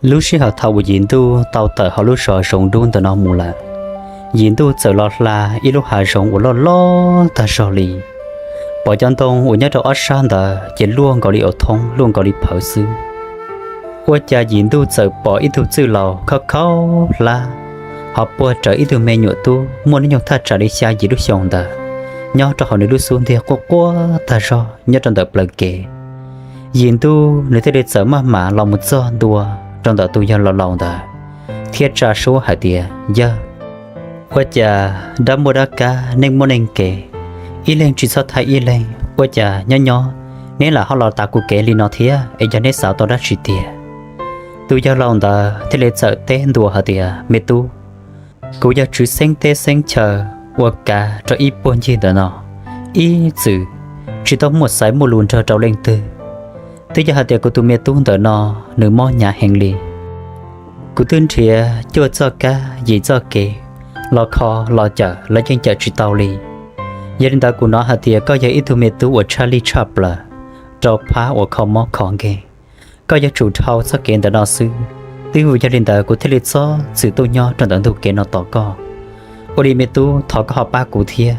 Lub sij hawm thaum uas Yim Ntuj tau tawm hauv lub zos Zoov Dub ntawm no mus lawm, Yim Ntuj txawm los hla ib lub hav zoov uas loj loj tag zog li. Pom cov ntoo uas nyob rau ob sab ntawd ces luaj nkaus li au thoob, luaj nkaus li phawv xwb. Ua cas Yim Ntuj txawm pom ib tug txwj laus khaub khaub hlab ho puag rawv ib tug me nyuam tub muaj hnub nyoog thaj tsam li xya yim lub xyoos ntawd nyob rau hauv nws lub xub ntiag quaj quaj tag zog nyob rau ntawm plawv kev. Yim Ntuj nws thiaj li txawm maj mam los mus txog ntua rau ntawm tus yawg laus laus ntawd thiab tsa suab hais tias, Yawg, ua cas dab muaj dab kab, neej muaj neej kev, ib leeg tsis txhob thaiv ib leeg, ua cas nyob nyob neb lam ho los tav kuv kev li no thiab es yog neb xav tau dab tsi tiag? Tus yawg laus ntawd thiaj li txawm teb ntua hais tias, Me tub, kuv yog tswv xeeb teb xeeb chaw ua kav rau ib puag ncig ntawm no, ib txwm tsis tau muaj xaiv muaj lus nrog rau leej twg. Twb yog hais tias kuv tus me tub ntawm no nws mob hnyav heev li. Kuv twb nrhiav cuaj txoj kab yim txoj kev los kho los cawm los yeej cawm tsis tau li. Yog li ntawd kuv hnov hais tias koj yog ib tug me tub uas tshaj lij tshaj plaws rau phab uas kho mob kho nkeeg. Koj yuav tsum dhau txoj kev ntawm no xwb. Twb vim yog li ntawd kuv thiaj li txhob txwm tuaj nyob rau ntawm ntug kev no tos koj. Ua li me tub, thov koj ho pab kuv thiab,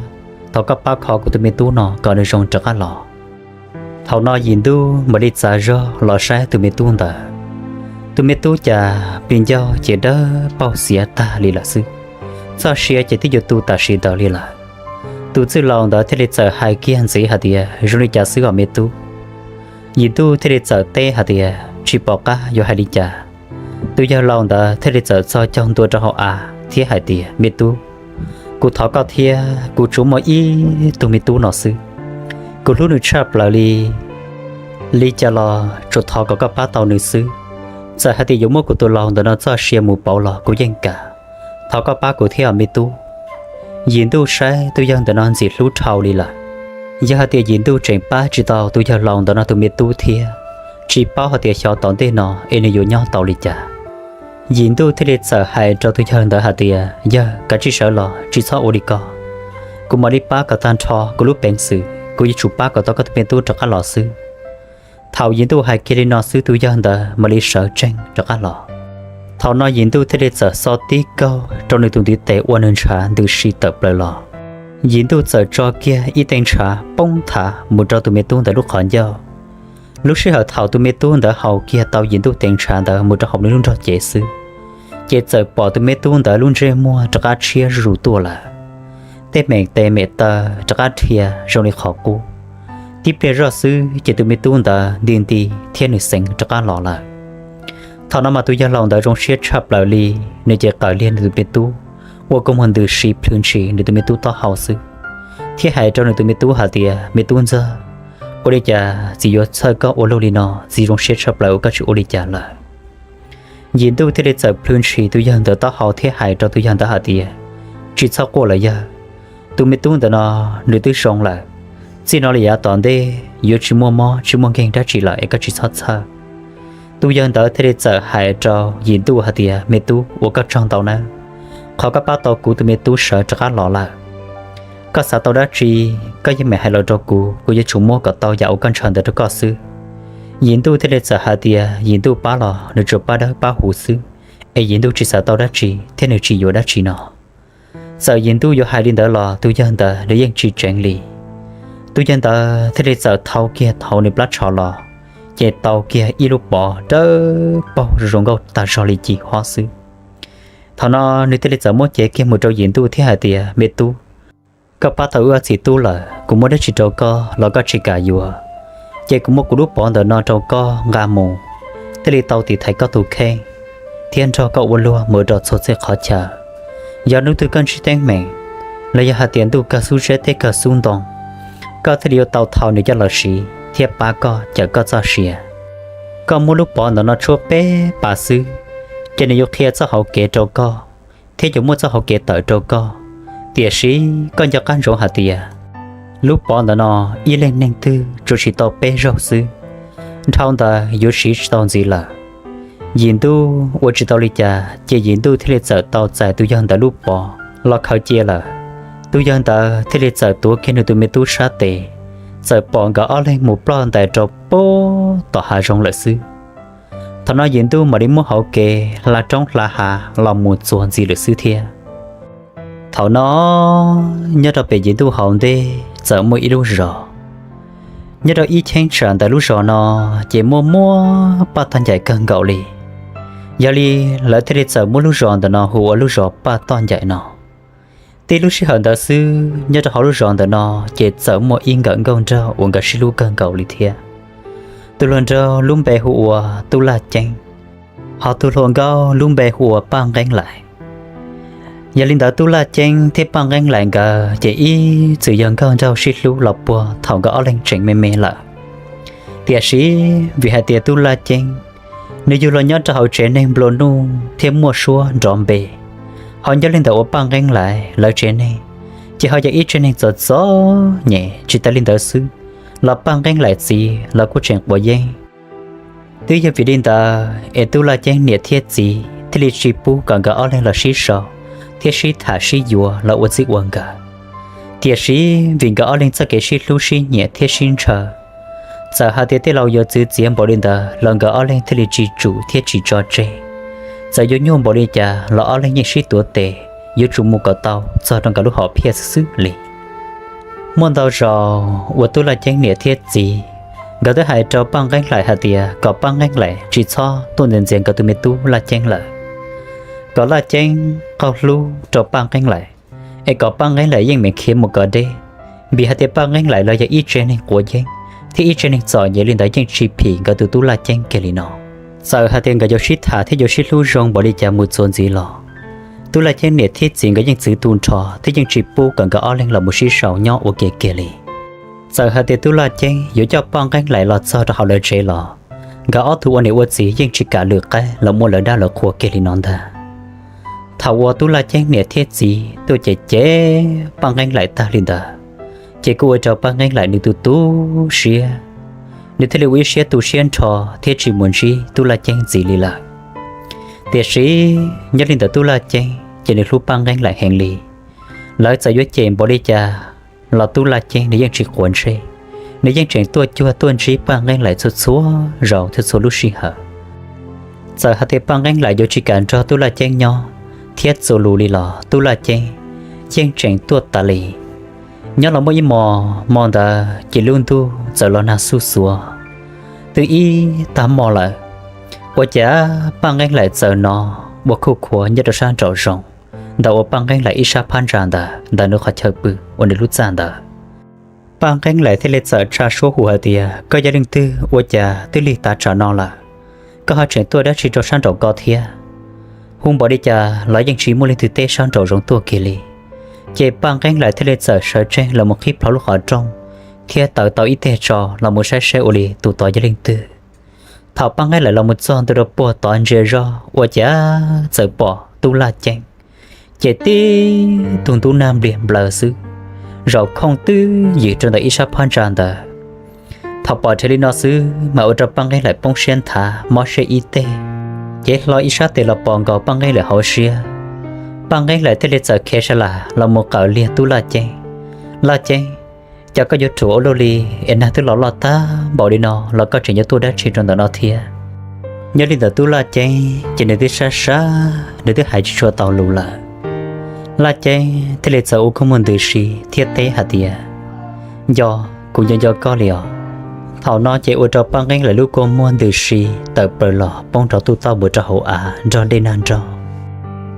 thov koj pab kho kuv tus me tub no kom nws zoo rov qab los. Thaum no Yim Ntuj mam li txav zog los saib tus me tub ntawd. Tus me tub cas plis ncauj ces dawb paug xiav tag li lawm xwb, txoj sia ces twb yuav tu tam sim ntawd li lawm. Tus txwj laus ntawd thiaj li txawm hais kiag ntxiv hais tias, Zoo li cas xwb os me tub? Yim Ntuj thiaj li txawm teb hais tias, Tsis pom qab yuav hais li cas. Tus yawg laus ntawd thiaj li txawm txog caug ntua rau hauv av thiab hais tias, Me tub, kuv thov koj thiab, kuv tsuas muaj ib tug me tub no xwb. Kuv hlub nws tshaj plaws li. Li cas los tsuas thov kom koj pab tau nws xwb. Txawm hais tias yuav muab kuv tus laus ntawm no txoj sia mus pauv los kuv yeej kam. Thov koj pab kuv thiab me tub. Yim Ntuj saib tus yawg ntawm no ntxim hlub dhau li lawm. Yog hais tias Yim Ntuj tseem pab tsis tau tus yawg laus ntawm no tus me tub thiab, tsis paub hais tias xyov tom ntej no es nws yuav nyob tau li cas. Yim Ntuj thiaj li txawm hais rau tus yawg ntawd hais tias, Yawg, kav tsij sawv los, tsis txhob ua li ko. Kuv mam li pab kom tag nrho kuv lub peev xwm, kuv yuav tsum pab kom tau koj tus me tub rov qab los xwb. Thaum Yim Ntuj hais kiag li no xwb tus yawg ntawd mam li sawv tsees rov qab los. Thaum no Yim Ntuj thiaj li txawm xo tib kaug rau nws tus ntiv tes ua nws ntshav ntws si tawm plaws los. Yim Ntuj txawm tso kiag ib tee ntshav poob thav mus rau tus me tub ntawd lub qhov ncauj. Lub sij hawm thaum tus me tub ntawd haus kiag tau Yim Ntuj tee ntshav ntawd mus rau hauv nws lub nrog cev xwb, ces txawm pom tus me tub ntawd lub ntsej muag rov qab tshiab zuj zus tuaj lawm. Tej me tes me taw rov qab dhia zoo li qhov qub. Tib pliag zoj xwb ces tus me tub ntawd nti nti thiab nws xeev rov qab los lawm. Thaum no mas tus yawg laus ntawd zoo siab tshaj plaws li, nws ces qawm liag nws tus me tub, ua kua muag ntws si plhws ntshis nws tus me tub taub hau xwb, thiab hais rau nws tus me tub hais tias, Me tub ntxawg, ua li cas txiv yuav txhawj koj ua luaj li no? Txiv zoo siab tshaj plaws uas koj tsis ua li cas lawm. Yim Ntuj thiaj li txawm plhws ntshis tus yawg ntawd taub hau thiab hais rau tus yawg ntawd hais tias, Tsis txhob quaj lawm yawg, tus me tub ntawm no nws twb zoo lawm. Txij no li yav tom ntej yuav tsis muaj mob tsis muaj nkeeg dab tsi lawm es koj tsis txhob txhawj. Tus yawg ntawd thiaj li txawm hais rau Yim Ntuj hais tias, Me tub, ua koj tsaug ntau nawb, qhov koj pab tau kuv tus me tub sawv rov qab los lawm. Koj xav tau dab tsi, koj yeej meem hais los rau kuv, kuv yuav tsum muab kom tau yam uas koj ntshaw ntawd rau koj xwb. Yim Ntuj thiaj li txawm hais tias Yim Ntuj pab los nws tsuas pab dawb pab huv xwb, es Yim Ntuj tsis xav tau dab tsi thiab nws tsis yuav dab tsi no. Txawm Yim Ntuj yuav hais li ntawd los tus yawg ntawd nws yeej tsis tseev li. Tus yawg ntawd thiaj li txawm thau kiag thaum nws plab tsho los, ces tau kiag ib lub pov dawb paug zoo nkauj tag zog li cim hob xwb. Thaum no nws thiaj li txawm muab cev kiag mus rau Yim Ntuj thiab hais tias, Me tub, koj pab tau wb txiv tub lawm, kuv muab dab tsi rau koj los koj tsis kam yuav, ces kuv muab kuv lub pov ntawm no rau koj nqa mus, thiaj li tau tiv thaiv koj tus kheej thiab nrog koj ua luag mus rau txhua txhia qhov chaw. Yog hnub twg koj ntsib teeb meem, los yog hais tias ntuj kawg xub zeb teb kawg xub ntoo, koj thiaj li yuav tau thau nws coj los siv thiab pab koj cawm koj txoj sia. Koj muab lub pov ntawm no tshuab peb pas xwb, ces nws yuav qhia txoj hauv kev rau koj thiab yuav muab txoj hauv kev tawm rau koj. Tiam sis koj nco qab ntsoov hais tias lub pov ntawm no ib leej neeg twg tsuas siv tau peb zaug xwb, dhau ntawd yuav siv tsis tau ntxiv lawm. Yim Ntuj ua tsis tau li cas ces Yim Ntuj thiaj li txawm tau txais tus yawg ntawd lub pov los khaws cia lawm. Tus yawg ntawd thiaj li txawm tuav kiag nws tus me tub sab tes, txawm pom nkawd ob leeg mus ploj ntais rau pem tom hav zoov lawm xwb. Thaum no yim ntuj mam li muaj hauv kev hla roob hla hav los mus txuas ntxiv lawm xwb thiab. Thaum no nyob rau pem yim ntuj hauv ntej txawm muaj ib lub zos. Nyob rau ib cheeb tsam ntawm lub zos no ces muaj muaj paj toj ncaim kawg nkaus li. Yog li lawv thiaj li txawm muab lub zos ntawm no hu ua lub zos paj toj ncaim no. Tib lub sij hawm ntawd xwb nyob rau hauv lub zos ntawm no ces txawm muaj ib nkawm nkauj nraug uas nkawd sib hlub kawg nkaus li thiab. Tus hluas nraug lub npe hu ua Tub Laj Ceeb, hos tus hluas nkauj lub npe hu ua Paj Nqeeb Laim. Yog li ntawd Tub Laj Ceeb thiab Paj Nqeeb Laim nkawd ces ib txwm yog nkauj nraug sib hlub los puag thaum nkawd ob leeg tseem me me lawm. Tiam sis vim hais tias Tub Laj Ceeb nws yug los nyob rau hauv tsev neeg nplua nuj thiab muaj suab nrov npe, ho nyob li ntawm uas Paj Nqeeb Laim lawv tsev neeg ces ho yog ib tsev neeg txom txom nyem. Tsis tas li ntawd xwb los Paj Nqeeb Laim txiv los kuj tseem quav yeeb. Twb yog vim li ntawd es Tub Laj Ceeb niam thiab txiv thiaj li tsis pub kom nkawd ob leeg los sib sau thiab sib tham sib yuav los ua txij ua nkawm. Tiam sis vim nkawd ob leeg txoj kev sib hlub sib nyiam thiab sib ntshaw, txawm hais tias tej laus yuav txwv txiav npaum li ntawd los nkawd ob leeg thiaj li tsis tsum thiab tsis tso tseg. Txawm yuav nyuaj npaum li cas los ob leeg yeej sib tuav tes yuav tsum mus kom tau txog rau nkawd lub hom phiaj xwb xwb li. Muaj ntau zaus uas Tub Laj Ceeb niam thiab txiv nkawd twb hais rau Paj Nqeeb Laim hais tias kom Paj Nqeeb Laim tsis txhob tuaj ntxias ntxias nkawd tus me tub Laj Ceeb lawm, kom Laj Ceeb qaug hlub rau Paj Nqeeb Laim, es kom Paj Nqeeb Laim yeej meem khiav mus kom deb, vim hais tias Paj Nqeeb Laim los yog ib tsev neeg quav yeeb thiab ib tsev neeg txom nyem li ntawd yeej tsis phim nkawd tus tub Laj Ceeb kiag li no. Txawm hais tias nkawd yuav sib tham thiab yuav sib hlub zoo npaum li cas mus txuas ntxiv los, Tub Laj Ceeb niam thiab txiv nkawd yeej txwv tu nrho thiab yeej tsis pub kom nkawd ob leeg los mus sib sau nyob ua ke kiag li. Txawm hais tias Tub Laj Ceeb yuav coj Paj Nqeeb Laim los txog rau hauv lawv tsev los, nkawd ob tug ua niam ua txiv yeej tsis kam lwm qaib los muab lawv dab lawv qhua kiag li no ntag. Thaum uas Tub Laj Ceeb niam thiab txiv tuaj cem cem Paj Nqeeb Laim tag li ntawd, ces kuj ua rau Paj Nqeeb Laim nws tu tu siab, nws thiaj li ua ib siab tu siab nrho thiab tsis mus ntsib Tub Laj Ceeb ntxiv li lawm. Tiam sis nyob li ntawm Tub Laj Ceeb ces nws hlub Paj Nqeeb Laim heev li. Lawv txawm yuav cem npaum li cas los Tub Laj Ceeb nws yeej tsis quav ntsej, nws yeej tseem tuaj cuag tuaj ntsib Paj Nqeeb Laim txhua txhua zaus txhua txhua lub sij hawm. Txawm hais tias Paj Nqeeb Laim yuav tsis kam nrog Tub Laj Ceeb nyob thiab txuas lus li los Tub Laj Ceeb yeej tseem tuaj tas li. Nyob los muaj ib hmo, hmo ntawd ces lub ntuj txawm los nag xuj xuav, twb ib tag hmo lawm, ua cas Paj Nqeeb Laim txawm hnov ua khuj khuav nyob rau sab nraum zoov, ntawm uas Paj Nqeeb Laim ib sab phab ntsa ntawd ntawm nws qhov chaw pw uas nws lub txaj ntawd. Paj Nqeeb Laim thiaj li txawm tsa suab hu hais tias, Koj yog leej twg ua cas twb lig tav tsam no lawm, koj ho tseem tuaj dab tsi rau sab nraum ko thiab? Hu npaum li cas los yeej tsis muaj leej twg teb sab nraum zoov tuaj kiag li. Ces Paj Nqeeb Laim thiaj li txawm sawv tsees los mus qhib plho lub qhov rooj thiab tawm tau ib teg tso los mus saib saib ua li tus tod yog leej twg. Thaum Paj Nqeeb Laim los mus txog ntua rau puag tod ntsia zog ua cas txawm pom Tub Laj Ceeb, ces tib tug ntub nag npliag nplaws xwb, zaum khooj twb ywm rau ntawm ib sab phab ntsa ntawd. Thaum pom dheev li no xwb mas ua rau Paj Nqeeb Laim poob siab nthav mob siab ib teg, cev hlo ib sab tes los pos nkaus Paj Nqeeb Laim hauv siab. Paj Nqeeb Laim thiaj li txawm khiav sa las los mus qawm liag Tub Laj Ceeb, Laj Ceeb, cas koj yuav ruam ua luaj li es nag twb los loj tag npaum li no los koj tseem yuav tuaj dab tsi rau ntawm no thiab? Nyob li ntawm Tub Laj Ceeb ces nws twb sab sab, nws twb hais tsis tshua tau lus lawm. Laj Ceeb thiaj li txawm ua kua muag ntws si thiab teb hais tias, Nco, kuv nco nco koj li os. Thaum no ces ua rau Paj Nqeeb Laim lub kua muag ntws si tawm plaws los poob nrov tuj tauj mus rau hauv av nrog dej nag nrog.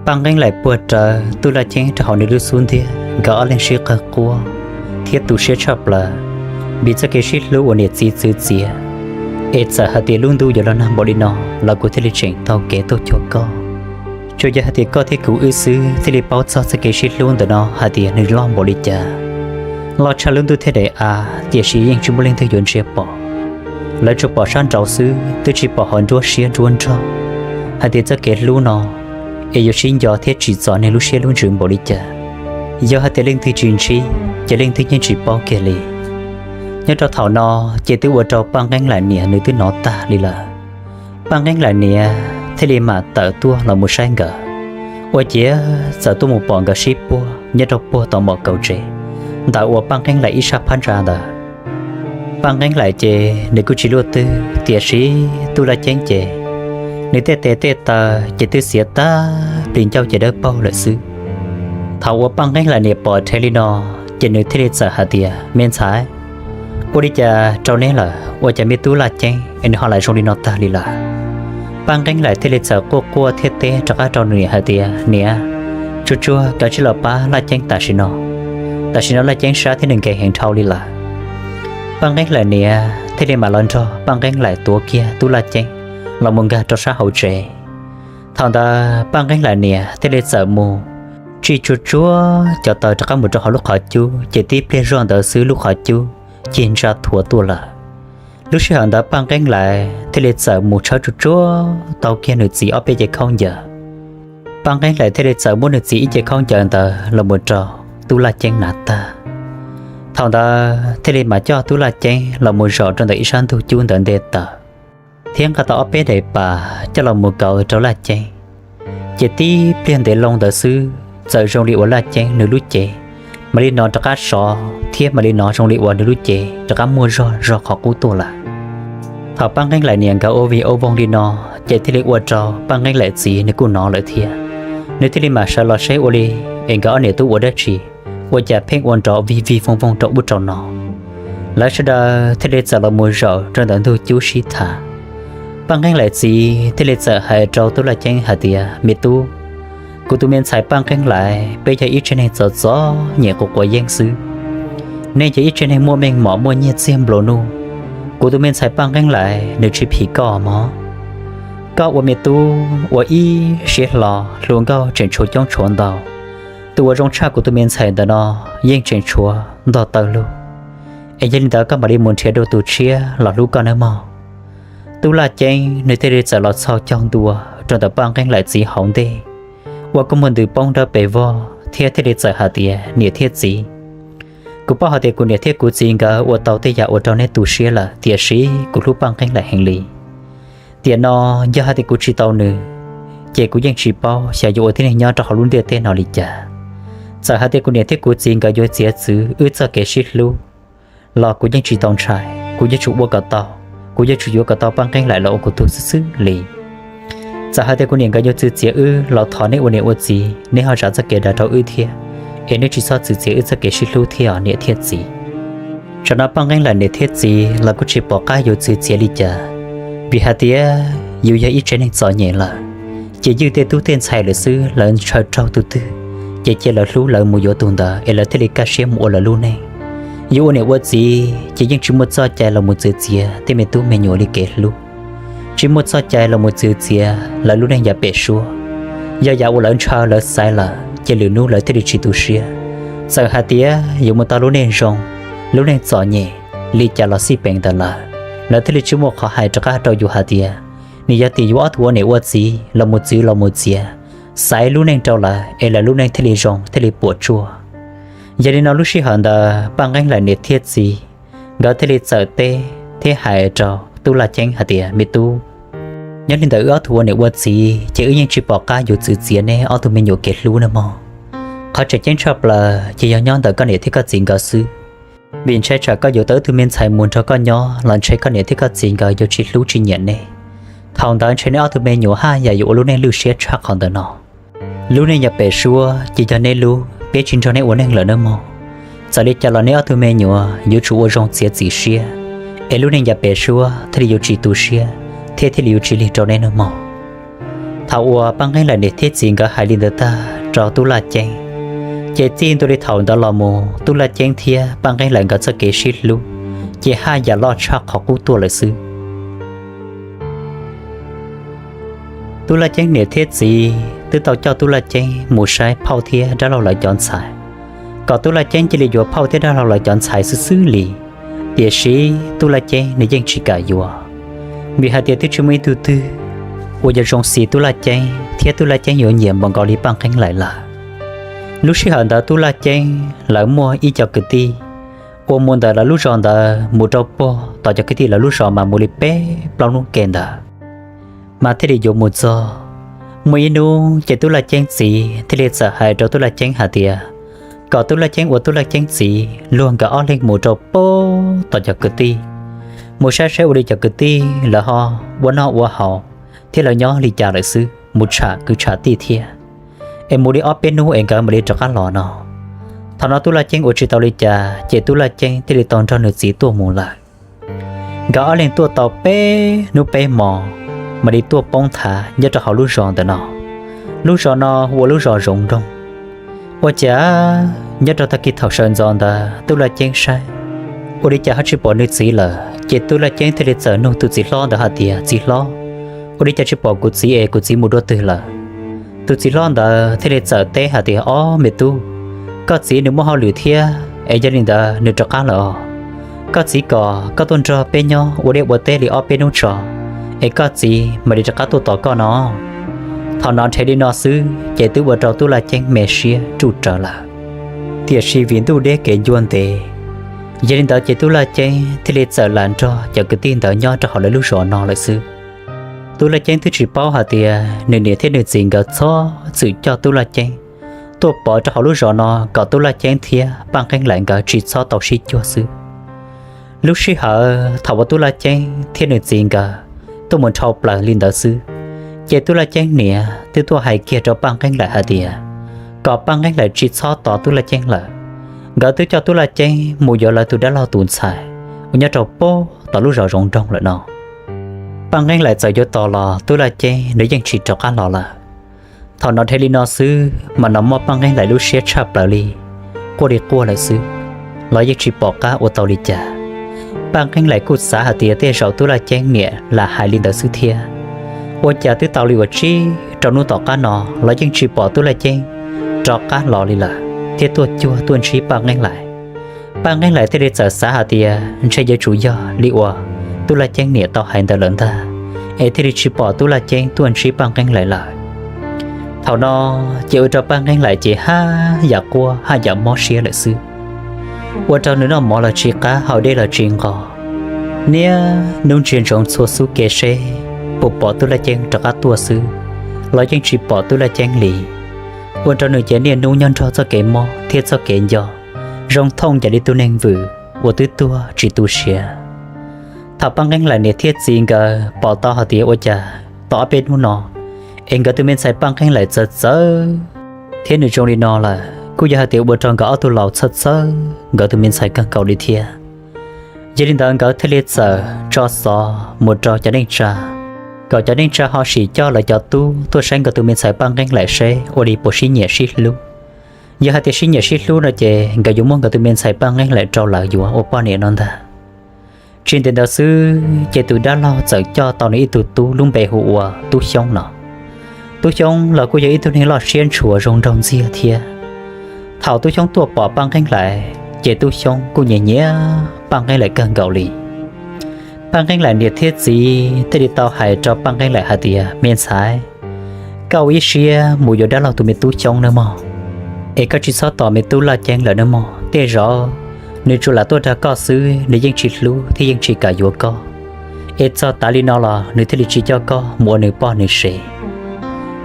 Paj Nqeeb Laim puag rawv Tub Laj Ceeb rau hauv nws lub xub ntiag, nkawd ob leeg sib qawg quaj thiab tu siab tshaj plaws, vim txoj kev sib hlub uas niam txiv txwv txiav. Es txawm hais tias lub ntuj yuav los nag npaum li no los kuv thiaj li tseem taug kev tuaj cuag koj. Tsuas yog hais tias koj thiab kuv wb xwb thiaj li paub txog txoj kev sib hlub ntawm no hais tias nws loj npaum li cas. Loj tshaj lub ntuj thiab daim av, tiam sis yeej tsis muaj leej twg yuav ntsia pom. Lawv tsuas pom sab nraud xwb, twb tsis pom hauv nruab siab nruab nrog hais tias txoj kev hlub no es yuav sib nco thiab tsim txom neeg lub siab lub ntsws npaum li cas. Yog hais tias leej twg tsis ntsib, ces leej twg yeej tsis paub kiag li. Nyob rau thaum no, ces twb ua rau Paj Nqeeb Laim niam nws twb hnov tag li lawm. Paj Nqeeb Laim niam thiaj li mam tawm tuaj los mus saib nkawd, ua ciav txawm tuaj mus pom nkawd sib puag nyob rau puag tom mom kaus tsev, ntawm uas Paj Nqeeb Laim ib sab phab ntsa ntawd. Paj Nqeeb Laim ces nws kuj tsis luaj twg, tiam sis Tub Laj Ceeb ces nws tej tes tej taw ces twb xiav tag plis ncauj ces dawb paug lawm xwb. Thaum uas Paj Nqeeb Laim niam pom dheev li no, ces nws thiaj li txawm hais tias, Me ntxhais, ua li cas rau neb lawm, ua cas me tub Laj Ceeb es nws ho lam zoo li no tag li lawm? Paj Nqeeb Laim thiaj li txawm quaj quaj thiab teb rov qab rau nws niam hais tias, Niam, tsuag tsuag koj cia li los pab Laj Ceeb tam sim no. Tam sim no Laj Ceeb sab thiab nws nkees heev dhau li lawm. Paj Nqeeb Laim niam thiaj li mam los nrog Paj Nqeeb Laim tuav kiag tub Laj Ceeb los mus nkag rau sab hauv tsev. Thaum ntawd Paj Nqeeb Laim niam thiaj li txawm mus tsij tsuag tsuag cov taws rov qab mus rau hauv lub qhov cub, ces tib pliag zoj ntawd xwb lub qhov cub cig ntsa thuav tuaj lawm. Lub sij hawm ntawd Paj Nqeeb Laim thiaj li txawm mus tshawb tsuag tsuag tau kiag nws txiv ob peb cev khaub ncaws. Paj Nqeeb Laim thiaj li txawm muab nws txiv ib cev khaub ncaws ntawd los mus rau tub Laj Ceeb hnav tag. Thaum ntawd thiaj li mam coj tub Laj Ceeb los mus zaum rau ntawm ib sab ntug cub ntawd nte taws, thiab nqa tau ob peb daim pas coj los mus kauv rau Laj Ceeb. Ces tib pliag ntev loo ntawd xwb txawm zoo li uas Laj Ceeb nws lub cev mam li hnov rov qab sov thiab mam li hnov zoo li uas nws lub cev rov qab muaj zog zog qhov qub tuaj lawm. Thaum Paj Nqeeb Laim niam nkawd ua vig ua voog li no, ces thiaj li ua rau Paj Nqeeb Laim txiv nws kuj hnov lawm thiab. Nws thiaj li mam sawv los saib ua li es nkawd ob niam tub ua dab tsi, ua cas pheej ua nrov vig vig voog voog rau ub rau no. Lawv sawv daws thiaj li txawm los mus zaum rau ntawm ntug cub sib tham. Paj Nqeeb Laim txiv thiaj li txawm hais rau tub Laj Ceeb hais tias, Me tub, kuv tus me ntxhais Paj Nqeeb Laim peb yog ib tsev neeg txom txom nyem quav quav yeeb xwb. Nej yog ib tsev neeg muaj meej mom muaj nyiaj txiag nplua nuj. Kuv tus me ntxhais Paj Nqeeb Laim nws tsis phim koj mog. Koj ua me tub ua ib siab hlo, hluas nkauj tseem tshuav coob tshuav ntau. Tus uas zoo tshaj kuv tus me ntxhais ntawm no yeej tseem tshuav ntog taw lug. Es yog li ntawd koj mam li mus nrhiav dua tus tshiab los hlub koj nawb mog. Tub Laj Ceeb nws thiaj li txawm los txhos caug ntua rau ntawm Paj Nqeeb Laim txiv hauv ntej, ua kua muag ntws poob dawb pes vog thiab thiaj li txawm hais tias, Niam thiab txiv, kuv paub hais tias kuv niam thiab kuv txiv nkawd ua tau tej yam ua rau nej tu siab lawm, tiam sis kuv hlub Paj Nqeeb Laim heev li. Tiam no yog hais tias kuv tsis tau nws, ces kuv yeej tsis paub xyov yuav ua tib neeg nyob rau hauv lub ntiaj teb no li cas. Txawm hais tias kuv niam thiab kuv txiv nkawd yuav txiav txwv wb txoj kev sib hlub los kuv yeej tsis tau ntshai, kuv yuav tsum ua kom tau, kuv yuav tsum yuav kom tau Paj Nqeeb Laim los ua kuv tug xwb xwb li. Txawm hais tias kuv niam nkawd yuav txwv txiav wb los thov nej ua niam ua txiv, nej ho zam txoj kev dav rau wb thiab, es nej tsis txhob txwv txiav wb txoj kev sib hlub thiab niam thiab txiv. Tsam no Paj Nqeeb Laim niam thiab txiv los kuj tsis pom qab yuav txwv txiav li cas, vim hais tias yus yog ib tsev neeg txom nyem lawm, ces ywj tej tub tej ntxhais lawm xwb, lawv ntshaw raug tus twg, ces cia lawv hlub lawv mus yuav tus ntawd es lawv thiaj li kaj siab mus ua lawv lub neej. Yus ua niam ua txiv ces yeej tsis muaj txoj cai los mus txwv txiav tej me tub me nyuam li kev hlub, tsis muaj txoj cai los mus txwv txiav lawv lub neej yav pem suab. Yog yam uas lawv ntshaw lawv xaiv lawm ces lwm hnub lawv thiaj li tsis tu siab. Txawm hais tias yuav mus tau lub neej zoo, lub neej txom nyem li cas los xij peem ntawm lawv, lawv thiaj li tsis muaj qhov hais rov qab rau yus hais tias, nws yog tim yus ob tug ua niam ua txiv los mus txwv los mus txiav, xaiv lub neej rau lawv es lawv lub neej thiaj li zoo thiaj li puas tsuaj. Yog li no lub sij hawm ntawd Paj Nqeeb Laim niam thiab txiv nkawd thiaj li txawm teb thiab hais rau Tub Laj Ceeb hais tias, Me tub, nyob li ntawm wb ob tug ua niam ua txiv ces wb yeej tsis pom qab yuav txwv txiav neb ob tug me nyuam kev hlub na mog. Qhov tseem ceeb tshaj plaws ces yog nyob ntawm koj niam thiab koj txiv nkawd xwb, vim ntshai tsam koj yuav tau wb tug me ntxhais mus nrog koj nyob los ntshe koj niam thiab koj txiv nkawd yuav tsis hlub tsis nyiam neb. Thaum ntawd ntshe neb ob tug me nyuam haj yam yuav ua lub neej lwj siab tshaj qhov ntawm no. Lub neej yav pem suab ces yog neb lub, peb tsis nrog neb ua neej lawm nawb mog. Txawm li cas los neb ob tug me nyuam yuav tsum ua zoo txiav txim siab, es lub neej yav pem suab thiaj li yuav tsis tu siab thiab thiaj li yuav tsis lig rau neb nawb mog. Thaum uas Paj Nqeeb Laim niam thiab txiv nkawd hais li ntawd tag rau Tub Laj Ceeb, ces txij ntua li thaum ntawd los mus Tub Laj Ceeb thiab Paj Nqeeb Laim nkawd txoj kev sib hlub ces haj yam loj tshaj qhov qub tuaj lawm xwb. Tub Laj Ceeb niam thiab txiv twb tau coj Tub Laj Ceeb mus saib phauj thiab dab laug lawv cov ntxhais, kom Tub Laj Ceeb cia li yuav phauj thiab dab laug lawv cov ntxhais xwb xwb li. Tiam sis Tub Laj Ceeb nws yeej tsis kam yuav, vim hais tias twb tsis muaj ib tug twg uas yuav zoo xis Tub Laj Ceeb thiab Tub Laj Ceeb yuav nyiam npaum nkaus li Paj Nqeeb Laim lawm. Lub sij hawm ntawd Tub Laj Ceeb lawv muaj ib co kwv tij uas mus ntawm lawv lub zos ntawd mus rau puag tom cov kwv tij lawv lub zos mas mus li peb plaub hnub ke ntawd mas thiaj li yuav mus txog. Muaj ib hnub ces Tub Laj Ceeb txiv thiaj li txawm hais rau Tub Laj Ceeb hais tias, kom Tub Laj Ceeb ua Tub Laj Ceeb txiv luag nkawd ob leeg mus rau puag tom cov kwv tij, mus saib saib ua li cov kwv tij lawv ho ua noj ua haus thiab lawv nyob li cas lawm xwb, mus tsham kwv tsham tij thiab, es mus li ob peb hnub es nkawd mam li rov qab los no. Thaum no Tub Laj Ceeb ua tsis tau li cas ces Tub Laj Ceeb thiaj li tau nrog nws txiv tuaj mus lawm. Nkawd ob leeg tuaj tau peb hnub peb hmo, mam li tuaj poob thav nyob rau hauv lub zos ntawm no. Lub zos no hu ua lub zos Zoov Nroog. Ua cas nyob rau tag kis thaum sawv ntxov ntawd Tub Laj Ceeb saib ua li cas ho tsis pom nws txiv lawm, ces Tub Laj Ceeb thiaj li txawm nug tus txiv hlob ntawd hais tias, Txiv hlob, ua li cas tsis pom kuv txiv es kuv txiv mus dua twg lawm? Tus txiv hlob ntawd thiaj li txawm teb hais tias, Ob me tub, koj txiv nws muaj hauj lwm thiab es yog li ntawd nws rov qab lawm os. Koj txiv kom koj tuaj nrog peb nyob ua liaj ua teb li ob peb hnub tso, es koj txiv mam li rov qab tuaj tos koj no. Thaum no nrhe li no xwb ces twb ua rau Tub Laj Ceeb me siab ruj rawv lawm. Tiam sis vim ntuj deb kev ncua ntev, yog li ntawd ces Tub Laj Ceeb thiaj li txawm lam nrog cov kwv tij ntawd nyob rau hauv lawv lub zos no lawm xwb. Tub Laj Ceeb twb tsis paub hais tias nws niam thiab nws txiv nkawd txhob txwm coj Tub Laj Ceeb tuaj pov rau hauv lub zos no kom Tub Laj Ceeb thiab Paj Nqeeb Laim nkawd tsis txhob tau sib cuag xwb. Lub sij hawm thaum uas Tub Laj Ceeb thiab nws txiv nkawd tuaj mus dhau plaws li ntawd xwb, ces Tub Laj Ceeb niam twb tuaj hais kiag rau Paj Nqeeb Laim hais tias kom Paj Nqeeb Laim tsis txhob tos Tub Laj Ceeb lawm. Nkawd twb coj Tub Laj Ceeb mus yuav lawv tus dab laug tus ntxhais uas nyob rau pem tom lub zos Zoov Nroog lawm no. Paj Nqeeb Laim txawm yuav tos los Tub Laj Ceeb nws yeej tsis rov qab los lawm. Thaum no dhau li no xwb mas nws muaj Paj Nqeeb Laim lub siab tshaj plaws li, quaj li quaj lawm xwb, los yeej tsis pom qab ua tau li cas. Paj Nqeeb Laim kuj xav hais tias tej zaum Tub Laj Ceeb niam lam hais li ntawd xwb thiab. Ua cas twb tau li uas tsib rau hnub tom qab no los yeej tsis pom Tub Laj Ceeb rov qab los li lawm thiab tuaj cuag tuaj ntsib Paj Nqeeb Laim. Paj Nqeeb Laim thiaj li txawm xav hais tias ntshe yuav tsum yog li uas Tub Laj Ceeb niam tau hais ntawd lawm ntag, es thiaj li tsis pom Tub Laj Ceeb tuaj ntsib Paj Nqeeb Laim lawm. Thaum no ces ua rau Paj Nqeeb Laim ces haj yam quaj haj yam mob siab lawm xwb. Ua rau nws noj mov los tsis qab, haus dej los tsis nqos, niaj hnub ntsia ntsoov txhua xub kev seb puas pom Tub Laj Ceeb rov qab tuaj xwb, los yeej tsis pom Tub Laj Ceeb li. Ua rau nws ces niaj hnub nyob nrog txoj kev mob thiab txoj kev nco, zoo thooj yam li tus neeg vwm uas twb tuag tsis tu siav. Thaum Paj Nqeeb Laim niam thiab txiv nkawd pom tau hais tias ua cas tau ob peb hnub no es nkawd tus me ntxhais Paj Nqeeb Laim txawv txawv thiab nws zoo li no lawm, kuj yog hais tias ua rau nkawd ob tug laus txhawj txhawj nkawd tus me ntxhais kawg nkaus li thiab. Yog li ntawd nkawd thiaj li txawm tso xov mus rau cov neej tsa, kom cov neej tsa ho sim coj lawv cov tub tuaj saib nkawd tus me ntxhais Paj Nqeeb Laim seb ua li puas sib nyiam sib hlub. Yog hais tias sib nyiam sib hlub no ces nkawd yuav muab nkawd tus me ntxhais Paj Nqeeb Laim rau lawv yuav ua poj niam no ntag. Tsis ntev ntawd xwb ces tus dab laug txawm coj tau nws ib tug tub lub npe hu ua Tub Xyoob no. Tub Xyoob los kuj yog ib tug neeg loj siab ntshua zoo nraug ntxiag thiab. Thaum Tub Xyoob tuaj pom Paj Nqeeb Laim ces Tub Xyoob kuj nyiam nyiam Paj Nqeeb Laim kawg nkaus li. Paj Nqeeb Laim niam thiab txiv thiaj li tau hais rau Paj Nqeeb Laim hais tias, Me ntxhais, koj ua ib siab mus yuav dab laug tus me Tub Xyoob nawb mog, es koj tsis txhob tos me Tub Laj Ceeb lawm nawb mog. Tej zaum nws tsuas lam tuaj dag koj xwb, nws yeej tsis hlub thiab yeej tsis kam yuav koj, es txog tav li no los nws thiaj li tsis coj koj mus ua nws poj nws sev.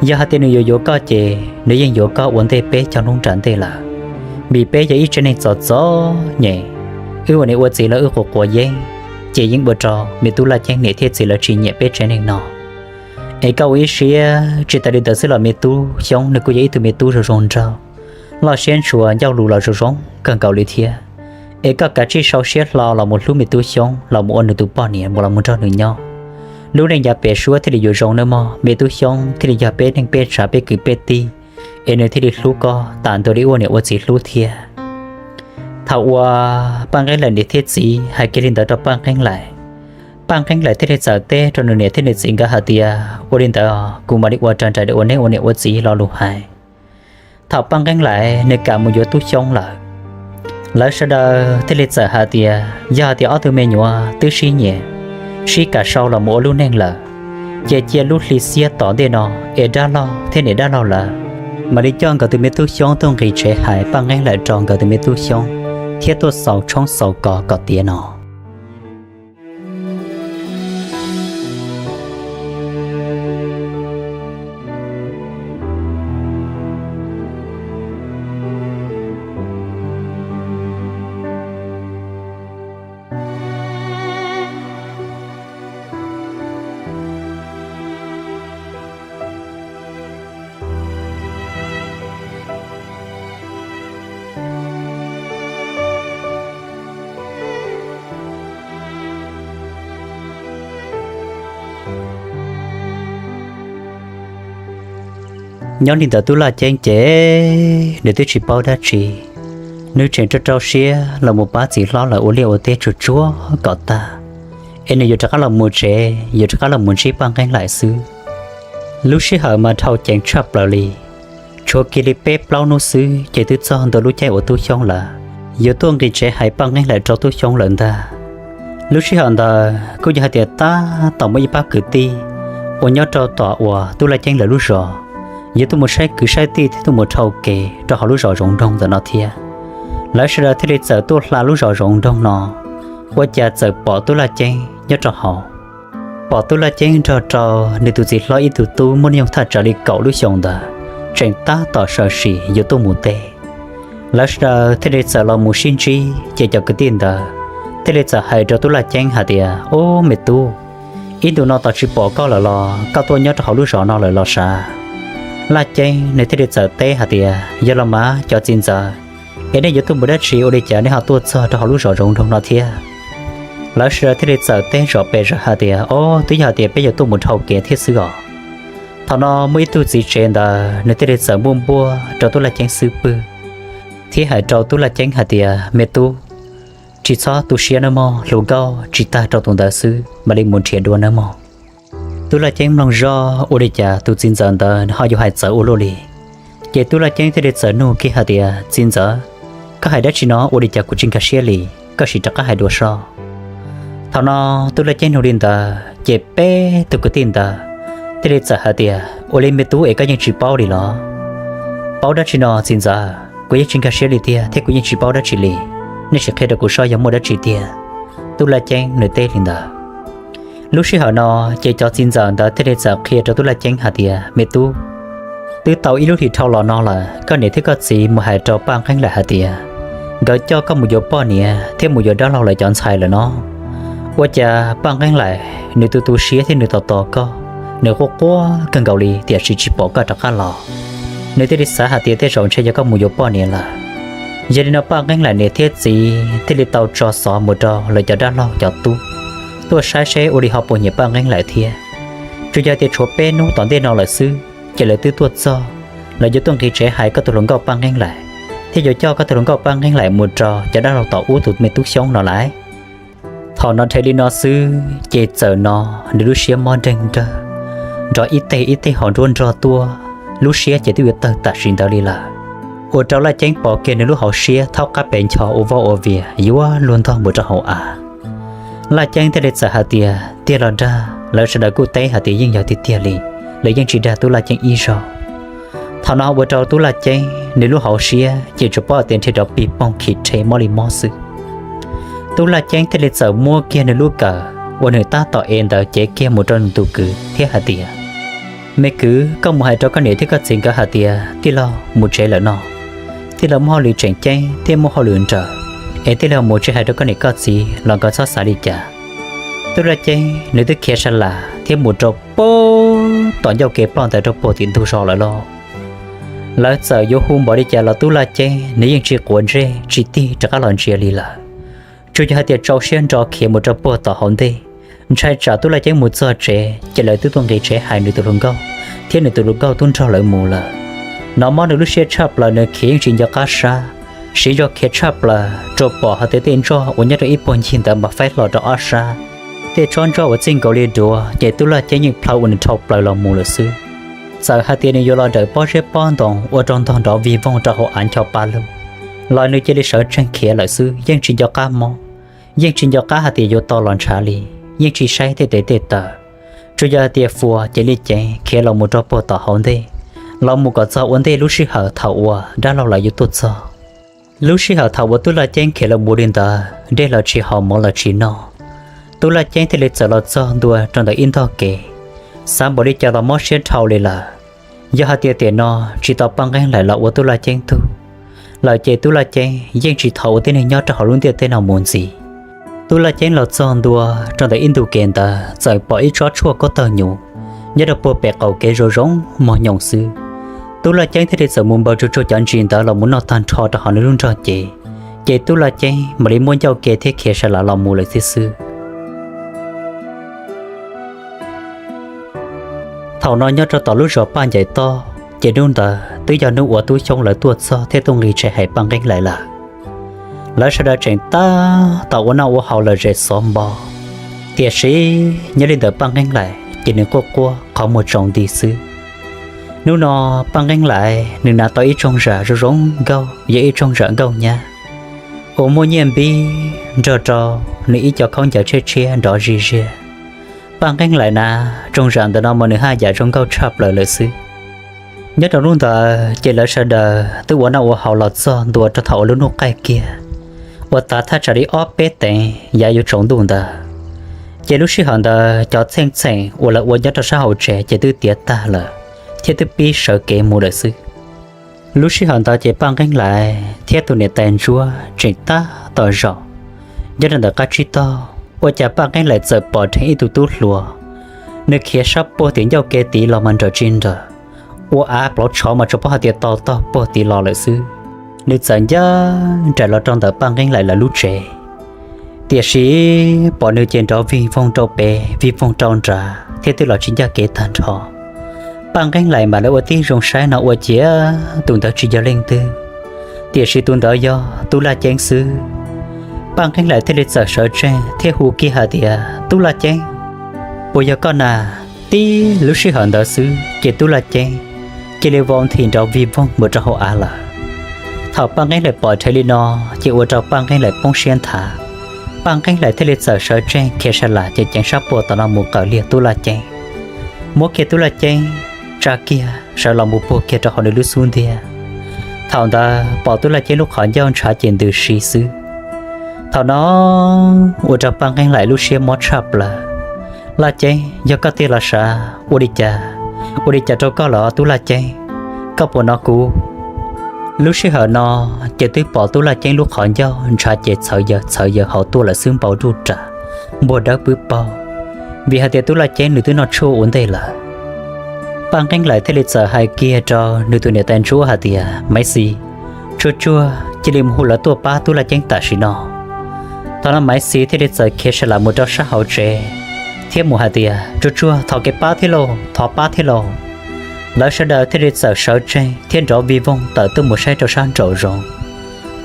Yog hais tias nws yuav yuav koj ces nws yeej yuav koj ua ntej peb cov hnub nram ntej lawm, vim peb yog ib tsev neeg txom txom nyem, wb ua niam ua txiv los wb quav quav yeeb, ces yeej ua rau me Tub Laj Ceeb niam thiab txiv lawv tsis nyiam peb tsev neeg no. Es koj ua ib siab, tsis tas li ntawd xwb los me Tub Xyoob nws kuj yog ib tug me tub zoo zoo nraug, loj siab ntshua, ncauj lus los zoo zoo kawg nkaus li thiab. Es koj kav tsij sau siab hlo los mus hlub me Tub Xyoob, los mus ua nws tus poj niam, mus los mus nrog nws nyob. Lub neej yav pem suab thiaj li yuav zoo nawb mog, me Tub Xyoob thiaj li yog peb neej peb tsav peb kwv peb tij, es nws thiaj li hlub koj tas ntua li ua niam ua txiv hlub thiab. Thaum uas Paj Nqeeb Laim niam thiab txiv hais kiag li ntawd rau Paj Nqeeb Laim, Paj Nqeeb Laim thiaj li txawm teb rau nws niam thiab nws txiv nkawd hais tias, Ua li ntawd kuv mam li ua raws nraim li uas neb ua niam ua txiv lo lus hais. Thaum Paj Nqeeb Laim nws kam mus yuav Tub Xyoob lawm, lawv sawv daws thiaj li txawm hais tias yog hais tias ob tug me nyuam twb sib nyiam, sib kam sau los mus ua lub neej lawm, ces cia lub hli xiab tom ntej no es dab laug thiab niam dab laug lawv mam li coj nkawd tus me Tub Xyoob tuaj nqis tsev hais Paj Nqeeb Laim rau nkawd tus me Tub Xyoob thiab tuaj xaus tshoob xaus kos kom tiav no. Nyob li ntawd Tub Laj Ceeb ces nws twb tsis paub dab tsi, nws tseem rau rau siab los mus pab txiv hlob lawv ua liaj ua teb tsuag tsuag kom tag, es nws yuav rov qab los mus tsev, yuav rov qab los mus ntsib Paj Nqeeb Laim xwb. Lub sij hawm mas dhau ceev tshaj plaws li, tshuav kiag li peb plaub hnub xwb ces twb txog ntua lub caij uas Tub Xyoob lawv yuav tuaj nqis tsev hais Paj Nqeeb Laim rau Tub Xyoob lawm ntag. Lub sij hawm ntawd kuj yog hais tias tab tom muaj ib pab kwv tij uas nyob rau tom uas Tub Laj Ceeb lawv lub zos yuav tuaj mus saib kwv saib tij thiab tuaj mus dhau kev rau hauv lub zos Zoov Nroog ntawm no thiab. Lawv sawv daws thiaj li txawm tuaj hla lub zos Zoov Nroog no, ua cas txawm pom Tub Laj Ceeb nyob rau hauv. Pom Tub Laj Ceeb nrog rau nws tus txiv hlob ib tug tub muaj hnub nyoog thaj tsam li kaum lub xyoo ntawd tseem tab tom sawm sim yuav tuaj mus teb. Lawv sawv daws thiaj li txawm los mus sib ntsib ces cov kwv tij ntawd thiaj li txawm hais rau Tub Laj Ceeb hais tias, Ub, me tub, ib ntus no tos tsis pom koj lawm los koj tuaj nyob rau hauv lub zos no lawm los sav? Laj Ceeb nws thiaj li txawm teb hais tias, Yog los mas cov txiv ntxawm, es nej yuav tuaj mus dab tsi ua li cas nej ho tuaj txog rau hauv lub zos Zoov Nroog no thiab? Lawv sawv daws thiaj li txawm teb zom pes zog hais tias, Ob, twb yog hais tias peb yuav tuaj mus dhau kev thiab xwb os. Thaum no muaj ib tug txiv tsev ntawd nws thiaj li txawm npuaj npuaj rau Tub Laj Ceeb xub pwg thiab hais rau Tub Laj Ceeb hais tias, Me tub, tsis txhob tu siab nawb mog, hluas nkauj tsis tag rau tus ntawd xwb, mam li mus nrhiav dua nawb mog. Tub Laj Ceeb mloog zoj ua li cas tus txiv ntxawm ntawd ho yuav hais txawv ua luaj li. Ces Tub Laj Ceeb thiaj li txawm nug kiag hais tias, Txiv ntxawm, koj hais dab tsi no ua li cas kuv tsis nkag siab li, koj sim rov qab hais dua soj. Thaum no Tub Laj Ceeb nug li ntawd ces peb tug kwv tij ntawd thiaj li txawm hais tias, Ua li me tub es koj yeej tsis paub li los? Paub dab tsi no txiv ntxawm, kuv yeej tsis nkag siab li tiag thiab kuv yeej tsis paub dab tsi li. Nej sim qhia rau kuv soj yog muaj dab tsi tiag. Tub Laj Ceeb nws teb li ntawd. Lub sij hawm no ces cov txiv ntxawm ntawd thiaj li txawm qhia rau Tub Laj Ceeb hais tias, Me tub, twb tau ib lub hlis dhau los no lawm, koj niam thiab koj txiv mus hais rau Paj Nqeeb Laim hais tias nkawd coj koj mus yuav poj niam thiab mus yuav dab laug lawv cov ntxhais lawm no. Ua cas Paj Nqeeb Laim nws tu tu siab thiab nws tos tos koj, nws quaj quaj kawg nkaus li tiam sis tsis pom koj rov qab los. Nws thiaj li xav hais tias tej zaum ntshe yog koj mus yuav poj niam lawm. Yog li no Paj Nqeeb Laim niam thiab txiv thiaj li tau tso xov mus rau lawv cov dab laug cov tub tuaj saib seb ua li ho puas nyiam Paj Nqeeb Laim thiab. Tsuas yog tias tshuav peb hnub tom ntej no lawm xwb ces lawv twb tuaj txog, lawv yuav tuaj nqis tsev hais koj tus hluas nkauj Paj Nqeeb Laim thiab yuav coj koj tus hluas nkauj Paj Nqeeb Laim mus rau cov dab laug tom ub tus me tub Xyoob no lawm. Thaum no dhau li no xwb ces txawm no nws lub siab mob nreeg nrawg, nrov ib teg ib teg hauv nruab nrog tuaj, lub siab ces twb yuav tawg tam sim ntawd li lawm. Ua rau Laj Ceeb pom kiag nws lub hauv siab thaub qab pes ncho ua voj ua vias yuav luag ntog mus rau hauv av. Laj Ceeb thiaj li txawm hais tias, Tiag los dag? Lawv sawv daws kuj teb hais tias yeej yog tiag tiag li, lawv yeej tsis dag Tub Laj Ceeb ib zaug. Thaum no ua rau Tub Laj Ceeb nws lub hauv siab ces tsuas paub tias nrhiav rov pig poog khi rhe mob li mob xwb. Tub Laj Ceeb thiaj li txawm muab kiag nws lub kawm uas nws tab tom ev ntawd cev kiag mus rau nws tus kwv thiab hais tias, Me kwv, koj mus hais rau koj niam thiab koj txiv nkawd hais tias tij laug mus tsev lawm no. Tij laug muaj hauj lwm tseem ceeb thiab muaj hauj lwm nrawm, es tij laug mus tsis hais rau koj niam koj txiv los nkawd txhob xav li cas. Tub Laj Ceeb nws twb khiav sa las thiab mus rau puag tom ncauj kev ploj ntawd rau puag tim ntug zos lawm lauj. Lawv txawm yuav hu npaum li cas los Tub Laj Ceeb nws yeej tsis quav ntsej tsis tig rov qab los ntsia li lawm. Tsuas yog hais tias tsau siab nro khiav mus rau puag tom hauv ntej, ntshai tsam Tub Laj Ceeb mus txog tsev ces lawv twb tuaj nqis tsev hais nws tus hluas nkauj thiab nws tus hluas nkauj twb nrog lawv mus lawm. Nov mob nws lub siab tshaj plaws, nws khiav yeej tsis nco qab sab, siv zog khiav tshaj plaws, tsuas pom hais tias tej ntsoj uas nyob rau ib puag ncig ntawd mas faib hlo rau ob sab. Tej tsob ntsoj uas txij nkaus li duav ces Tub Laj Ceeb yeej plhaw ua nws dhau plaws los mus lawm xwb. Txawm hais tias nws yuav los nrawm pob zeb pob ntoo ua rau ntog nrov vig voog rau hauv av ncho pa lug los nws cia li sawv tsees khiav lawm xwb, yeej tsis nco qab mob, yeej tsis nco qab hais tias yuav to los ntshav li, yeej tsis saib tej tes tej taw. Tsuas yog hais tias fuas ces li ceev khiav los mus rau puag tom hauv ntej, los mus kom txog ua ntej lub sij hawm thaum uas dab laug lawv yuav tuaj txog. Lub sij hawm thaum uas Tub Laj Ceeb khiav los mus li ntawd, dej los tsis haus mov los tsis noj, Tub Laj Ceeb thiaj li txawm los txog ntua rau ntawm ib ntog kev, xav npaum li cas los mob siab dhau li lawm. Yog hais tias tiam no tsis tau Paj Nqeeb Laim los ua Tub Laj Ceeb tug lawm ces Tub Laj Ceeb yeej tsis thov ua tib neeg nyob rau hauv lub ntiaj teb no mus ntxiv. Tub Laj Ceeb los txog ntua rau ntawm ib ntu kev ntawd txawm pom ib tsob tshuaj kub tawg nyuv nyob rau puag pem qaum kev zoo zoo mog nyoos xwb. Tub Laj Ceeb thiaj li txawm mus npaws tsuag tsuag cov ntsis ntawd los mus noj tag nrho rau hauv nws lub nrog cev, ces Tub Laj Ceeb mam li muab ncauj ke thiab khiav sa las los mus lawm xwb xwb. Thaum no nyob rau tom lub zos Paj Ncaim Toj, Ces hnub ntawd twb yog hnub uas tub Xyoob lawv tuaj txog thiab tuaj nqis tsev hais Paj Nqeeb Laim lawm. Lawv sawv daws tseem tab tom ua noj ua haus lom zem xov npo, tiam sis nyob li ntawm Paj Nqeeb Laim ces nws quaj quaj qhov muag tsaus nti xwb. Hnub no Paj Nqeeb Laim nws hnav tau ib rooj zam zoo zoo nkauj, yog ib rooj zam nkauj nyab uas muaj nyiaj npib nrog rau nws ib co khaub ncaws tshiab tshiab nrov zig ziag. Paj Nqeeb Laim hnav rooj zam ntawm no mas nws haj yam zoo nkauj tshaj plaws lawm xwb. Nyob rau hnub ntawd ces lawv sawv daws twb ua noj ua haus los txog ntua rau thaum uas lub hnub qaij kiag, uas tav thaj tsam li ob peb teev yav yuav tsaus ntuj ntawd. Ces lub sij hawm ntawd cov txheej txheem uas lawv ua nyob rau sab hauv tsev ces twb tiav tag lawm, thiab twb pib sawv kev mus lawm xwb. Lub sij hawm ntawd ces Paj Nqeeb Laim thiab tus niam tais ntsuab tseem tab tom zaum nyob rau ntawm qab tsib taug, ua cas Paj Nqeeb Laim txawm pom dheev ib tug tub hluas, nws khiav sab puag tim ncauj kev tid los mas nrawm tsis nrawm, ua av plauv tshov mas tsuas paub hais tias to taug puag tid los lawm xwb. Nws txawm ncaj nraim los rau ntawm Paj Nqeeb Laim lawv lub tsev, tiam sis pom nws ces nrov vig voog rau pem vig voog rau nrad thiab twb los tsis ncaj kev tag nrho. Paj Nqeeb Laim mam li ua tib zoo saib no ua ciav tus ntawd tsis yog leej twg, tiam sis tus ntawd yog Tub Laj Ceeb xwb. Paj Nqeeb Laim thiaj li txawm sawv tsees thiab hu kiag hais tias, Tub Laj Ceeb, puas yog koj na? Tib lub sij hawm ntawd xwb ces Tub Laj Ceeb cia li vau nthi nrov vig voog mus rau hauv av lawm. Thaum Paj Nqeeb Laim pom dheev li no ces ua rau Paj Nqeeb Laim poob siab nthav. Paj Nqeeb Laim thiaj li txawm sawv tsees khiav sa las ces ceev sab puag tom no mus qawm liag Tub Laj Ceeb, muab kiag Tub Laj Ceeb tsa kiag sawv los mus puag kiag rau hauv nws lub xub ntiag. Thaum ntawd pom Tub Laj Ceeb lub qhov ncauj ntshav ces ntws si xwb. Thaum no ua rau Paj Nqeeb Laim lub siab mob tshaj plaws. Laj Ceeb, yog koj tiag los sav? Ua li cas, ua li cas rau koj lawm Tub Laj Ceeb? Koj puas hnov kuv? Lub sij hawm no ces twb pom Tub Laj Ceeb lub qhov ncauj ntshav ces txhawv yaws txhawv yaws hauv tuaj lawm xwb, npau ruj ras, npuag dawb pwb paug, vim hais tias Tub Laj Ceeb nws twb noj tshuaj ua ntej lawm. Paj Nqeeb Laim thiaj li txawm hais kiag rau nws tus niam tais ntsuab hais tias, Maiv Xis, Tsuag Tsuag cia li mus hu lawv tuaj pab Tub Laj Ceeb tam sim no. Thaum no Maiv Xis thiaj li txawm khiav sa las mus rau sab hauv tsev thiab mus hais tias, Tsuag Tsuag, thov kev pab thiab lauj, thov pab thiab lauj. Lawv sawv daws thiaj li txawm sawv tsees thiab nrov vig voog tawm tuaj mus saib rau sab nraum zoov,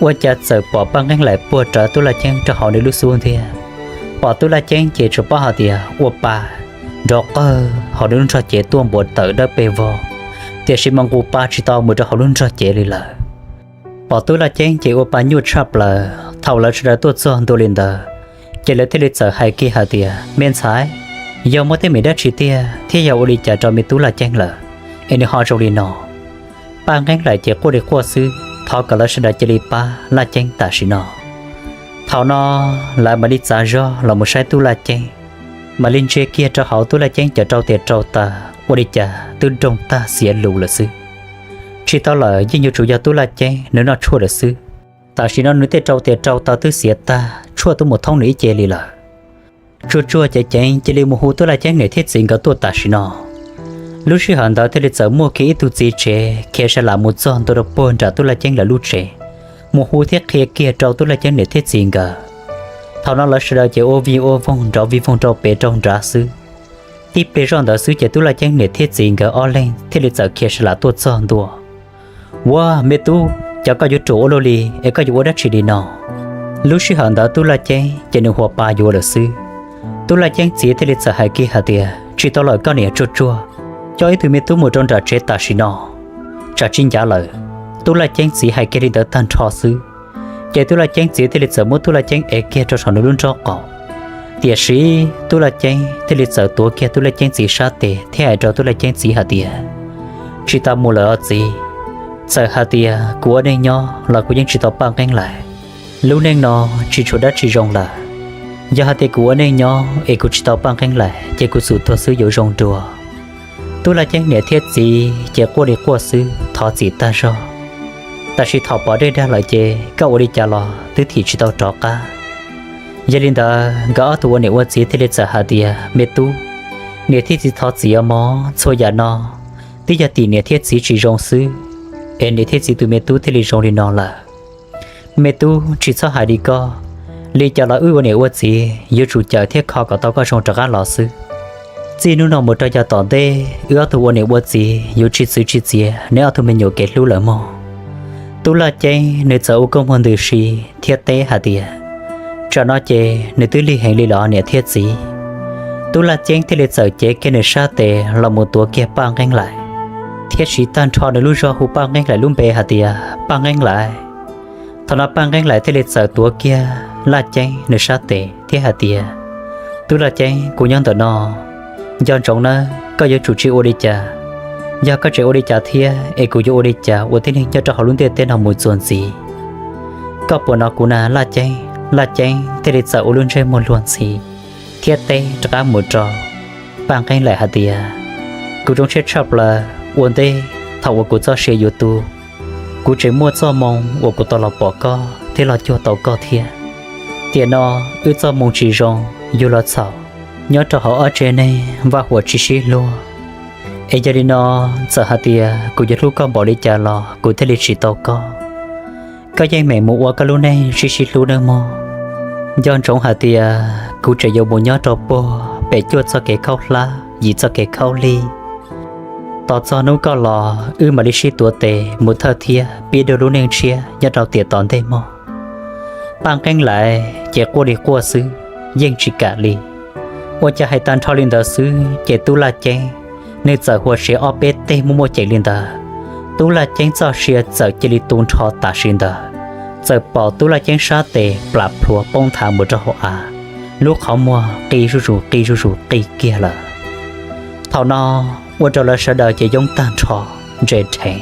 ua cas txawm pom Paj Nqeeb Laim puag rawv Tub Laj Ceeb rau hauv nws lub xub ntiag. Pom Tub Laj Ceeb ces tsuas paub hais tias ua pa nrov qawg hauv nws lub nrog cev tuaj npuas tawm dawb pes vog, tiam sis mas nqus pa tsis tau mus rau hauv lub nrog cev li lawm. Pom Tub Laj Ceeb ces ua pa nyuaj tshaj plaws. Thaum lawv sawv daws tuaj txog ntua li ntawd, ces lawv thiaj li txawm hais kiag hais tias, Me ntxhais, yog muaj teeb meem dab tsi tiag thiab yog ua li cas rau me tub Laj Ceeb lawm es nws ho zoo li no? Paj Nqeeb Laim ces quaj li quaj xwb, thov kom lawv sawv daws cia li pab Laj Ceeb tam sim no. Thaum no lawv mam li txav zog los mus saib Tub Laj Ceeb, mam li ntsia kiag rau hauv Tub Laj Ceeb cov rau tes rau taw, ua li cas twb doog tag xiav lus lawm xwb. Tsis tau lawm, yeej yuav tsum yog Tub Laj Ceeb nws noj tshuaj lawm xwb. Tam sim no nws tej rau tes rau taw twb xiav tag, tshuaj twb mus thoob nws ib ce li lawm. Tsuag Tsuag ceev ceev cia li mus hu Tub Laj Ceeb niam thiab txiv nkawd tuaj tam sim no. Lub sij hawm ntawd thiaj li txawm muaj kiag ib tug txiv tsev khiav sa lam mus txog ntua rau puag nram Tub Laj Ceeb lawv lub tsev, mus hu thiab qhia kiag rau Tub Laj Ceeb niam thiab txiv nkawd. Thaum no lawv sawv daws ces ua vig ua voog nrov vig voog rau pem rau nrad xwb. Tib pliag zoj ntawd xwb ces Tub Laj Ceeb niam thiab txiv nkawd ob leeg thiaj li txawm khiav sa lam tuaj txog ntua. Ua, me tub, cas koj yuav ruam ua luaj li es koj yuav ua dab tsi li no? Lub sij hawm ntawd Tub Laj Ceeb ces nws huas pa yuav lawm xwb. Tub Laj Ceeb txiv thiaj li txawm hais kiag hais tias, Tsis tau lawm koj niam Tsuag Tsuag, coj ib tug me tub mus rau nram tsev tam sim no, tsam tsis ncav lawm. Tub Laj Ceeb txiv hais kiag li ntawd tag nrho xwb, ces Tub Laj Ceeb txiv thiaj li txawm muab Tub Laj Ceeb ev kiag rau saum nws lub nrob qaum. Tiam sis Tub Laj Ceeb thiaj li txawm tuav kiag Tub Laj Ceeb txiv sab tes thiab hais rau Tub Laj Ceeb txiv hais tias, Tsis tau mus lawm os txiv. Txawm hais tias kuv ua neej nyob los kuv yeej tsis tau Paj Nqeeb Laim. Lub neej no tsis tshuav dab tsi zoo lawm. Yog hais tias kuv ua neej nyob es kuv tsis tau Paj Nqeeb Laim ces kuv xum tuag xwb yuav zoo dua. Tub Laj Ceeb niam thiab txiv ces quaj li quaj xwb, thov txim tag zog. Tab sis thaum pom dej dag lawm ces koj ua li cas los twb thim tsis tau rov qab. Yog li ntawd nkawd ob tug ua niam ua txiv thiaj li txawm hais tias, Me tub, niam thiab txiv thov txim os mog, txhua yam no twb yog tim niam thiab txiv tsis zoo xwb, es niam thiab txiv tus me tub thiaj li zoo li no lawm. Me tub, tsis txhob hais li koj, li cas los wb ua niam ua txiv yuav tsum cawm thiab kho kom tau koj zoo rov qab los xwb. Txij hnub no mus rau yav tom ntej wb ob tug ua niam ua txiv yuav tsis txwv tsis txiav neb ob tug me nyuam kev hlub lawm mog. Tub Laj Ceeb nws txawm ua koob muag ntws si thiab teb hais tias, tsam no ces nws twb lig heev li los niam thiab txiv. Tub Laj Ceeb thiaj li txawm cev kiag nws sab tes los mus tuav kiag Paj Nqeeb Laim, thiab siv tag nrho nws lub zog hu Paj Nqeeb Laim lub npe hais tias, Paj Nqeeb Laim. Thaum no Paj Nqeeb Laim thiaj li txawm tuav kiag Laj Ceeb nws sab tes thiab hais tias, Tub Laj Ceeb, kuv nyob ntawm no, nco ntsoov nawb, koj yuav tsum tsis ua li cas. Yog koj tseem ua li cas thiab es kuv yuav ua li cas ua tib neeg nyob rau hauv lub ntiaj teb no mus txuas ntxiv? Koj puas hnov kuv na Laj Ceeb? Laj Ceeb thiaj li txawm ua lub ntsej muag luag ntxhi thiab teb rov qab mus rau Paj Nqeeb Laim hais tias, kuv zoo siab tshaj plaws ua ntej thaum uas kuv txoj sia yuav tu, kuv tseem muaj txoj moo uas kuv tau los pom koj thiab los cuag tau koj thiab. Tiam no wb txoj moo tsis zoo, yuav los txhaum nyob rau hauv ob tsev neeg vaj huam tsis sib hlub. Es yog li no, txawm hais tias kuv yuav hlub koj npaum li cas los kuv thiaj li tsis tau koj. Koj yeej meem mus ua koj lub neej sib sib hlub nawb mog. Nco ntsoov hais tias kuv tseem yuav mus nyob rau puag pem cuaj txoj kev khaub hlab yim txoj kev khaub lig. Tos txog hnub koj los wb mam li sib tuav tes mus thawj thiab pib dua lub neej tshiab nyob rau tiam tom ntej mog. Paj Nqeeb Laim ces quaj li quaj xwb, yeej tsis kam li. Ua cas hais tag nrho li ntawd xwb ces Tub Laj Ceeb nws txawm hua siav ob peb teg muaj muaj ceem li ntawd. Tub Laj Ceeb txoj sia txawm cia li tu nrho tam sim ntawd, txawm pom Tub Laj Ceeb sab tes plam plhuav poob nthav mus rau hauv av, lub qhov muag qi zuj zus qi zuj zus qi kiag lawm. Thaum no ua rau lawv sawv daws ces yoob tag nrho, ntse dheev.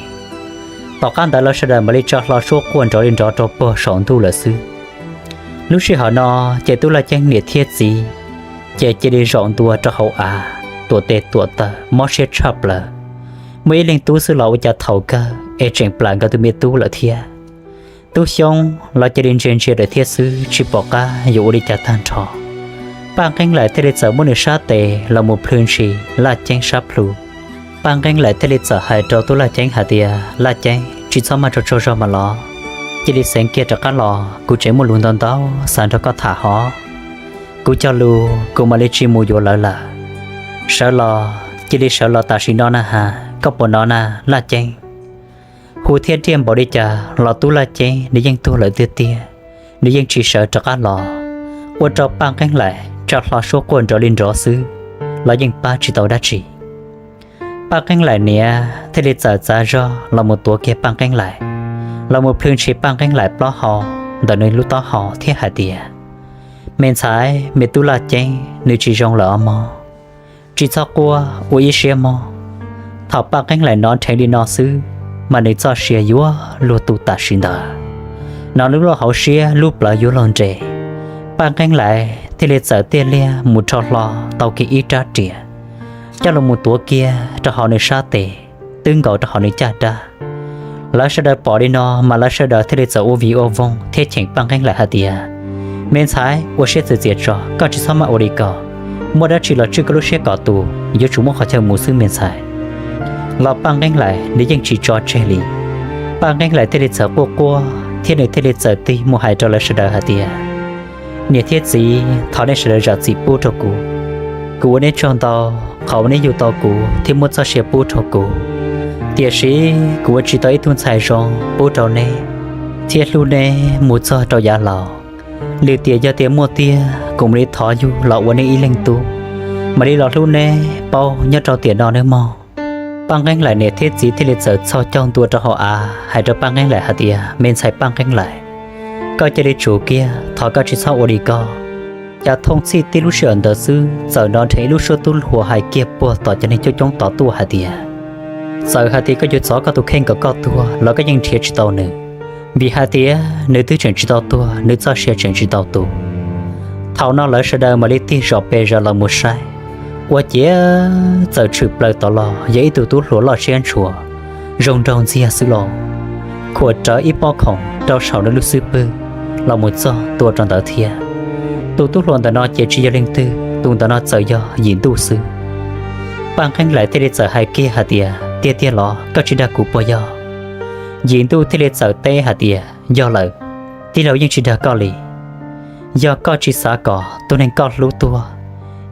Tom qab ntawd lawv sawv daws mam li tsa hlo suab quaj nrov li nrov rau puag saum ntuj lawm xwb. Lub sij hawm no ces Tub Laj Ceeb niam thiab txiv ces cia li zaum ntua rau hauv av, tuam tes tuam taw mob siab tshaj plaws. Muaj ib leeg tub xwb los ua cas thaum kawg es tseem plam nkawd tus me tub lawm thiab. Tub Xyoob los cia li ntsia ntsia lawm thiab xwb, tsis pom qab yuav ua li cas tag nrho. Paj Nqeeb Laim thiaj li txawm muab nws sab tes los mus plhws ntshis Laj Ceeb sab plhu. Paj Nqeeb Laim thiaj li txawm hais rau Tub Laj Ceeb hais tias, Laj Ceeb, tsis txhob maj tsaug tsaug zog mas los, cia li xeev kiag rov qab los, kuv tseem muaj lus ntau ntau xav nrog koj tham hov. Kuv cog lus kuv mam li tsis mus yuav lawv lawm. Sawv los, cia li sawv los tam sim no na has, koj puas hnov na Laj Ceeb? Hu thiab nriaj npaum li cas los Tub Laj Ceeb nws yeej tuag lawm tiag tiag, nws yeej tsis sawv rov qab los. Ua rau Paj Nqeeb Laim tsa hlo suab quaj nrov li nrov xwb los yeej pab tsis tau dab tsi. Paj Nqeeb Laim niam thiaj li txawm txav zog los mus tuav kiag Paj Nqeeb Laim, los mus plhws ntshis Paj Nqeeb Laim plaub hau ntawm nws lub taub hau thiab hais tias, Me ntxhais, me tub Laj Ceeb nws tsis zoo lawm os mog. Tsis txhob quaj, ua ib siab mog. Thaum Paj Nqeeb Laim hnov dheev li no xwb, mas nws txoj sia yuav luag tu tam sim ntawd. Hnov nws lub hauv siab lub plawv yuav luag nres. Paj Nqeeb Laim thiaj li txawm tiaj liaj mus rho hlo tau kiag ib rab riam, coj los mus tuav kiag rau hauv nws sab tes, twb nkaus rau hauv nws caj dab. Lawv sawv daws pom li no mas lawv sawv daws thiaj li txawm ua vij ua voog thiab cheem Paj Nqeeb Laim hais tias, Me ntxhais, ua siab txias txias tso, koj tsis txhob maj ua li ko. Muaj dab tsi los tswj koj lub siab kom tus, yuav tsum muaj qhov chaw mus xwb me ntxhais. Los Paj Nqeeb Laim nws yeej tsis tso tseg li. Paj Nqeeb Laim thiaj li txawm quaj quaj thiab nws thiaj li txawm tig mus hais rau lawv sawv daws hais tias, Niam thiab txiv, thov nej sawv daws zam txim pub rau kuv. Kuv ua neb tsaug ntau qhov uas neb yug tau kuv thiab muab txoj sia pub rau kuv. Tiam sis kuv ua tsis tau ib tug ntxhais zoo pub rau neb thiab hlub neb mus txog rau yav laus. Lwm tiam yog tias muaj tiag kuv mam li thov yug los ua neb ib leeg tub, mam li los hlub neb paub nyob rau tiam no nawb mog. Paj Nqeeb Laim niam thiab txiv thiaj li txawm txhos caug ntua rau hauv av hais rau Paj Nqeeb Laim hais tias, Me ntxhais Paj Nqeeb Laim, koj cia li tsum kiag, thov koj tsis txhob ua li ko. Cas thooj txhij tib lub sij hawm ntawd xwb txawm hnov dheev ib lub suab tub hluas hais kiag puag tom cov neeg coob coob tod tuaj hais tias, Txawm hais tias koj yuav txov koj tus kheej kom koj tuag los koj yeej nrhiav tsis tau nws, vim hais tias nws twb tseem tsis tau tuag, nws txoj sia tseem tsis tau tu. Thaum no lawv sawv daws mam li tig zom pes zaws los mus saib, ua ciav txawm tshwm plaws tod los yog ib tug tub hluas loj siab ntshua, zoo nraug ntxiag xwb los, khuam rawv ib pob khoom rau saum nws lub xub pwg los mus txog ntua rau ntawd thiab. Tus tub hluas ntawm no ces tsis yog leej twg, tus ntawm no txawm yog Yim Ntuj xwb. Paj Nqeeb Laim thiaj li txawm hais kiag hais tias, Tiag tiag los koj tsis dag kuv puas yog? Yim Ntuj thiaj li txawm teb hais tias, Yog lawm, tij laug yeej tsis dag koj li. Yog koj tsis xav kom tus neeg koj hlub tuag,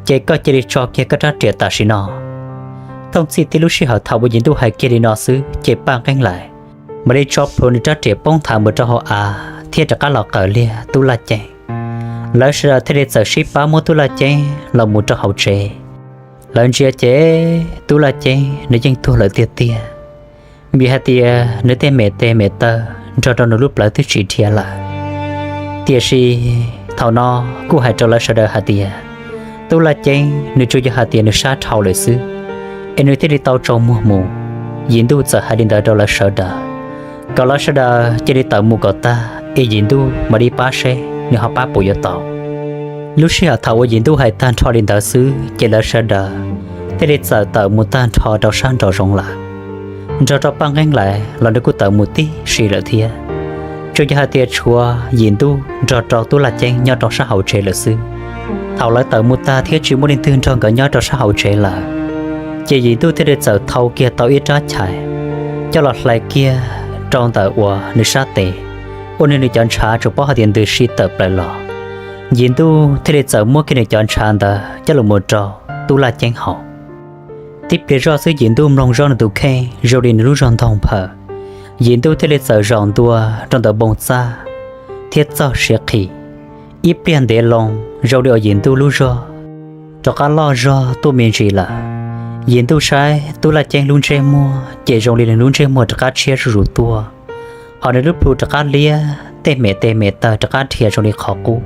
ces koj cia li tso kiag koj rab riam tam sim no. Thooj txhij tib lub sij hawm thaum uas Yim Ntuj hais kiag li no xwb ces Paj Nqeeb Lais mam li tso plhuav nws rab riam poob nthav mus rau hauv av thiab rov qab los qawm liag Tub Laj Ceeb. Lawv sawv daws thiaj li txawm sib pab muab Tub Laj Ceeb los mus rau hauv tsev. Lawv ntsia ces Tub Laj Ceeb nws yeej tuag lawm tiag tiag, vim hais tias nws tej mem tes mem taw nrog rau nws lub plawv twb tsis dhia lawm. Tiam sis thaum no kuj hais rau lawv sawv daws hais tias Tub Laj Ceeb nws tsuas yog hais tias nws sab dhau lawm xwb, es nws thiaj li tau tsaus muag mus. Yim Ntuj txawm hais li ntawd rau lawv sawv daws, kom lawv sawv daws cia li tawm mus kom tag es Yim Ntuj mam li pab seb nws ho pab puas yuav tau. Lub sij hawm thaum uas Yim Ntuj hais tag nrho li ntawd xwb ces lawv sawv daws thiaj li txawm tawm mus tag nrho rau sab nraum zoov lawm. Nrog rau Paj Nqeeb Lais los nws kuj tawm mus tib si lawm thiab. Tsuas yog hais tias tshuav Yim Ntuj nrog rau Tub Laj Ceeb nyob rau sab hauv tsev lawm xwb. Thaum lawv tawm mus tag thiab tsis muaj leej twg nrog nkawd nyob rau sab hauv tsev lawm, ces Yim Ntuj thiaj li txawm thau kiag tau ib rab chais coj los hlais kiag rau ntawm uas nws sab tes, ua rau nws cov ntshav tsuas paub hais tias ntws si tawm plaws los. Yim Ntuj thiaj li txawm muab kiag nws cov ntshav ntawd coj los mus rau Tub Laj Ceeb haus. Tib pliag zoj xwb Yim Ntuj mloog zoj nws tus kheej zoo li nws lub zog ntoog nphawm. Yim Ntuj thiaj li txawm zaum ntua rau ntawm npoo txaj thiab txog siav qhi. Ib pliag ntev loo zoo li uas Yim Ntuj lub zog rov qab loj zog tuaj me ntsis lawm. Yim Ntuj saib Tub Laj Ceeb lub ntsej muag ces zoo li nws lub ntsej muag rov qab tshiab zuj zus tuaj, hos nws lub plhu rov qab liab, tej mem tes mem taw rov qab dhia zoo li qhov qub.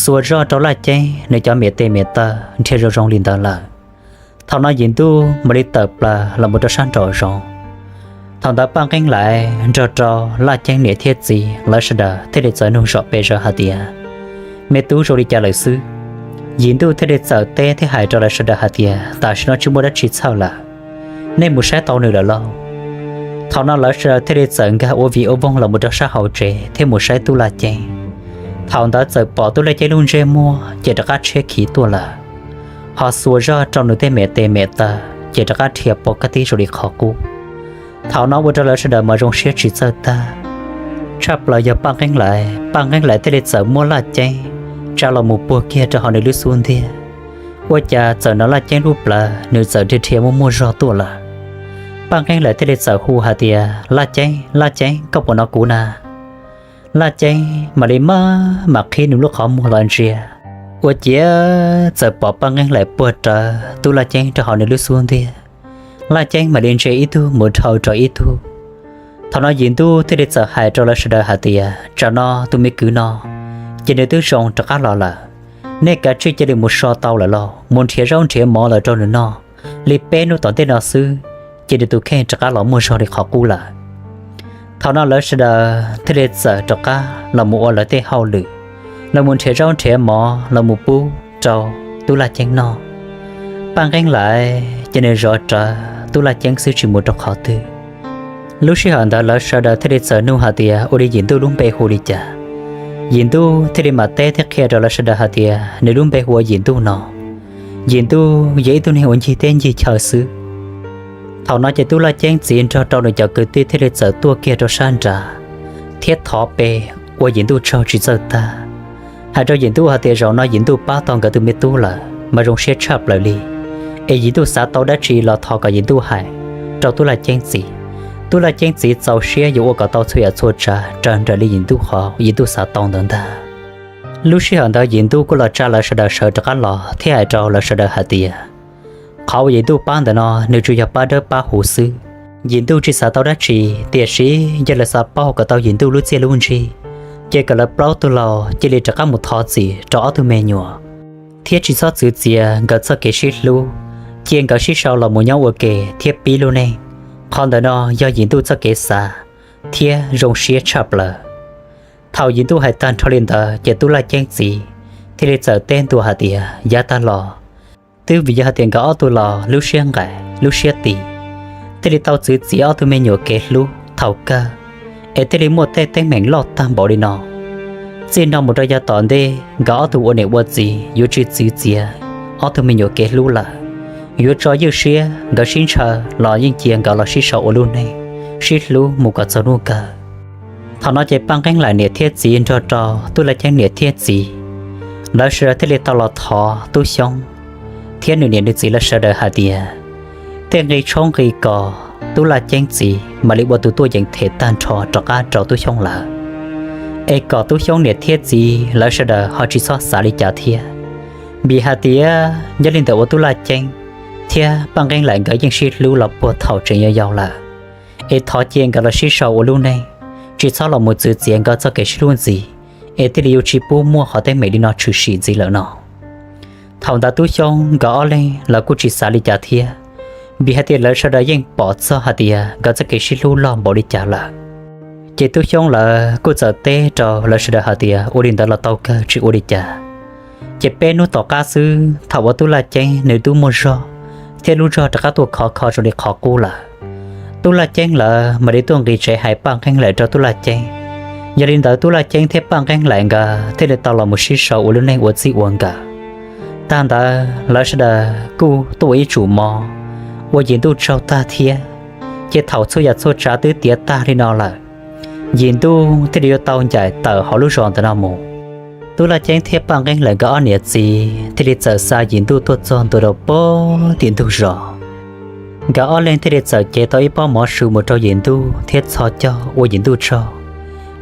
Xuas zoj rau Laj Ceeb nws cov mem tes mem taw dhia zoo zoo li ntawd lawm. Thaum no Yim Ntuj mam li tawm plaws los mus rau sab nraum zoov. Thaum ntawd Paj Nqeeb Lais nrog rau Laj Ceeb niam thiab txiv lawv sawv daws thiaj li txawm nug zom pes zaws hais tias, Me tub, zoo li cas lawm xwb? Yim Ntuj thiaj li txawm teb thiab hais rau lawv sawv daws hais tias, Tam sim no tsis muaj dab tsi txhawj lawm. Nej mus saib tau nws lawm lauj? Thaum no lawv sawv daws thiaj li txawm nkag ua vij ua voog los mus rau sab hauv tsev thiab mus saib Tub Laj Ceeb. Thaum ntawd txawm pom Tub Laj Ceeb lub ntsej muag ces rov qab tshiab khiv tuaj lawm, hos xuas zoj rau nws tej mem tes mem taw ces rov qab dhia pov kaj tib zoo li qhov qub. Thaum no ua rau lawv sawv daws mas zoo siab tsis txawj tag. Tshaj plaws yog Paj Nqeeb Lais, Paj Nqeeb Lais thiaj li txawm muab Laj Ceeb tsa los mus puag kiag rau hauv nws lub xub ntiag. Ua cas txawm hnov Laj Ceeb lub plawv nws txawm dhia dhia muaj muaj zog tuaj lawm. Paj Nqeeb Lais thiaj li txawm hu hais tias, Laj Ceeb, Laj Ceeb, koj puas hnov kuv na? Laj Ceeb mam li maj mam qhib nws lub qhov muag los ntsia, ua ciav txawm pom Paj Nqeeb Lais puag rawv Tub Laj Ceeb rau hauv nws lub xub ntiag. Laj Ceeb mam li ntsia ib tug mus dhau rau ib tug. Thaum no Yim Ntuj thiaj li txawm hais rau lawv sawv daws hais tias, Tsam no tus me kwv no ces nws twb zoo rov qab los lawm. Nej kav tsij cia li mus so tau lawm los mus nrhiav zaub nrhiav mov los rau nws noj. Li peb hnub tom ntej no xwb ces nws tus kheej rov qab los muaj zog li qhov qub lawm. Thaum no lawv sawv daws thiaj li txawm rov qab los mus ua lawv tej hauj lwm, los mus nrhiav zaub nrhiav mov los mus pub rau Tub Laj Ceeb noj. Paj Nqeeb Lais ces nws zov rawv Tub Laj Ceeb xwb tsis mus rau qhov twg. Lub sij hawm ntawd lawv sawv daws thiaj li txawm nug hais tias, Ua li Yim Ntuj lub npe hu li cas? Yim Ntuj thiaj li mam teb thiab qhia rau lawv sawv daws hais tias nws lub npe hu ua Yim Ntuj no. Yim Ntuj yog ib tug neeg uas ncig teb ncig chaw xwb. Thaum no ces Tub Laj Ceeb txiv nrog rau nws cov kwv tij thiaj li txawm tuaj kiag rau sab nrad thiab thov pe ua Yim Ntuj tsaug tsis txawj tag, hais rau Yim Ntuj hais tias zaum no Yim Ntuj pab tau nkawd tus me tub lawm mas zoo siab tshaj plaws li, es Yim Ntuj xav tau dab tsi los thov kom Yim Ntuj hais rau Tub Laj Ceeb txiv. Tub Laj Ceeb txiv txaus siab yuav ua kom tau txhua yam txhua tsav raws nraim li Yim Ntuj qhov Yim Ntuj xav tau ntawd ntag. Lub sij hawm ntawd Yim Ntuj kuj los tsa lawv sawv daws sawv rov qab los thiab hais rau lawv sawv daws hais tias, qhov uas Yim Ntuj pab ntawm no nws tsuas yog pab dawb pab huv xwb. Yim Ntuj tsis xav tau dab tsi, tiam sis yog lawv xav paub kom tau Yim Ntuj lub txiaj lub ntsig, ces kom lawv plaub tug laus cia li rov qab mus thov txim rau ob tug me nyuam, thiab tsis txhob txwv txiav nkawd txoj kev sib hlub, cia nkawd sib sau los mus nyob ua ke thiab pib lub neej. Qhov ntawm no yog Yim Ntuj txoj kev xav thiab zoo siab tshaj plaws. Thaum Yim Ntuj hais tag nrho li ntawd ces Tub Laj Ceeb txiv thiaj li txawm teb ntua hais tias, Yav tag los twb vim yog hais tias nkawd ob tug laus lub siab nqaim lub siab ti, thiaj li tau txwv txiav ob tug me nyuam kev hlub thaum kawg, es thiaj li muaj tej teeb meem loj tag npaum li no. Txij no mus rau yav tom ntej nkawd ob tug ua niam ua txiv yuav tsis txwv txiav ob tug me nyuam kev hlub lawm, yuav tso ywj siab, nkawd sib ntshaw los yeej cia nkawd los sib sau ua lub neej, sib hlub mus kom txog hnub kawg. Thaum no ces Paj Nqeeb Laim niam thiab txiv nrog rau Tub Laj Ceeb niam thiab txiv, lawv sawv daws thiaj li tau los thov Tub Xyoob thiab nws niam nws txiv lawv sawv daws hais tias, tej nqi tshoob nqi kos Tub Laj Ceeb txiv mam li ua tus tuaj yeem them tag nrho rov qab rau Tub Xyoob lawv, es kom Tub Xyoob niam thiab txiv lawv sawv daws ho tsis txhob xav li cas thiab. Vim hais tias yog li ntawd ua Tub Laj Ceeb thiab Paj Nqeeb Laim nkawd yeej sib hlub los puag thaum tseem yau yau lawm, es thov cia nkawd los sib sau ua lub neej, tsis txhob los mus txwv txiav nkawd txoj kev sib hlub ntxiv, es thiaj li yuav tsis pub muaj qhov teeb meem li no tshwm sim ntxiv lawm no. Thaum ntawd Tub Xyoob nkawd ob leeg lawv kuj tsis xav li cas thiab, vim hais tias lawv sawv daws yeej pom txog hais tias nkawd txoj kev sib hlub loj npaum li cas lawm. Ces Tub Xyoob lawv kuj txawm teb rau lawv sawv daws hais tias ua li ntawd los tau kawg, tsis ua li cas. Ces peb hnub tom qab xwb, thaum uas Tub Laj Ceeb nws twb muaj zog thiab lub zog rov qab tuaj khov kho zoo li qhov qub lawm, Tub Laj Ceeb lawv mam li tuaj nqis tsev hais Paj Nqeeb Laim rau Tub Laj Ceeb. Yog li ntawd Tub Laj Ceeb thiab Paj Nqeeb Laim nkawd thiaj li tau los mus sib sau ua lub neej ua txij ua nkawm. Tag ntawd lawv sawv daws kuj tuaj ua ib tsum mov, ua Yim Ntuj tsaug tag thiab. Ces thaum txhua yam txhua tsav twb tiav tag li no lawm, Yim Ntuj thiaj li yuav tau ncaim tawm hauv lub zos ntawm no mus. Tub Laj Ceeb thiab Paj Nqeeb Laim nkawd ob niam txiv thiaj li txawm xa Yim Ntuj tuaj txog ntua rau puag tim ntug zos. Nkawd ob leeg thiaj li txawm cev tau ib pob mov su mus rau Yim Ntuj thiab txhos caug ua Yim Ntuj tsaug,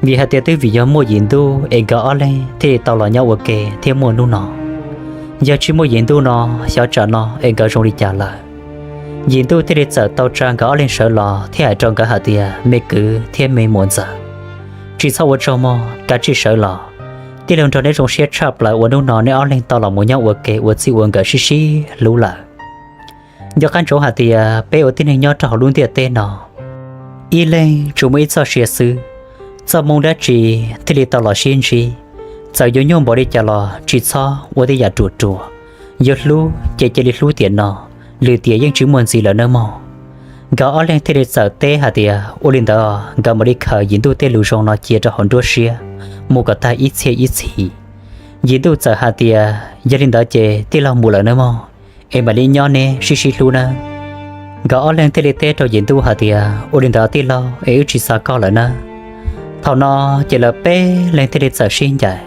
vim hais tias twb vim yog muaj Yim Ntuj es nkawd ob leeg thiaj li tau los nyob ua ke thiab muaj hnub no. Yog tsis muaj Yim Ntuj no, xyov tsam no es nkawd zoo li cas lawm. Yim Ntuj thiaj li txawm tau tsa nkawd ob leeg sawv los thiab hais rau nkawd hais tias, me kwv thiab me muam ntxawm, tsis txhob ua tsaug mog, kav tsij sawv los. Tij laug nrog neb zoo siab tshaj plaws uas hnub no neb ob leeg tau los mus nyob ua ke ua txij ua nkawm sib sib hlub lawm. Nco qab ntsoov hais tias peb ua tib neeg nyob rau hauv lub ntiaj teb no, ib leeg tsuas muaj ib txoj sia xwb. Txoj hmoo dab tsi thiaj li tau los sib ntsib, txawm yuav nyuaj npaum li cas los tsis txhob ua tej yam ruam ruam. Yuav hlub ces cia li hlub tiam no, lwm tiam yeej tsis muaj ntxiv lawm nawb mog. Nkawd ob leeg thiaj li txawm teb hais tias ua li ntawd nkawd mam li khaws Yim Ntuj tej lus zoo no cia rau hauv nruab siab mus kom tag ib txhiab ib txhis. Yim Ntuj txawm hais tias yog li ntawd ces tij laug mus lawm nawb mog, es mam li nyob neb sib sib hlub nawb. Nkawd ob leeg thiaj li teb rau Yim Ntuj hais tias ua li ntawd tij laug es wb tsis xa koj lawm nawb. Thaum no ces lawv peb leeg thiaj li txawm sib ncaim,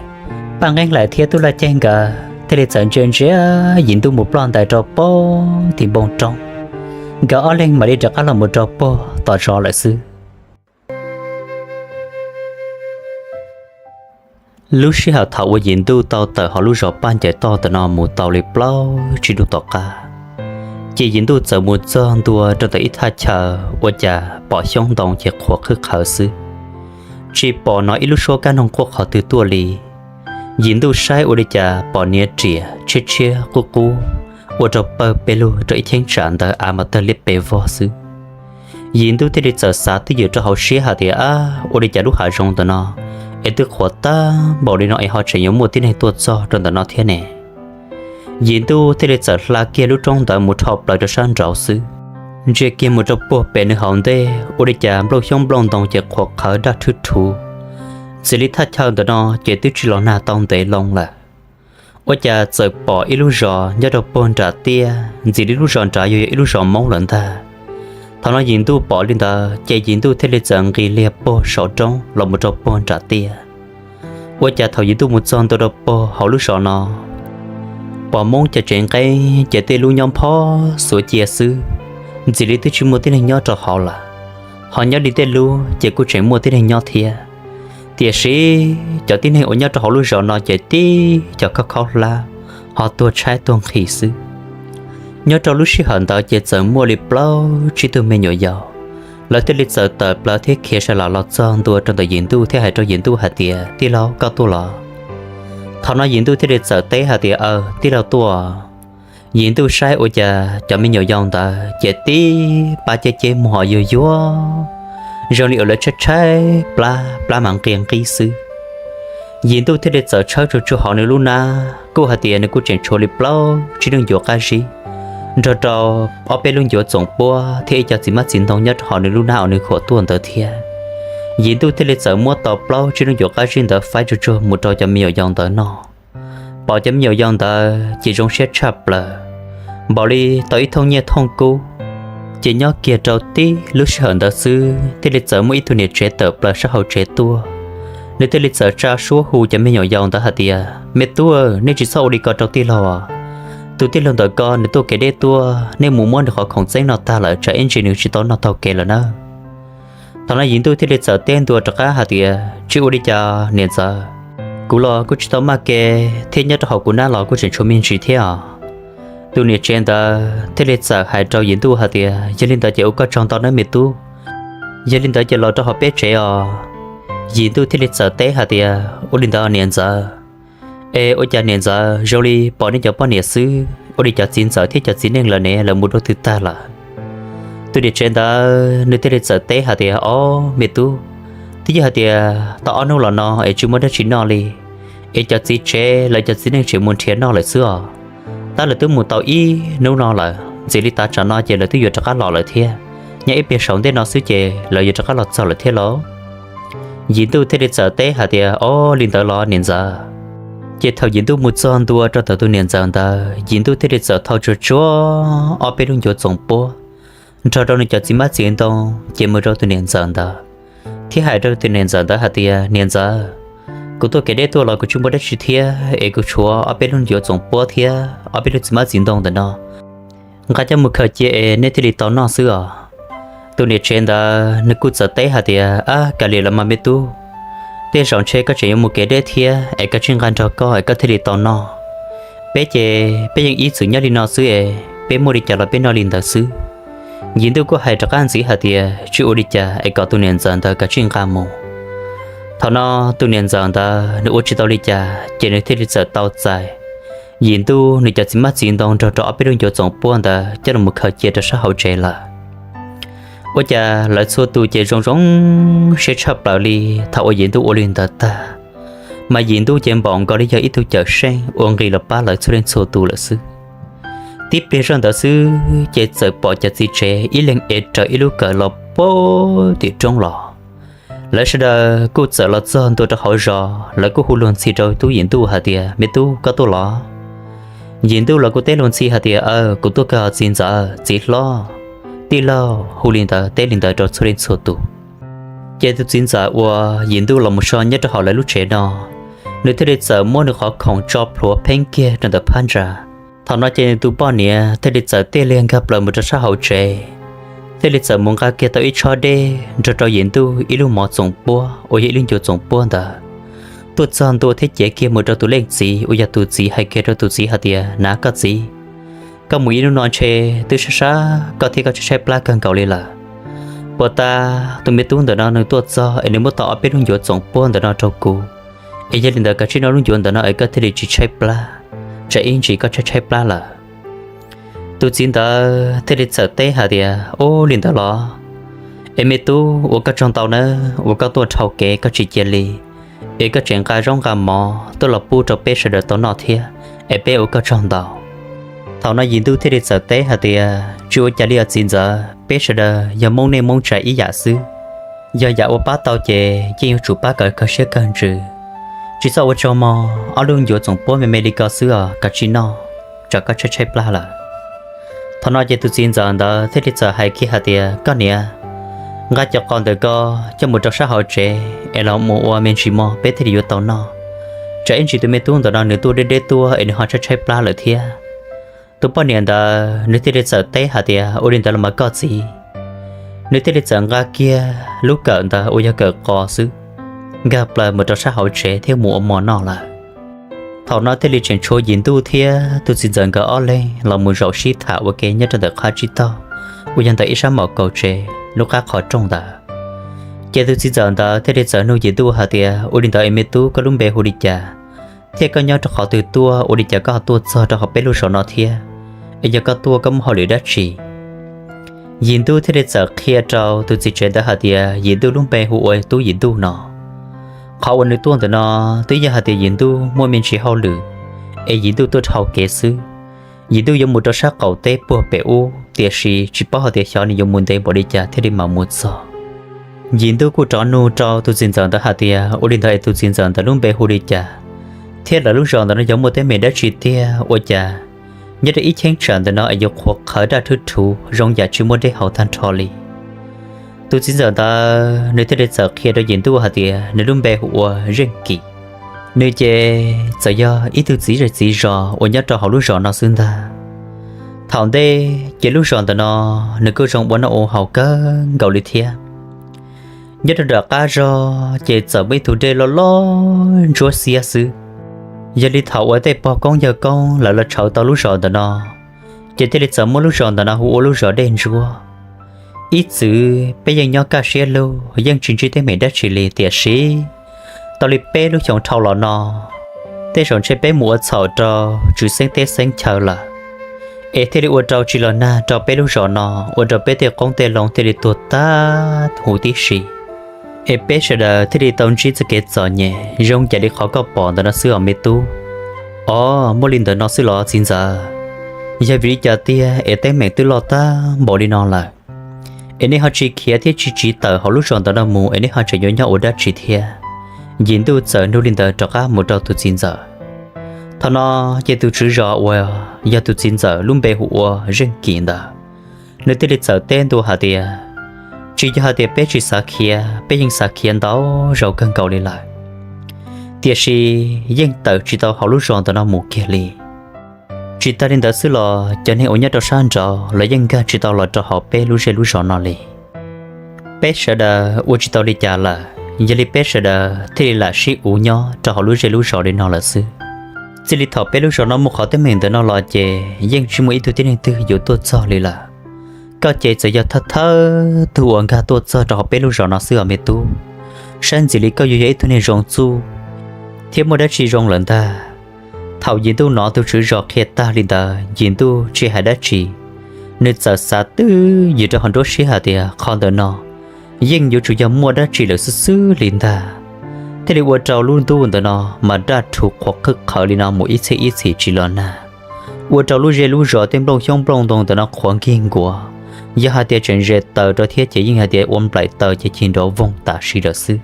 Paj Nqeeb Laim thiab Tub Laj Ceeb nkawd thiaj li txawm ntsia ntsia Yim Ntuj mus ploj ntais rau puag tim npoo roob. Nkawd ob leeg mam li rov qab los mus rau puag tom zos lawm xwb. Lub sij hawm thaum uas Yim Ntuj tau tawm hauv lub zos Paj Ncaim Toj ntawm no mus tau li plaub tsib hnub tom qab, ces Yim Ntuj txawm mus txog ntua rau ntawm ib thaj chaw ua cas pom xyoob ntoo ces qhuav qhwb qhawv xwb, tsis pom hnov ib lub suab kab noog quaj qhov twg tuaj li. Yim Ntuj saib ua li cas pom niag riam tshiab tshiab qub qub ua rau pawg pes lug rau ib cheeb tsam ntawd av mas tawg liab pes vog xwb. Yim Ntuj thiaj li txawm xav twj ywm rau hauv siab hais tias, ab, ua li cas lub hav zoov ntawm no es twb qhuav tag npaum li no es ho tseem yuav muaj tib neeg tuaj txog rau ntawm no thiab ne? Yim Ntuj thiaj li txawm hla kiag lub roob ntawd mus rho plaws rau sab nraud xwb, ntsia kiag mus rau puag pem nws hauv ntej ua li cas nplooj xyoob nplooj ntoo ces qhuav qhawv daj rhwb rhuv. Ntxim li thaj chaw ntawm no ces twb tsis los nag tau ntev loo lawm. Ua cas txawm pom ib lub zos nyob rau puag nram tiaj, ntxim li lub zos nrad yuav yog ib lub zos Hmoob lawm ntag. Thaum no Yim Ntuj pom li ntawd ces Yim Ntuj thiaj li txawm nqis liag puag saum roob los mus rau puag nram tiaj. Ua cas thaum Yim Ntuj mus txog ntua rau puag hauv lub zos no, pom Hmoob ces tsev nqeeb ces tej lub nyob nphob xuav cia xwb, ntxim li twb tsis muaj tib neeg nyob rau hauv lawm. Ho nyob li tej lub ces kuj tseem muaj tib neeg nyob thiab, tiam sis cov tib neeg uas nyob rau hauv lub zos no ces tib cov khaub khaub hlab ho tuag tshaib tuag nqhis xwb. Nyob rau lub sij hawm ntawd ces txawm muaj li plaub tsib tug me nyuam yaus, lawv thiaj li txawm tawm plaws thiab khiav sas las los txog ntua rau ntawm Yim Ntuj thiab hais rau Yim Ntuj hais tias, tij laug, koj tuaj los? Thaum no Yim Ntuj thiaj li txawm teb hais tias, aw, tij laug tuaj. Yim Ntuj saib ua cas cov me nyuam yaus ntawd ces tib pab ceb ceb muag yuag yuag, zoo li uas lawv tshaib tshaib plab, plab mas nqia nqib xwb. Yim Ntuj thiaj li txawm tshawb tsuag tsuag hauv nws lub hnab, kuj hais tias nws kuj tseem tshuav li plaub tsib lub ncuav qab zib, nrog rau ob peb lub ncuav txoom puab thiab ib co txiv hmab txiv ntoo nyob rau hauv nws lub hnab uas nws khuam tuaj ntawd thiab. Yim Ntuj thiaj li txawm muab tau plaub tsib lub ncuav qab zib ntawd faib tsuag tsuag mus rau cov me nyuam yaus ntawd noj. Pom cov me nyuam yaus ntawd ces zoo siab tshaj plaws, npaum li tau ib thooj nyiaj thooj kub. Ces nyob kiag rau tib lub sij hawm ntawd xwb thiaj li txawm muaj ib tug niam tsev tawm plaws sab hauv tsev tuaj. Nws thiaj li txawm tsa suab hu cov me nyuam yaus ntawd hais tias, me tub, nej tsis txhob ua li ko rau tij laug. Tus tij laug ntawm ko nws tuaj kev deb tuaj, nej mus muab nws qhov khoom txeeb no tag lawm, tsam ib ntsis nws tsis tau noj taug kev lawm nawb. Thaum no Yim Ntuj thiaj li txawm teb ntua rov qab hais tias, Tsis ua li cas niam ntxawm, kuv los kuj tsis tau maj kev thiab, nyob rau hauv kuv nab los kuj tseem tshuav me ntsis thiab os. Tus niam tsev ntawd thiaj li txawm hais rau Yim Ntuj hais tias, Yog li ntawd ces ua koj tsaug ntau nawb me tub. Yog li ntawd ces los rau hauv peb tsev os. Yim Ntuj thiaj li txawm teb hais tias, Ua li ntawd niam ntxawm. Es ua cas niam ntxawm zoo li pom nej cov poj niam xwb, ua li cov txiv ntxawm thiab cov txiv neej lawm ne, lawv mus dua twg tag lawm? Tus niam tsev ntawd nws thiaj li txawm teb hais tias, Ob me tub, twb yog hais tias tau ob hnub los no es tsis muaj dab tsi noj li, es cov txiv tsev lawv cov txiv neej tseem mus nrhiav noj lawm xwb os. Tab lawv twb mus tau ib hnub no lawm, ntxiv li tav tsam no ces lawv twb yuav rov qab los lawm thiab. Nyob ib pliag saum ntej no xwb ces lawv yuav rov qab los txog lawm thiab lauj. Yim Ntuj thiaj li txawm teb hais tias, Ob, li ntawd los niam ntxawm. Ces thaum Yim Ntuj mus txog ntua rau ntawm tus niam ntxawm ntawd, Yim Ntuj thiaj li txawm thau tsuag tsuag ob peb lub ncuav txoom puab nrog rau nws cov txiv hmab txiv ntoo ces mus rau tus niam ntxawm ntawd, thiab hais rau tus niam ntxawm ntawd hais tias, Niam ntxawm, kuv tuaj kev deb tuaj los kuv tsis muaj dab tsi thiab, es kuv tshuav ob peb lub ncuav txoom puab thiab ob peb lub txiv hmab txiv ntoo ntawm no, nqa coj mus khaws cia es nej thiaj li tau noj xwb os. Tus niam tsev ntawd nws kuj txawm teb hais tias, Ab, kav liam los mas me tub, tej zaum ntshe koj tseem yuav mus kev deb thiab, es koj tsij nqa nrog koj es koj thiaj li tau noj. Peb ces peb yeej ib txwm nyob li no xwb es peb muaj li cas los peb noj li ntawd xwb. Yim Ntuj kuj hais rov qab ntxiv hais tias, Tsis ua li cas, es kom tus niam ntxawm ntawd kav tsij nqa mus. Thaum no tus niam ntxawm ntawd nws ua tsis tau li cas ces nws thiaj li txawm tau txais Yim Ntuj nws cov txiv hmab txiv ntoo nrog rau ob peb lub ncuav txoom puab ntawd coj los khaws cia rau sab hauv tsev lawm. Ua cas lawv txhua tus ces zoo zoo siab tshaj plaws li thaum uas Yim Ntuj ua li ntawd tag, mas Yim Ntuj ces npaum nkaus li yog ib tug cawm seej uas nqis los pab lawv txhua leej txhua tus lawm xwb. Tib pliag zoj ntawd xwb ces txawm pom cov txiv tsev ib leeg ev rawv ib lub kawm los puag tim roob los. Lawv sawv daws kuj txawm los txog ntua rau hauv zos, lawv kuj hu luag ntxhi rau tub Yim Ntuj hais tias, Me tub, koj tuaj los? Yim Ntuj los kuj teb luag ntxhi hais tias, Aw, kuv tuaj kawg os txiv ntxawm, txiv hlob, tij laug hu li ntawd teb li ntawd rau txhua leej txhua tus. Ces tus txiv ntxawm uas Yim Ntuj los mus so nyob rau hauv lawv lub tsev no, nws thiaj li txawm muab nws qhov khoom tso plhuav pheeb kiag rau ntawm phab ntsa. Thaum no ces nws tus poj niam thiaj li txawm tiaj liag nkag plaws mus rau sab hauv tsev, thiaj li txawm mus nqa kiag tau ib tshob dej nrog rau Yim Ntuj ib lub mov txoom puab uas yog ib lub ncuav txoom puab ntawd, tuaj txog ntua thiab cev kiag mus rau tus leej txiv uas yog tus txiv, hais kiag rau tus txiv hais tias, Nav koj txiv, koj mus ib hnub no ntshe twb sab sab koj thiab koj tshaib tshaib plab kawg nkaus li lawm. Puas tas tus me tub ntawm no nws tuaj txog es nws muab tau ob peb lub ncuav txoom puab ntawm no rau kuv, es yog li ntawd kav tsij noj lub ncuav ntawm no es koj thiaj li tsis tshaib plab, tsam ib ntsis koj tshaib tshaib plab lawm. Tus txiv ntawd thiaj li txawm teb hais tias, Ub, li ntawd los? Es me tub, ua koj tsaug ntau nawb uas koj tuaj dhau kev koj tsis cia li, es koj tseem nqa zaub nqa mov tuaj los pub rau peb sawv daws tau noj thiab, es peb ua koj tsaug ntau. Thaum no Yim Ntuj thiaj li txawm teb hais tias, Tsis ua cas li os txiv ntxawm, peb sawv daws yog Hmoob, nej Hmoob tsa ib yam xwb. Yog yam ua pab tau ces yeej yuav tsum pab kom kawg siab kawg ntsws. Tsis txhob ua tsaug mog, ob lub ncuav txoom puab me me li ko xwb os, kav tsij noj, tsam koj tshaib tshaib plab lawm. Thaum no ces tus txiv ntxawm ntawd thiaj li txawm hais kiag hais tias, Koj niam, nqa cov qos ntawm ko coj mus rau sab hauv tsev es los mus ua me ntsis mog, peb thiaj li yuav tau noj, tsam ib ntsis tus me tub ntawm no nws tuaj deb deb tuaj es nws ho tshaib tshaib plab lawm thiab. Tus poj niam ntawd nws thiaj li txawm teb hais tias, Ua li ntawd los mas koj txiv. Nws thiaj li txawm nqa kiag lub kawm ntawd uas yog kawm qos xwb, nkag plaws mus rau sab hauv tsev thiab mus ua mov noj lawm. Thaum no thiaj li tseem tshuav Yim Ntuj thiab tus txiv ntxawm nkawd ob leeg los mus zaum sib tham ua ke nyob rau ntawm qhov tsib taug uas yog ntawm ib sab maum kaus tsev lub qab qhov rooj ntawd. Ces tus txiv ntxawm ntawd thiaj li txawm nug Yim Ntuj hais tias, Ua li ntawd es me tub, koj lub npe hu li cas, thiab koj nyob rau qhov twg tuaj, ua li cas koj ho tuaj txog rau hauv peb lub zos no thiab? Es yog koj tuaj koj muaj hauj lwm dab tsi? Yim Ntuj thiaj li txawm qhia rau tus txiv tsev ntawd hais tias Yim Ntuj lub npe hu ua Tub Yim Ntuj no. Qhov uas nws tuaj ntawm no twb yog hais tias Yim Ntuj muaj me ntsis hauj lwm, es Yim Ntuj tuaj dhau kev xwb. Yim Ntuj yuav mus rau sab qaum teb puag pem ub, tiam sis tsis paub hais tias xyov nws yuav mus ntev npaum li cas thiaj li mam mus txog. Yim Ntuj kuj rov nug rau tus txiv ntxawm ntawd hais tias, Ua li ntawd es tus txiv ntxawm ntawd lub npe hu li cas, thiab lawv lub zos ntawm no yog muaj teeb meem dab tsi tiag ua cas nyob rau ib cheeb tsam ntawm no es yuav qhuav qhawv daj rhuv rhuv zoo yam tsis muaj dej haus tag nrho li? Tus txiv ntxawm ntawd nws thiaj li txawm qhia rau Yim Ntuj hais tias nws lub npe hu ua Zeej Kim. Nws ces txawm yog ib tug txiv zej txiv zos uas nyob rau hauv lub zos no xwb ntag. Thaum ntej ces lub zos ntawm no nws kuj zoo ua noj ua haus kawg nkaus li thiab. Nyob rau nram qab zos ces txawm muaj ib tug dej loj loj ntsuab xiab xwb. Yog li thaum uas tej pog koob yawg koob lawv los tshawb tau lub zos ntawm no, ces thiaj li txawm muab lub zos ntawm no hu ua lub zos Dej Ntsuab. Ib txwm peb yeej nyob kaj siab lug yeej tsis ntsib teeb meem dab tsi li, tiam sis tau li peb lub xyoos dhau los no, tej zaum ntshe peb mus ua txhaum rau tswv xeeb teb xeeb chaw lawm, es thiaj li ua rau tsis los nag rau peb lub zos no, ua rau peb tej qoob tej loo thiaj li tuag tag huv tib si. Es peb sawv daws thiaj li tau ntsib txoj kev txom nyem zoo ib yam li qhov koj pom ntawm no xwb os me tub. Os, muaj li ntawm no xwb los txiv ntxawm? Yog vim li cas tiag es teeb meem twb loj tag npaum li no lawm, es nej ho tsis khiav thiab tsis tawm hauv lub zos ntawm no mus, es nej ho tseem yuav nyob ua dab tsi thiab? Yim Ntuj txawm nug li ntawd rov qab mus rau tus txiv ntxawm. Thaum no ces tus tswv zos uas yog tus txiv ntxawm lub npe hu ua Zeej Kim ntawd, nws thiaj li txawm teb ntua hais tias, tsis yog hais tias peb tsis xav khiav, peb yeej xav khiav ntau zaus kawg nkaus li lawm, tiam sis yeej tawm tsis tau hauv lub zos ntawm no mus kiag li. Tsis tas li ntawd xwb los cov neeg uas nyob rau sab nraud los yeej nkag tsis tau los rau hauv peb lub zej lub zos no li. Peb sawv daws ua tsis tau li cas lawm, yog li peb sawv daws thiaj li lam sib uv nyob rau hauv lub zej lub zos li no lawm xwb. Txij li thaum peb lub zos no muaj qhov teeb meem ntawm no los ces yeej tsis muaj ib tug tib neeg twg yuav tuaj txog li lawm. Koj ces txawm yog thawj thawj tug uas nkag tuaj txog rau hauv peb lub zos no xwb os me tub. Saib ntxim li koj yuav yog ib tug neeg zoo txuj thiab muaj dab tsi zoo lawm ntag. Thaum Yim Ntuj hnov tus tswv zos qhia tag li ntawd, Yim Ntuj tsis hais dab tsi, nws txawm xav twb ywm rau hauv nruab siab hais tias qhov ntawm no yeej yuav tsum yog muaj dab tsi lawm xwb xwb li ntag, thiaj li ua rau lub ntuj ntawm no mas daj rhuv qhuav qhwb qhawv li no mus ib txhiab ib txhis tsis los nag, ua rau lub zej lub zos tej nplooj xyoob nplooj ntoo ntawm no qhuav nkig nkuav. Yog hais tias tseem ze taws rau thiab ces yeej hais tias ua nplaim taws ces cig nrov voog tam sim lawm xwb.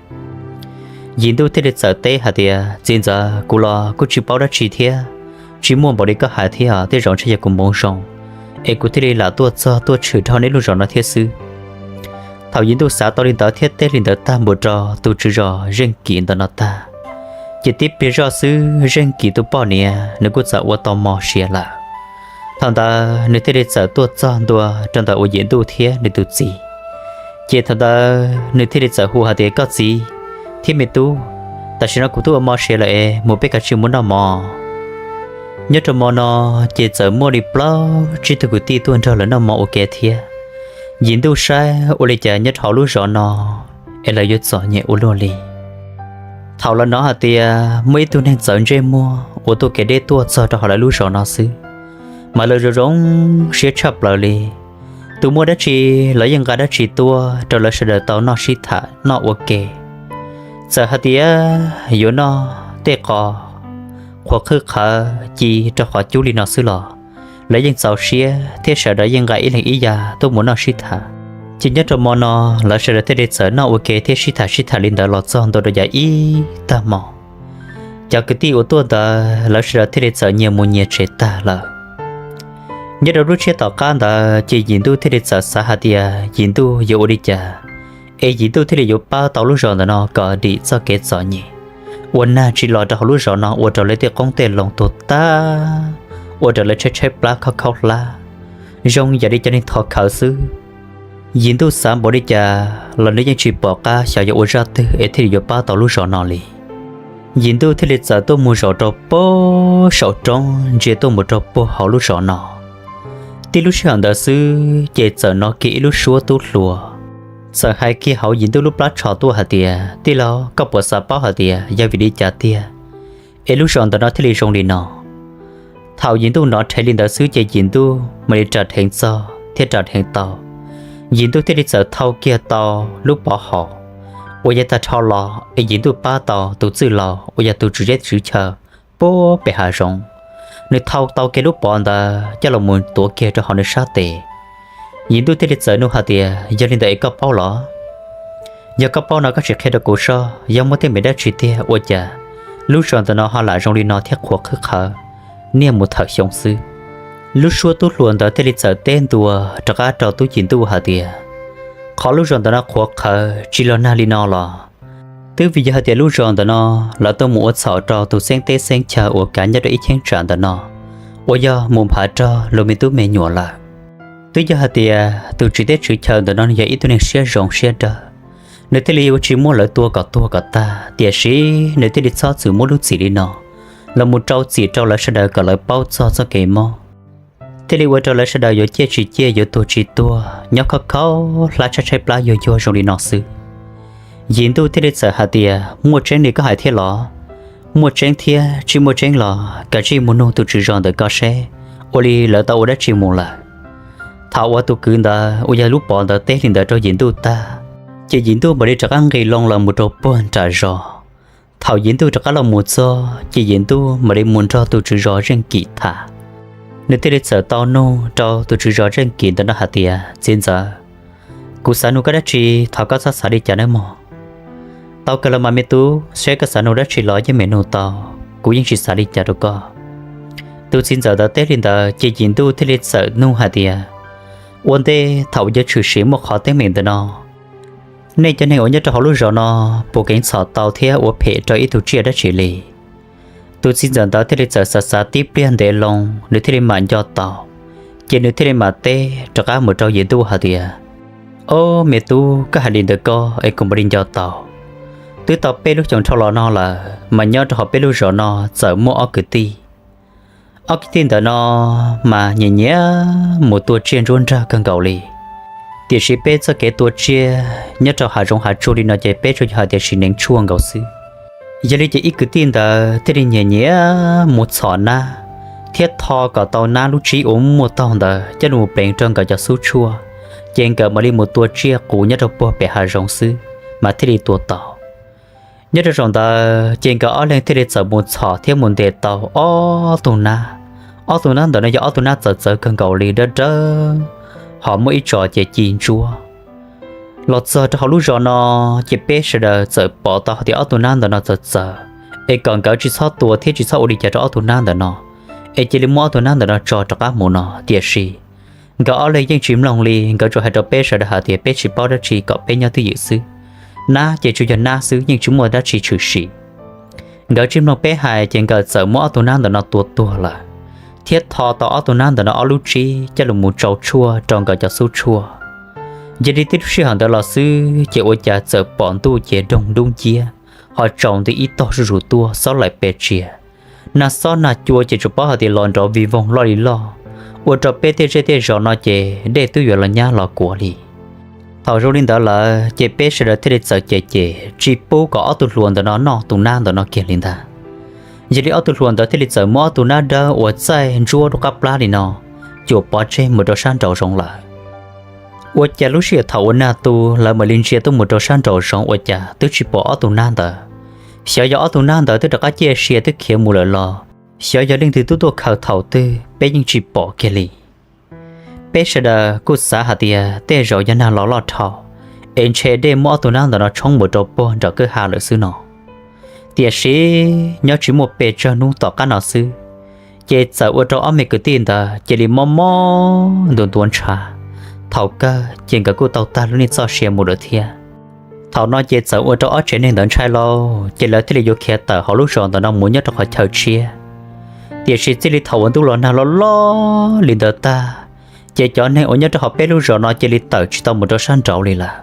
Yim Ntuj thiaj li txawm teb hais tias, txiv ntxawm, kuv los kuj tsis paub dab tsi thiab, tsis muaj npaum li koj hais thiab, tej zaum ntshe yog kuv hmoov zoo, es kuv thiaj li lam tuaj txog tuaj tshwm rau neb lub zos no thiab xwb. Thaum Yim Ntuj xav tau li ntawd thiab teb li ntawd tag npaum rau tus tswv zos Zeej Kim ntawm no tag, ces tib pliag zoj xwb Zeej Kim tus poj niam nws kuj txawm ua tau mos siav lawm. Thaum ntawd nws thiaj li txawm tuaj txog ntua rau ntawm uas Yim Ntuj thiab nws tus txiv. Ces thaum ntawd nws thiaj li txawm hu hais tias, koj txiv thiab me tub, tam sim no kuv twb ua mos siav lawm es mus peb kav tsij mus noj mov. Nyob rau mo no ces txawm muaj li plaub tsib tug kwv tij tuaj nrog lawv noj mov ua ke thiab. Yim Ntuj saib ua li cas nyob rau hauv lub zos no es lawv yuav txom nyem ua luaj li. Thaum lawv hnov hais tias muaj ib tug neeg txawv ntsej muag uas tuaj kev deb tuaj txog rau hauv lawv lub zos no xwb, mas lawv zoo zoo siab tshaj plaws li. Tus muaj dab tsi lawv yeej nqa dab tsi tuaj rau lawv sawv daws tau noj sib tham noj ua ke. Txawm hais tias yuav noj tej qos qhuav qhwb qhawv ci rau qhov cub li no xwb los lawv yeej txaus siab thiab sawv daws yeej nqa ib leeg ib yam tuaj mus noj sib tham. Ces nyob rau mo no lawv sawv daws thiaj li txawm noj ua ke thiab sib tham sib tham li ntawd los txog ntua rau yav ib tag hmo. Cov kwv tij uas tuaj ntawd lawv sawv daws thiaj li txawm nyias mus nyias tsev tag lawm. Nyob rau lub tshiab tom qab ntawd ces Yim Ntuj thiaj li txawm xav hais tias Yim Ntuj yuav ua li cas es Yim Ntuj thiaj li yuav pab tau lub zos ntawm no kom dim txoj kev txom nyem uas nag tsis los rau hauv lub zos no ua rau lawv tej qoob tej loo tuag tag, ua rau lawv tshaib tshaib plab khaub khaub hlab, zoo yam li cov neeg thov khawv xwb. Yim Ntuj xav npaum li cas los nws yeej tsis pom qab xyov yuav ua zaj twg es thiaj li yuav pab tau lub zos no li. Yim Ntuj thiaj li txawm tuaj mus zaum rau puag saum roob ntsia tuaj mus rau puag hauv lub zos no. Tib lub sij hawm ntawd xwb ces txawm hnov kiag ib lub suab tub hluas txawm hais kiag hauv Yim Ntuj lub plab tsho tuaj hais tias, tij laug, koj puas xav paub hais tias yog vim li cas tiag es lub zos ntawm no thiaj li zoo li no? Thaum Yim Ntuj hnov rhe li ntawd xwb ces Yim Ntuj mam li ras dheev txog thiab ras dheev tau. Yim Ntuj thiaj li txawm thau kiag tau lub pov haum uas yav tag dhau los es Yim Ntuj pab tau tus txwj laug uas yog tus tswv zeb tswv chaw puag pem hav zoov. Nws thau tau kiag lub pov ntawd coj los mus tuav kiag rau hauv nws sab tes. Yim Ntuj thiaj li txawm nug hais tias, yog li ntawd es koj paub los? Yog koj paub no koj sim qhia rau kuv soj, yog muaj teeb meem dab tsi tiag ua cas lub zos ntawm no ho lam zoo li no thiab qhuav qhwb qhawv niaj mus thawm xyoo xwb? Lub suab tub hluas ntawd thiaj li txawm teb ntua rov qab rau tub Yim Ntuj hais tias, qhov lub zos ntawm no qhuav qhawv tsis los nag li no los Twb vim yog hais tias lub zos ntawm no lawv tuaj mus ua txhaum rau tus xeeb teb xeeb chaw uas kav nyob rau ib cheeb tsam ntawm no uas yog mus nphav rau luag me tub me nyuam lawm. Twb yog hais tias tus tswv teb tswv chaw ntawm no yog ib tug neeg siab zoo siab dawb, nws thiaj li ua tsis muab lawv tua kom tuag kom tag, tiam sis nws thiaj li txhob txwm muab lub txim li no los mus rau txim rau lawv sawv daws kom lawv paub txog txoj kev mob, thiaj li ua rau lawv sawv daws yuav ciaj tsis ciaj, yuav tuag tsis tuag, nyob khov kho hlab tshaib tshaib plab yuag yuag zoo li no xwb. Yim Ntuj thiaj li txawm hais tias, Muaj tseeb li koj hais thiab los? Muaj tseeb thiab tsis muaj tseeb los kav tsij mus nug tus tswv zos ntawm ko seb ua li lawv tau ua dab tsi mus lawm. Thaum uas tus kwv ntawd uas yog lub pov ntawd teb li ntawd rau Yim Ntuj tag, ces Yim Ntuj mam li rov qab nqis loo los mus rau puag nram zos. Thaum Yim Ntuj rov qab los mus txog ces Yim Ntuj mam li mus nrog tus tswv zos Zeej Kim tham. Nws thiaj li txawm tau nug rau tus tswv zos Zeej Kim ntawm no hais tias, Txiv ntxawm, kuv xav nug koj dab tsi, thov koj txhob xav li cas nawb mog. Tau kawg los mas me tub, saib koj xav nug dab tsi los yeej meem nug tau, kuv yeej tsis xav li cas rau koj. Tus txiv ntxawm ntawd teb li ntawd ces Yim Ntuj thiaj li txawm nug hais tias, Ua ntej thaum uas yuav tshwm sim muaj qhov teeb meem ntawm no, nej cov neeg uas nyob rau hauv lub zos no puas keev txhom tau thiab ua phem rau ib tug tsiaj dab tsi li? Tus txiv ntxawm ntawd thiaj li txawm xav xav tib pliag ntev loo, nws thiaj li mam nco tau. Ces nws thiaj li mam teb rov qab mus rau Yim Ntuj hais tias, Ob, me tub, koj hais li ntawd koj es kuv mam li nco tau. Twb tau peb lub xyoos dhau los no lawm mas nyob rau hauv peb lub zos no txawm muaj ob kwv tij. Ob kwv tij ntawd no mas nyiam nyiam mus tua tsiaj ntsuab nrag kawg nkaus li. Tiam sis peb txoj kev tua tsiaj nyob rau hav zoov hav tsuag li no ces peb tsuas yog hais tias sim neej tshuaj nkaus xwb. Yog li ces ib kwv tij ntawd thiaj li nyiam nyiam mus txhom nab, thiab tho kom tau nab lub tsib uas muaj taug ntawd coj los pleev rau nkawd cov xub tshuaj, ces nkawd mam li mus tua tsiaj quv nyob rau puag pem hav zoov xwb mas thiaj li tua tau. Nyob rau zaum ntawd ces nkawd ob leeg thiaj li txawm mus txhom thiab mus ntes tau ob tug nab. Ob tug nab ntawm no yog ob tug nab txawv txawv kawg nkaus li, dawb dawb, ho muaj ib tso ces ci ntsuab. Los txog rau hauv lub zos no, ces peb sawv daws txawm pom tau hais tias ob tug nab ntawm no txawv txawv, es kom nkawd tsis txhob tua thiab tsis txhob ua li cas rau ob tug nab ntawm no, es cia li muab ob tug nab ntawm no tso rov qab mus no. Tiam sis nkawd ob leeg yeej tsis mloog li, nkawd tsuas hais rau peb sawv daws hais tias peb tsis paub dab tsi, kom peb nyob twj ywm xwb. Nab ces tsuas yog nab xwb, yeej tsis muaj dab tsi tshwm sim. Nkawd tsis mloog peb hais ces nkawd txawm muab ob tug nab ntawm no tua tuag lawm, thiab tho tau ob tug nab ntawm no ob lub tsib coj los mus tsau tshuaj rau nkawd cov xub tshuaj. Yog li tib lub sij hawm ntawd los xwb ces ua cas txawm pom ntuj ces doog dub nciab, ho tsaus nti ib tog zuj zus tuaj, xob laim pes tsias. Nag xob nag cua ces tsuas paub hais tias los nrov vij voog loj li loj, ua rau peb tej zej tej zos no ces dej twb yuav los nyab los kuav li. Thaum zoo li ntawd lawm ces peb sawv daws thiaj li txawm cem cem tsis pub kom ob tug hluas ntawm no noj tus nab ntawm no kiag li ntag. Yog li ob tug hluas ntawd thiaj li txawm muab ob tug nab dawb uas txaij ntsuab rau qab plab li no cuam pov tseg mus rau sab nraum zoov lawm. Ua cas lub sij hawm thaum uas nag tu lawv mam li ntsia tuaj mus rau sab nraum zoov ua cas twb tsis pom ob tug nab ntawd. Xyov yog ob tug nab ntawd twb rov qab ciaj sia twb khiav mus lawm los xyov yog leej twg twb tuaj khaws thaum twg peb yeej tsis pom kiag li. Peb sawv daws kuj xav hais tias tej zaum yog nag los loj dhau, es ntshe dej muab ob tug nab ntawm no tshoob mus rau puag nram kwj ha lawm xwb no. Tiam sis nyob tsis muaj pes tsawg hnub tom qab no xwb, ces txawm ua rau ob me kwv tij ntawd cia li mob mob ntuav ntuav ntshav. Thaum kawg ces nkawd kuj tau tag lub neej txoj sia mus lawm thiab. Thaum no ces txawm ua rau ob tsev neeg ntawd ntshai lauj, ces lawv thiaj li yuav khiav tawm hauv lub zos ntawm no mus nyob rau qhov chaw tshiab. Tiam sis txij li thaum uas ntuj los nag loj loj li ntawd tag, ces cov neeg uas nyob rau hauv peb lub zos no cia li tawm tsis tau mus rau sab nraud li lawm.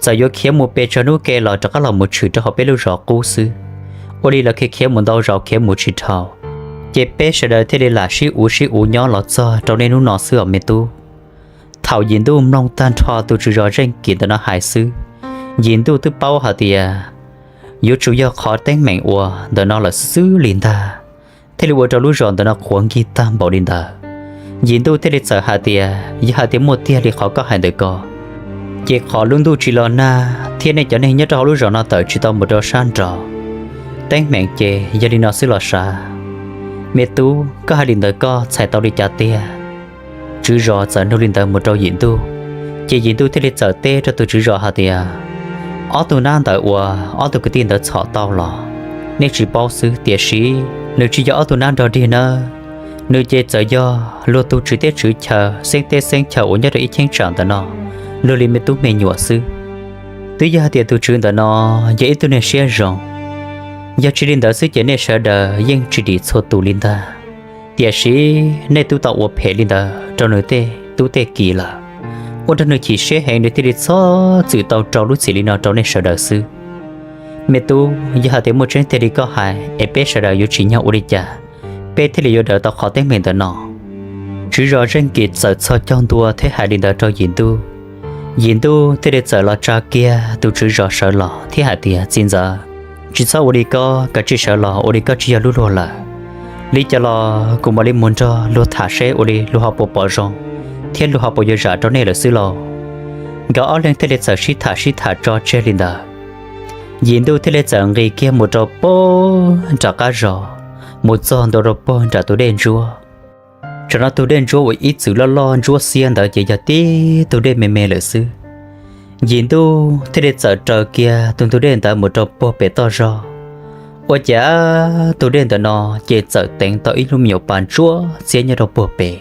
Txawm yuav khiav mus pes tsawg hnub ke los rov qab los mus tshwm rau hauv peb lub zos qub xwb. Ua li lawv khiav khiav mus ntau zaus khiav mus tsis dhau, ces peb sawv daws thiaj li lam sib uv sib uv nyob los txog rau niaj hnub no xwb os me tub. Thaum Yim Ntuj mloog tag nrho tus tswv zos Zeej Kim ntawm no hais xwb, Yim Ntuj twb paub hais tias yuav tsum yog qhov teeb meem uas ntawm no lawm xwb li ntag, thiaj li ua rau lub zos ntawm no qhuav nkig tag npaum li ntawd. Yim Ntuj thiaj li txawm hais tias, Yog hais tias muaj tiag li qhov koj hais ntawm ko, ces qhov lub ntuj tsis los nag thiab nej cov neeg nyob rau hauv lub zos no tawm tsis tau mus rau sab nraud, teeb meem ces yog li no xwb los sav. Me tub, koj hais li ntawd koj txhais tau li cas tiag? Tswv zos txawm nug li ntawd mus rau Yim Ntuj, ces Yim Ntuj thiaj li txawm teb rau tus tswv zos hais tias, Ob tug nab ntawd uas ob tug kwv tij ntawd txhom tau los nej tsis paub xwb, tiam sis nws tsis yog ob tug nab nrog dig nawb. Nws ces txawm yog luag tus tswv teb tswv chaw, xeeb teb xeeb chaw uas nyob rau ib cheeb tsam ntawm no, luag li me tub me nyuam xwb. Twb yog hais tias tus tswv ntawm no yog ib tug neeg siab zoo, yog tsis li ntawd xwb ces nej sawv daws yeej tsis dim txhua tus li ntag. Tiam sis nej twb tau ua phem li ntawd rau nws tej tub tej ki lawm, ua rau nws chim siab heev, nws thiaj li txhob txwm tau rau lub txim li no rau nej sawv daws xwb. Me tub, yog hais tias muaj tseeb tiag li koj hais es peb sawv daws yuav tsim nyog ua li cas peb thiaj li yuav daws tau qhov teeb meem ntawm no? Tswv zos Zeej Kim txawm txhos caug ntua thiab hais li ntawd rau yim ntuj. Yim ntuj thiaj li txawm los tsa kiag tus tswv zos sawv los thiab hais tias, txiv ntxawm, tsis txhob ua li ko, kav tsij sawv los, ua li koj tsis yog lub luag lawm. Li cas los kuv mam li mus nrog luag tham seb ua li luag ho puas pom zoo thiab luag ho puas yuav zam rau nej lawm xwb lauj. Nkawd ob leeg thiaj li txawm sib tham sib tham tso tseg li ntawd. Yim ntuj thiaj li txawm nqis kiag mus rau puag nram qab zos, mus txog ntua rau puag nram tus dej ntsuab. Tsam no tus dej ntsuab uas ib txwm loj loj ntsuab xiab ntawd ces yog tib tug dej me me lawm xwb. Yim ntuj thiaj li txawm raws kiag tus ntug dej ntawd mus rau puag pem toj zog. Ua cas tus dej ntawm no ces txawm teev tau ib lub me nyuam pas ntsuab xiab nyob rau puag pem.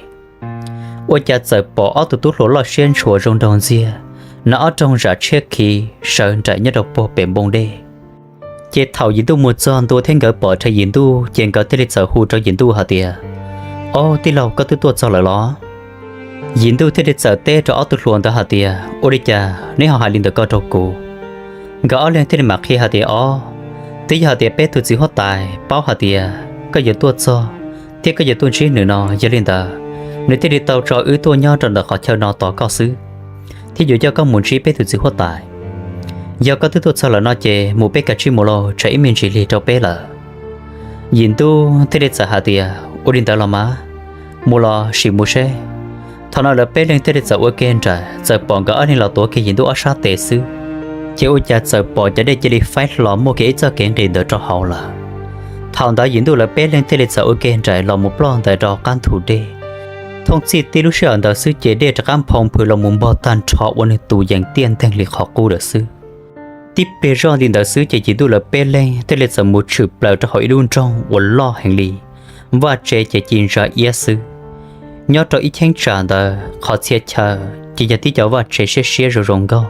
Ua cas txawm pom ob tug tub hluas loj siab ntshua zoo nraug ntxiag, hnav ob rooj zam tshiab khiv sawv nraim nyob rau puag pem npoo dej. Ces thaum yim ntuj mus txog ntua thiab nkawd pom rhe yim ntuj ces nkawd thiaj li txawm hu rau yim ntuj hais tias, Au tij laug, koj twb tuaj txog lawm los? Yim ntuj thiaj li txawm teb rau ob tug hluas ntawd hais tias, Ua li cas neb ho hais li ntawd ko rau kuv? Nkawd ob leeg thiaj li mam qhia hais tias, Au, twb yog hais tias peb tus txiv huab tais paub hais tias koj yuav tuaj txog thiab koj yuav tuaj ntsib nws no, yog li ntawd nws thiaj li tau tso wb tuaj nyob rau ntawm qhov chaw no tos koj xwb, thiab yuav coj koj mus ntsib peb tus txiv huab tais. Yog koj twb tuaj txog lawm no ces mus peb kav tsij mus lauj, tsam ib me ntsis lig rau peb lawm. Yim ntuj thiaj li txawm hais tias, Ua li ntawd los mas, mus los sim mus seb. Thaum no lawv peb leeg thiaj li txawm ua ke nraim, txawm pom nkawd ob leeg los tuav kiag yim ntuj ob sab tes xwb, ces ua cas txawm pom cov dej cia li faib hlo muaj kiag ib txoj kev nqis ntawd rau hauv lawm. Thaum ntawd yim ntuj lawv peb leeg thiaj li txawm ua ke nraim los mus ploj ntais rau qab ntug dej. Thooj txij tib lub sij hawm ntawd xwb ces dej rov qab nphoo nphws los mus npog tag nrho ua nws tus yees tiaj nteeg li qhov qub lawm xwb. Tib pliag zoj li ntawd xwb ces yim ntuj lawv peb leeg thiaj li txawm mus tshwm plaws rau hauv ib lub nroog uas loj heev li, vaj tse ces ci ntsa iab xwb. Nyob rau ib cheeb tsam ntawd qhov txhia chaw ces yog tib cov vaj tse siab siab zoo zoo nkauj,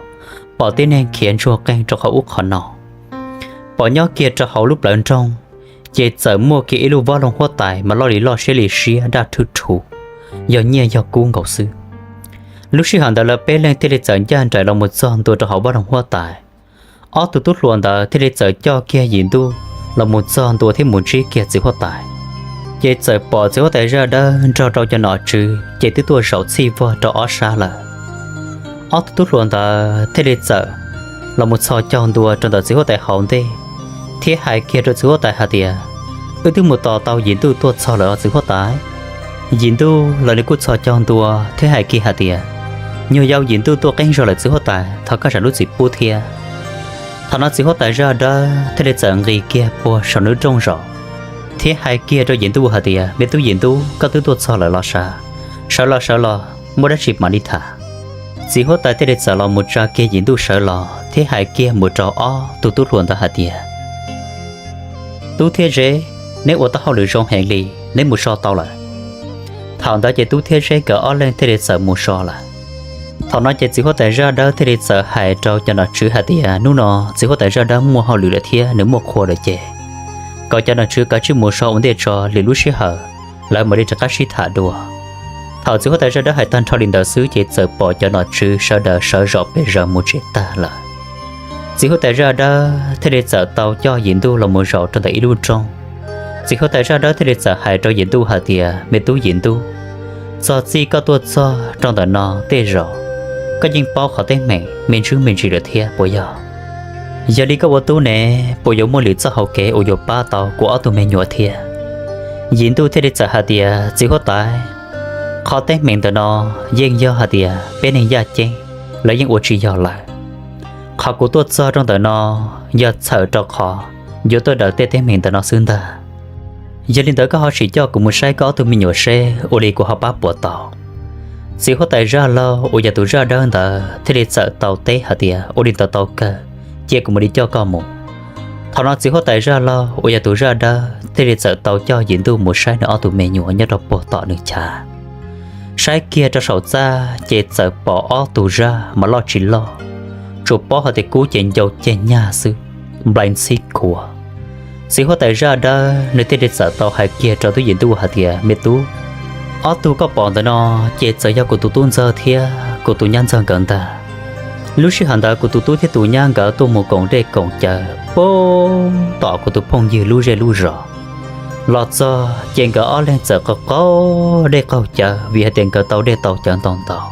pom tib neeg khiav ntsuag qeeg rau qhov ub qhov no. Pom nyob kiag rau hauv lub plawv nroog, ces txawm muaj kiag ib lub vaj loog huab tais mas loj li loj siab li siab daj rhwb rhu, yog nyiaj yog kub nkaus xwb. Lub sij hawm ntawd lawv peb leeg thiaj li txawm ncaj nraim los mus txog ntua rau hauv vaj loog huab tais. Ob tug tub hluas ntawd thiaj li txawm coj kiag yim ntuj los mus txog ntua thiab mus ntsib kiag txiv huab tais. Ces txawm pom txiv huab tais zaj dawb nrog rau cov nom tswv ces twb tuaj zaum txhij vog rau ob sab lawm. Ob tug tub hluas ntawd thiaj li txawm los mus txhos caug ntua rau ntawm txiv huab tais hauv ntej, thiab hais kiag rau txiv huab tais hais tias, Wb twb mus tos tau yim ntuj tuaj txog lawm os txiv huab tais. Yim ntuj los nws kuj txhos caug ntua thiab hais kiag hais tias, Nyuag yau yim ntuj tuaj qeeb zog lawm txiv huab tais, thov koj zam lub txim pub thiab. Thaum no txiv huab tais zaj dawb thiaj li txawm nqis kiag puag saum nws rooj zaum, thiab hais kiag rau yim ntuj hais tias, Me tub yim ntuj, koj twb tuaj txog lawm los sav? Sawv los sawv los, muaj dab tsi mam li tham. Txiv huab tais thiaj li txawm los mus tsa kiag yim ntuj sawv los thiab hais kiag mus rau ob tug tub hluas ntawd hais tias, Tub thiab Zeb, neb ua tau hauj lwm zoo heev li, neb mus so tau lawm. Thaum ntawd ces Tub thiab Zeb nkawd ob leeg thiaj li txawm mus so lawm. Thaum no ces txiv huab tais zaj dawb thiaj li txawm hais rau cov nom tswv hais tias, Hnub no txiv huab tais zaj dawb muaj hauj lwm lawm thiab nws muaj qhua lawm ces kom cov nom tswv kav tsij mus so ua ntej tso, lwm lub sij hawm lawv mam li rov qab sib tham dua. Thaum txiv huab tais zaj dawb hais tag nrho li ntawd xwb ces txawm pom cov nom tswv sawv daws sawv zom pes zaws mus tsev tag lawm. Txiv huab tais zaj dawb thiaj li txawm tau coj yim ntuj los mus zaum rau ntawm ib lub nroog. Txiv huab tais zaj dawb thiaj li txawm hais rau yim ntuj hais tias, Me tub yim ntuj, txog txij koj tuaj txog rau ntawm no tej zaum koj yeej paub qhov teeb meem me ntsis me ntsis lawm thiab puas yog? Yog li koj ua tub ne, puas yuav muaj lwm txoj hauv kev uas yuav pab tau kuv ob tug me nyuam thiab? Yim ntuj thiaj li txawm hais tias, Txiv huab tais, qhov teeb meem ntawm no yeej yog hais tias peb neeg yaj ceeb lawv yeej ua tsis yog lawm. Qhov kuv tuaj txog rau ntawm no yog txhawm rau qhov yuav tuaj daws tej teeb meem ntawm no xwb ntag. Yog li ntawd koj ho sim coj kuv mus saib koj ob tug me nyuam seb ua li kuv ho pab puas tau. Txiv huab tais zaj laug uas yog tus zaj dawb ntawd thiaj li txawm tau teb hais tias, Ua li ntawd tau kawg, cia kuv mam li coj koj mus. Thaum no txiv huab tais zaj laug uas yog tus zaj dawb thiaj li txawm tau coj yim ntuj mus saib nws ob tug me nyuam nyob rau puag tom nws chav. Saib kiag rau saum txaj ces txawm pom ob tug zaj mas loj tsis loj, tsuas paub hais tias kub ces ncau ceg nyag xwb, nplai ntxhib khuav. Txiv huab tais zaj dawb nws thiaj li txawm tau hais kiag rau tub Yim Ntuj hais tias, Me tub, ob tug koj pom ntawm no ces txawm yog kuv tus tub ntxawg thiab kuv tus nyab ntxawg nkawd ntag. Lub sij hawm ntawd kuv tus tub thiab tus nyab nkawd tuaj mus koom dej koom cawv puag tom kuv tus phooj ywg lub zej lub zos. Los txog ces nkawd ob leeg txawm qaug qaug dej qaug cawv vim hais tias nkawd tau dej tau cawv ntau ntau.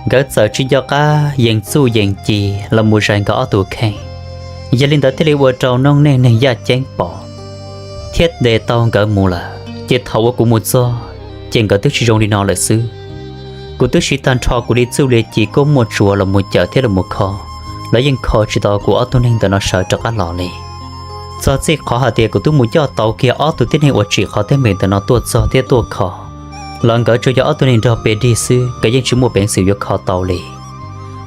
Nkawd txawm tsis nco qab yees txuj yees ci los mus zais nkawd ob tug kheej. Yog li ntawd thiaj li ua rau noob neej neeg yaj ceeb pom thiab ntes tau nkawd mus lawm. Ces thaum uas kuv mus txog ces nkawd twb tsis zoo li no lawm xwb. Kuv twb siv tag nrho kuv li txuj li ci kuj muaj tsuas los mus cawm thiab los mus kho, los yeej kho tsis tau kuv ob tug neeg ntawm no sawv rov qab los li. Txog txij qhov hais tias kuv twb mus coj tau kiag ob tug tib neeg uas tsim qhov teeb meem ntawm no tuaj txog thiab tuaj kho, los nkawd tsuas yog ob tug neeg nrog pes dig xwb, nkawd yeej tsis muaj peev xwm yuav kho tau li.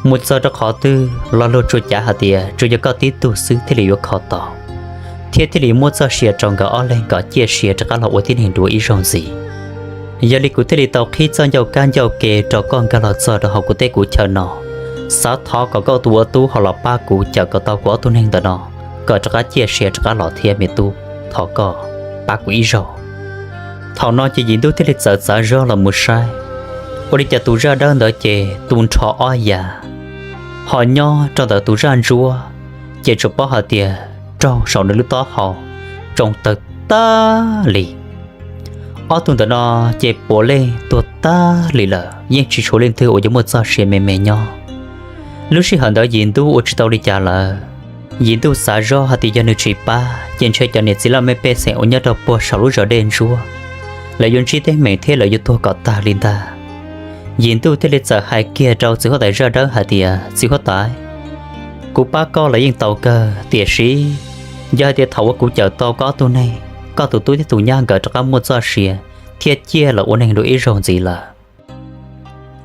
Mus txog rau qhov twg los luag tsuas cav hais tias tsuas yog koj tib tug xwb thiaj li yuav kho tau, thiab thiaj li muab txoj sia rau nkawd ob leeg kom ciaj sia rov qab los ua tib neeg dua ib zaug ntxiv. Yog li kuv thiaj li tau qhib txoj ncauj kab ncauj ke rau koj nkag los txog rau hauv kuv teb kuv chaw no, xav thov kom koj tus ua tub ho los pab kuv cawm kom tau kuv ob tug neeg ntawm no kom rov qab ciaj sia rov qab los thiab me tub, thov koj pab kuv ib zaug. Thaum no ces Yim Ntuj thiaj li txawm txav zog los mus saib, ua li cas tus zaj dawb ntawd ces tu nrho ob yav, ho nyob rau ntawm tus zaj ntsuab ces tsuas paub hais tias raug saum nws lub taub hau tsoo tawg tag li. Ob tug ntawm no ces puav leej tuag tag li lawm, yeej tsis tshuav leej twg uas yuav muaj txoj sia me me nyob. Lub sij hawm ntawd Yim Ntuj ua tsis tau li cas lawm. Yim Ntuj xav zog hais tias yog nws tsis pab ces ntshe cov niam txiv laj mej pej xeem uas nyob rau puag saum lub zos dej ntsuab, lawv yuav ntsib teeb meem thiab lawv yuav tuag kom tag li ntag. Yim Ntuj thiaj li txawm hais kiag rau txiv huab tais zaj dawb hais tias, Txiv huab tais, kuv pab koj los yeej tau kawg, tiam sis yog hais tias thaum uas kuv cawm tau koj ob tug neeg, koj tus tub thiab tus nyab nkawd rov qab muaj txoj sia thiab ciaj los ua neeg dua ib zaug ntxiv lawm,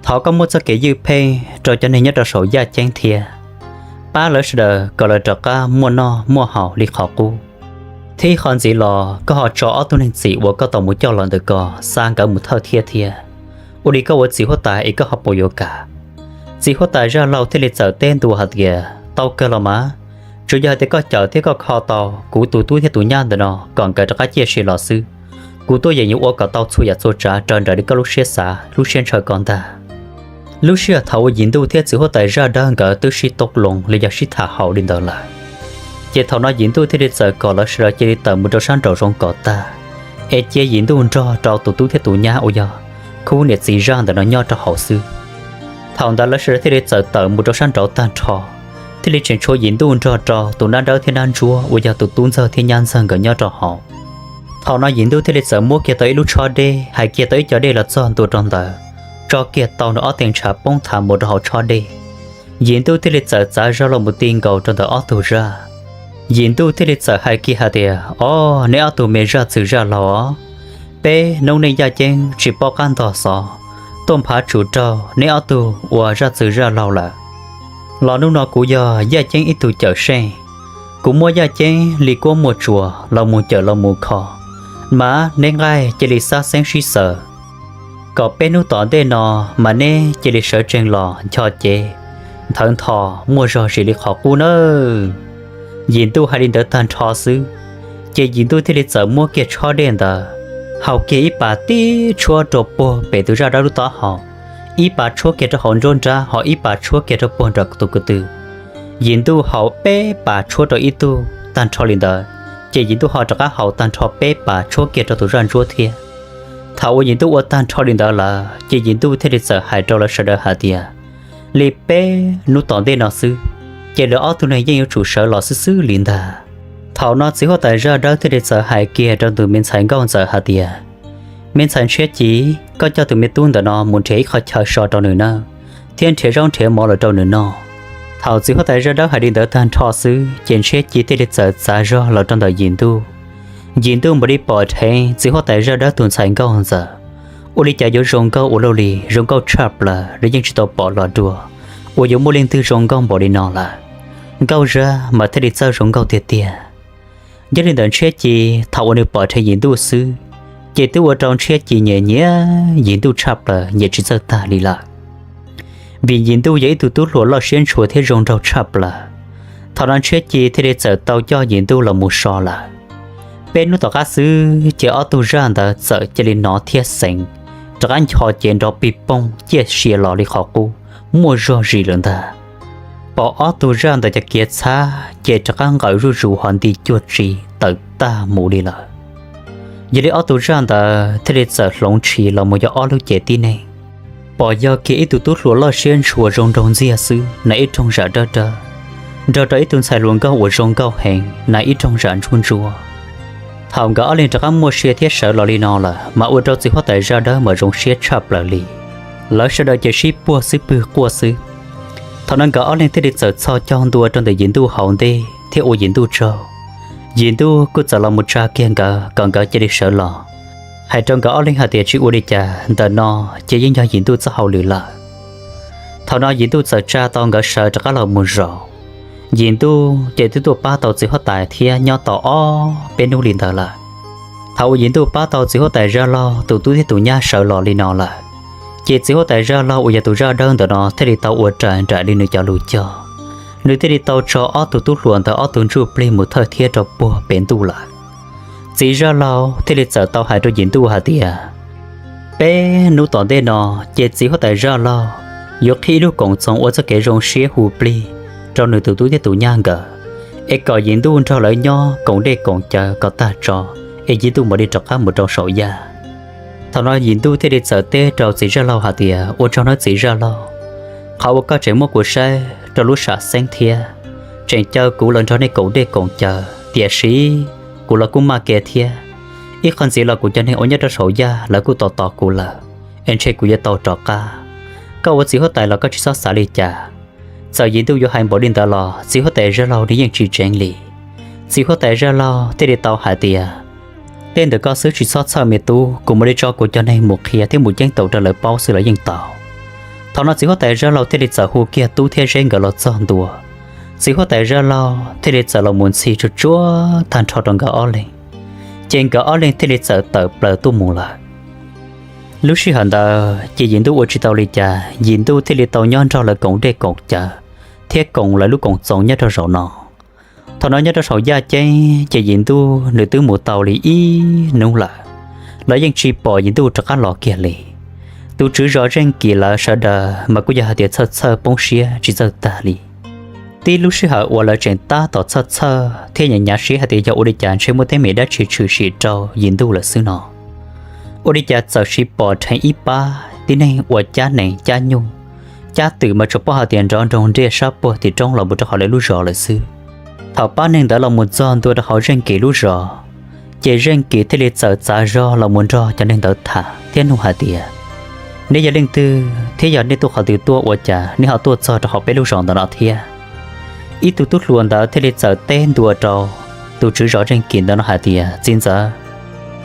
thov koj muab txoj kev ywj pheej rau cov neeg nyob rau saum yaj ceeb thiab, pab lawv sawv daws kom lawv rov qab muaj noj muaj haus li qhov qub. Thiab qhov ntxiv los koj ho tso ob tug neeg txim uas koj tau mus coj los ntawm ko xa nkawd mus thawj thiab thiab. Ua li koj ua txiv huab tais es koj ho puas yuav kam? Txiv huab tais zaj laug thiaj li txawm teb ntua hais tias, Tau kawg los mas, tsuas yog hais tias koj cawm thiab koj kho tau kuv tus tub thiab tus nyab ntawm no kom nkawd rov qab ciaj sia los xwb, kuv tuaj yeem yuav ua kom tau txhua yam txhua tsav raws nraim li koj lub siab xav lub siab ntshaw ko ntag. Lub sij hawm thaum uas Yim Ntuj thiab txiv huab tais zaj dawb nkawd twb sib toob loo los yog sib tham haum li ntawd lawm, ces thaum no Yim Ntuj thiaj li txawm kom lawv sawv daws cia li tawm mus rau sab nraum zoov kom tag, es cia Yim Ntuj nrog rau tus tub thiab tus nyab uas yog khub niam txiv zaj ntawm no nyob rau hauv xwb. Thaum ntawd lawv sawv daws thiaj li txawm tawm mus rau sab nraud tag nrho, thiaj li tseem tshuav Yim Ntuj nrog rau tus nab dawb thiab nab ntsuab uas yog tus tub ntxawg thiab nyab ntxawg nkawd nyob rau hauv. Thaum no Yim Ntuj thiaj li txawm muab kiag tau ib lub tshob dej, hais kiag tau ib co dej los txog ntua rau ntawd, tso kiag tau nws ob teg ntshav poob thav mus rau hauv tshob dej. Yim Ntuj thiaj li txawm txav zog los mus ti nkaus rau ntawm ob tug zaj. Yim Ntuj thiaj li txawm hais kiag hais tias, Ob, neb ob tug me zaj txwg zaj laug os, peb noob neej yaj ceeb tsis paub qab ntog xov, tuaj nphav tsum raug neb ob tug ua zaj txwg zaj laug lawm. Los hnub no kuv yog yaj ceeb ib tug cawm seej, kuv muab yaj ceeb li kuab muaj tsuas los mus cawm los mus kho, mas neb nqaij cia li xab xeeb sib xaws, kom peb hnub tom ntej no mas neb cia li sawv tsees los ncho cev nthawv ntho muaj zog zis li qhov qub nawb. Yim Ntuj hais li ntawd tag nrho xwb, ces Yim Ntuj thiaj li txawm muab kiag tshob dej ntawd hau kiag ib pas tib tshuab rau puag pem tus zaj dawb lub taub hau, ib pas tshuab kiag rau hauv nruab nrab, ho ib pas tshuab kiag rau puag nram tus ko tw. Yim Ntuj hau peb pas tshuab rau ib tug tag nrho li ntawd, ces Yim Ntuj ho rov qab hau tag nrho peb pas tshuab kiag rau tus zaj ntsuab thiab. Thaum uas Yim Ntuj ua tag nrho li ntawd lawm, ces Yim Ntuj thiaj li txawm hais rau lawv sawv daws hais tias, Li peb hnub tom ntej no xwb, ces lawv ob tug neeg yeej yuav tsum sawv los xwb xwb li ntag. Thaum no txiv huab tais zaj dawb thiaj li txawm hais kiag rau tus me ntxhais nkauj ntxawm hais tias, Me ntxhais Ntshiab Ci, koj coj tus me tub ntawm no mus nrhiav ib qho chaw so rau nws nawb, thiab nrhiav zaub nrhiav mov los rau nws noj. Thaum txiv huab tais zaj dawb hais li ntawd tag nrho xwb, ces Ntshiab Ci thiaj li txawm txav zog los rau ntawm Yim Ntuj. Yim Ntuj mam li pom dheev txiv huab tais zaj dawb tus ntxhais nkauj ntxawm, ua li cas yuav zoo nkauj ua luaj li, zoo nkauj tshaj plaws, los yeej tsis tau pom los dua uas yuav muaj leej twg zoo nkauj npaum li no lawm. Nkauj zaj mas thiaj li txawj zoo nkauj tiag tiag. Yog li ntawd Ntshiab Ci thaum uas nws pom dheev Yim Ntuj xwb, ces twb ua rau Ntshiab Ci nyiam nyiam Yim Ntuj tshaj plaws, nyiam tsis txawj tag li lawm. Vim Yim Ntuj yog ib tug tub hluas loj siab ntshua thiab zoo nraug tshaj plaws, thaum no Ntshiab Ci thiaj li txawm tau coj Yim Ntuj los mus so lawm. Peb hnub tom qab xwb ces ob tug zaj ntawd txawm cia li hnov thiab xeev, rov qab ncho cev nrov pig pooj ciaj sia los li qhov qub, muaj zog zis lawm ntag. Pom ob tug zaj ntawd cov kiav txhab ces rov qab nqawm zuj zus ho nti cuag tsi tawm tag mus li lawm. Yog li ob tug zaj ntawd thiaj li txawm hloov tshis los mus yog ob lub cev tib neeg. Pom yog kiag ib tug tub hluas loj siab ntshua zoo nraug ntxiag xwb na ib rooj zam dawb dawb, nrog rau ib tug ntxhais hluas nkauj uas zoo nkauj heev na ib rooj zam ntsuab ntsuab. Thaum nkawd ob leeg rov qab muaj sia thiab sawv los li no lawm mas ua rau txiv huab tais zaj dawb mas zoo siab tshaj plaws li. Lawv sawv daws ces sib puag xwb pwg quaj xwb. Thaum no nkawd ob leeg thiaj li txawm txhos caug ntua rau ntawm Yim Ntuj hauv ntej thiab ua Yim Ntuj tsaug. Yim Ntuj kuj txawm los mus tsa kiag nkawd kom nkawd cia li sawv los, hais rau nkawd ob leeg hais tias tsis ua li cas, ntawm no ces yeej yog Yim Ntuj txoj hauj lwm lawm. Thaum no Yim Ntuj txawm tsa tau nkawd sawv rov qab los mus zaum. Yim Ntuj ces twb tuaj pab tau txiv huab tais thiab nyob tau ob peb hnub li ntawd lawm. Thaum uas Yim Ntuj pab tau txiv huab tais zaj laug tus tub thiab tus nyab sawv los li no lawm, ces txiv huab tais zaj laug uas yog tus zaj dawb ntawm no thiaj li tau ua raws nraim li nws cov lus cog. Nws thiaj li tau tso ob tug tub hluas ntawd ob tug ntsuj plig mus thawj thiab rau puag pem ntuj lawm. Txiv zaj laug thiaj li txawm tau hais rau Yim Ntuj hais tias, peb hnub tom ntej no ces txiv huab tais zaj laug yuav qhib ib lub koom txoos ua txoj kev zoo siab hu plig rau nws tus tub thiab tus nyab nkawd, es kom Yim Ntuj nrog lawv nyob koom dej koom cawv kom tag tso, es Yim Ntuj mam li rov qab mus rau saum yaj. Thaum no Yim Ntuj thiaj li txawm teb rau txiv zaj laug hais tias, ua tsaug nawb txiv zaj laug, qhov uas koj tseem muab kuv saib rau lub sam xeeb thiab tseem caw kuv los nrog nej koom dej koom cawv, tiam sis kuv los kuj maj kiag thiab. Ib qho ntxiv los kuv cov neeg uas nyob rau saum yaj lawv kuj tos tos kuv lawm, es ntshe kuv yuav tau rov qab. Koj ua txiv huab tais los koj tsis txhob xav li cas. Txawm Yim Ntuj yuav hais npaum li ntawd los txiv huab tais zaj laug nws yeej tsis tseev li. Txiv huab tais zaj laug thiaj li tau hais tias, tej ntawm koj xwb tsis txhob txhawj me tub, kuv mam li tso kuv cov neeg mus qhia thiab mus ceeb toom rau lawv paub xwb los yeej tau. Thaum no txiv huab tais zaj laug thiaj li txawm hu kiag tub thiab zeb nkawd los txog ntua. Txiv huab tais zaj laug thiaj li txawm los mus ntxhi tsuag tsuag tag nrho rau nkawd ob leeg, ces nkawd ob leeg thiaj li txawm tawm plaws tuaj mus lawm. Lub sij hawm ntawd ces Yim Ntuj ua tsis tau li cas, Yim Ntuj thiaj li tau nyob nrog lawv koom dej koom cawv thiab koom lawv lub koom txoos nyob rau zaum no. Thaum no nyob rau saum yaj ceeb ces Yim Ntuj nws twb mus tau li ib hnub lawm, lawv yeej tsis pom Yim Ntuj rov qab los kiag li. Tus tswv zos Zeej Kim lawv sawv daws mas kuj yog hais tias txhawj txhawj poob siab tsis txawj tag li. Tib lub sij hawm uas lawv tseem tab tom txhawj txhawj thiab nyav nyav siab hais tias yog ua li cas ntshe muaj teeb meem dab tsi tshwm sim rau Yim Ntuj lawm xwb no, ua li cas txawm siv pom dheev ib pab tib neeg uas cab nees cab nyuj, cab twm mas tsuas paub hais tias nrov nroog nriaj sab puag tim roob los mus rau hauv lawv lub zos lawm xwb. Thaum pab neeg ntawd los mus txog ntua rau hauv Zeej Kim lub zos, ces Zeej Kim thiaj li txawm txav zog los mus nrog cov neeg ntawd tham thiab nug hais tias, neb yog leej twg thiab yog nej tuaj qhov twg tuaj ua cas nej ho tuaj txog rau hauv peb lub zos ntawm no thiab? Ib tug tub hluas ntawd thiaj li txawm teb ntua rau tus tswv zos Zeej Kim ntawd no hais tias, txiv ntxawm,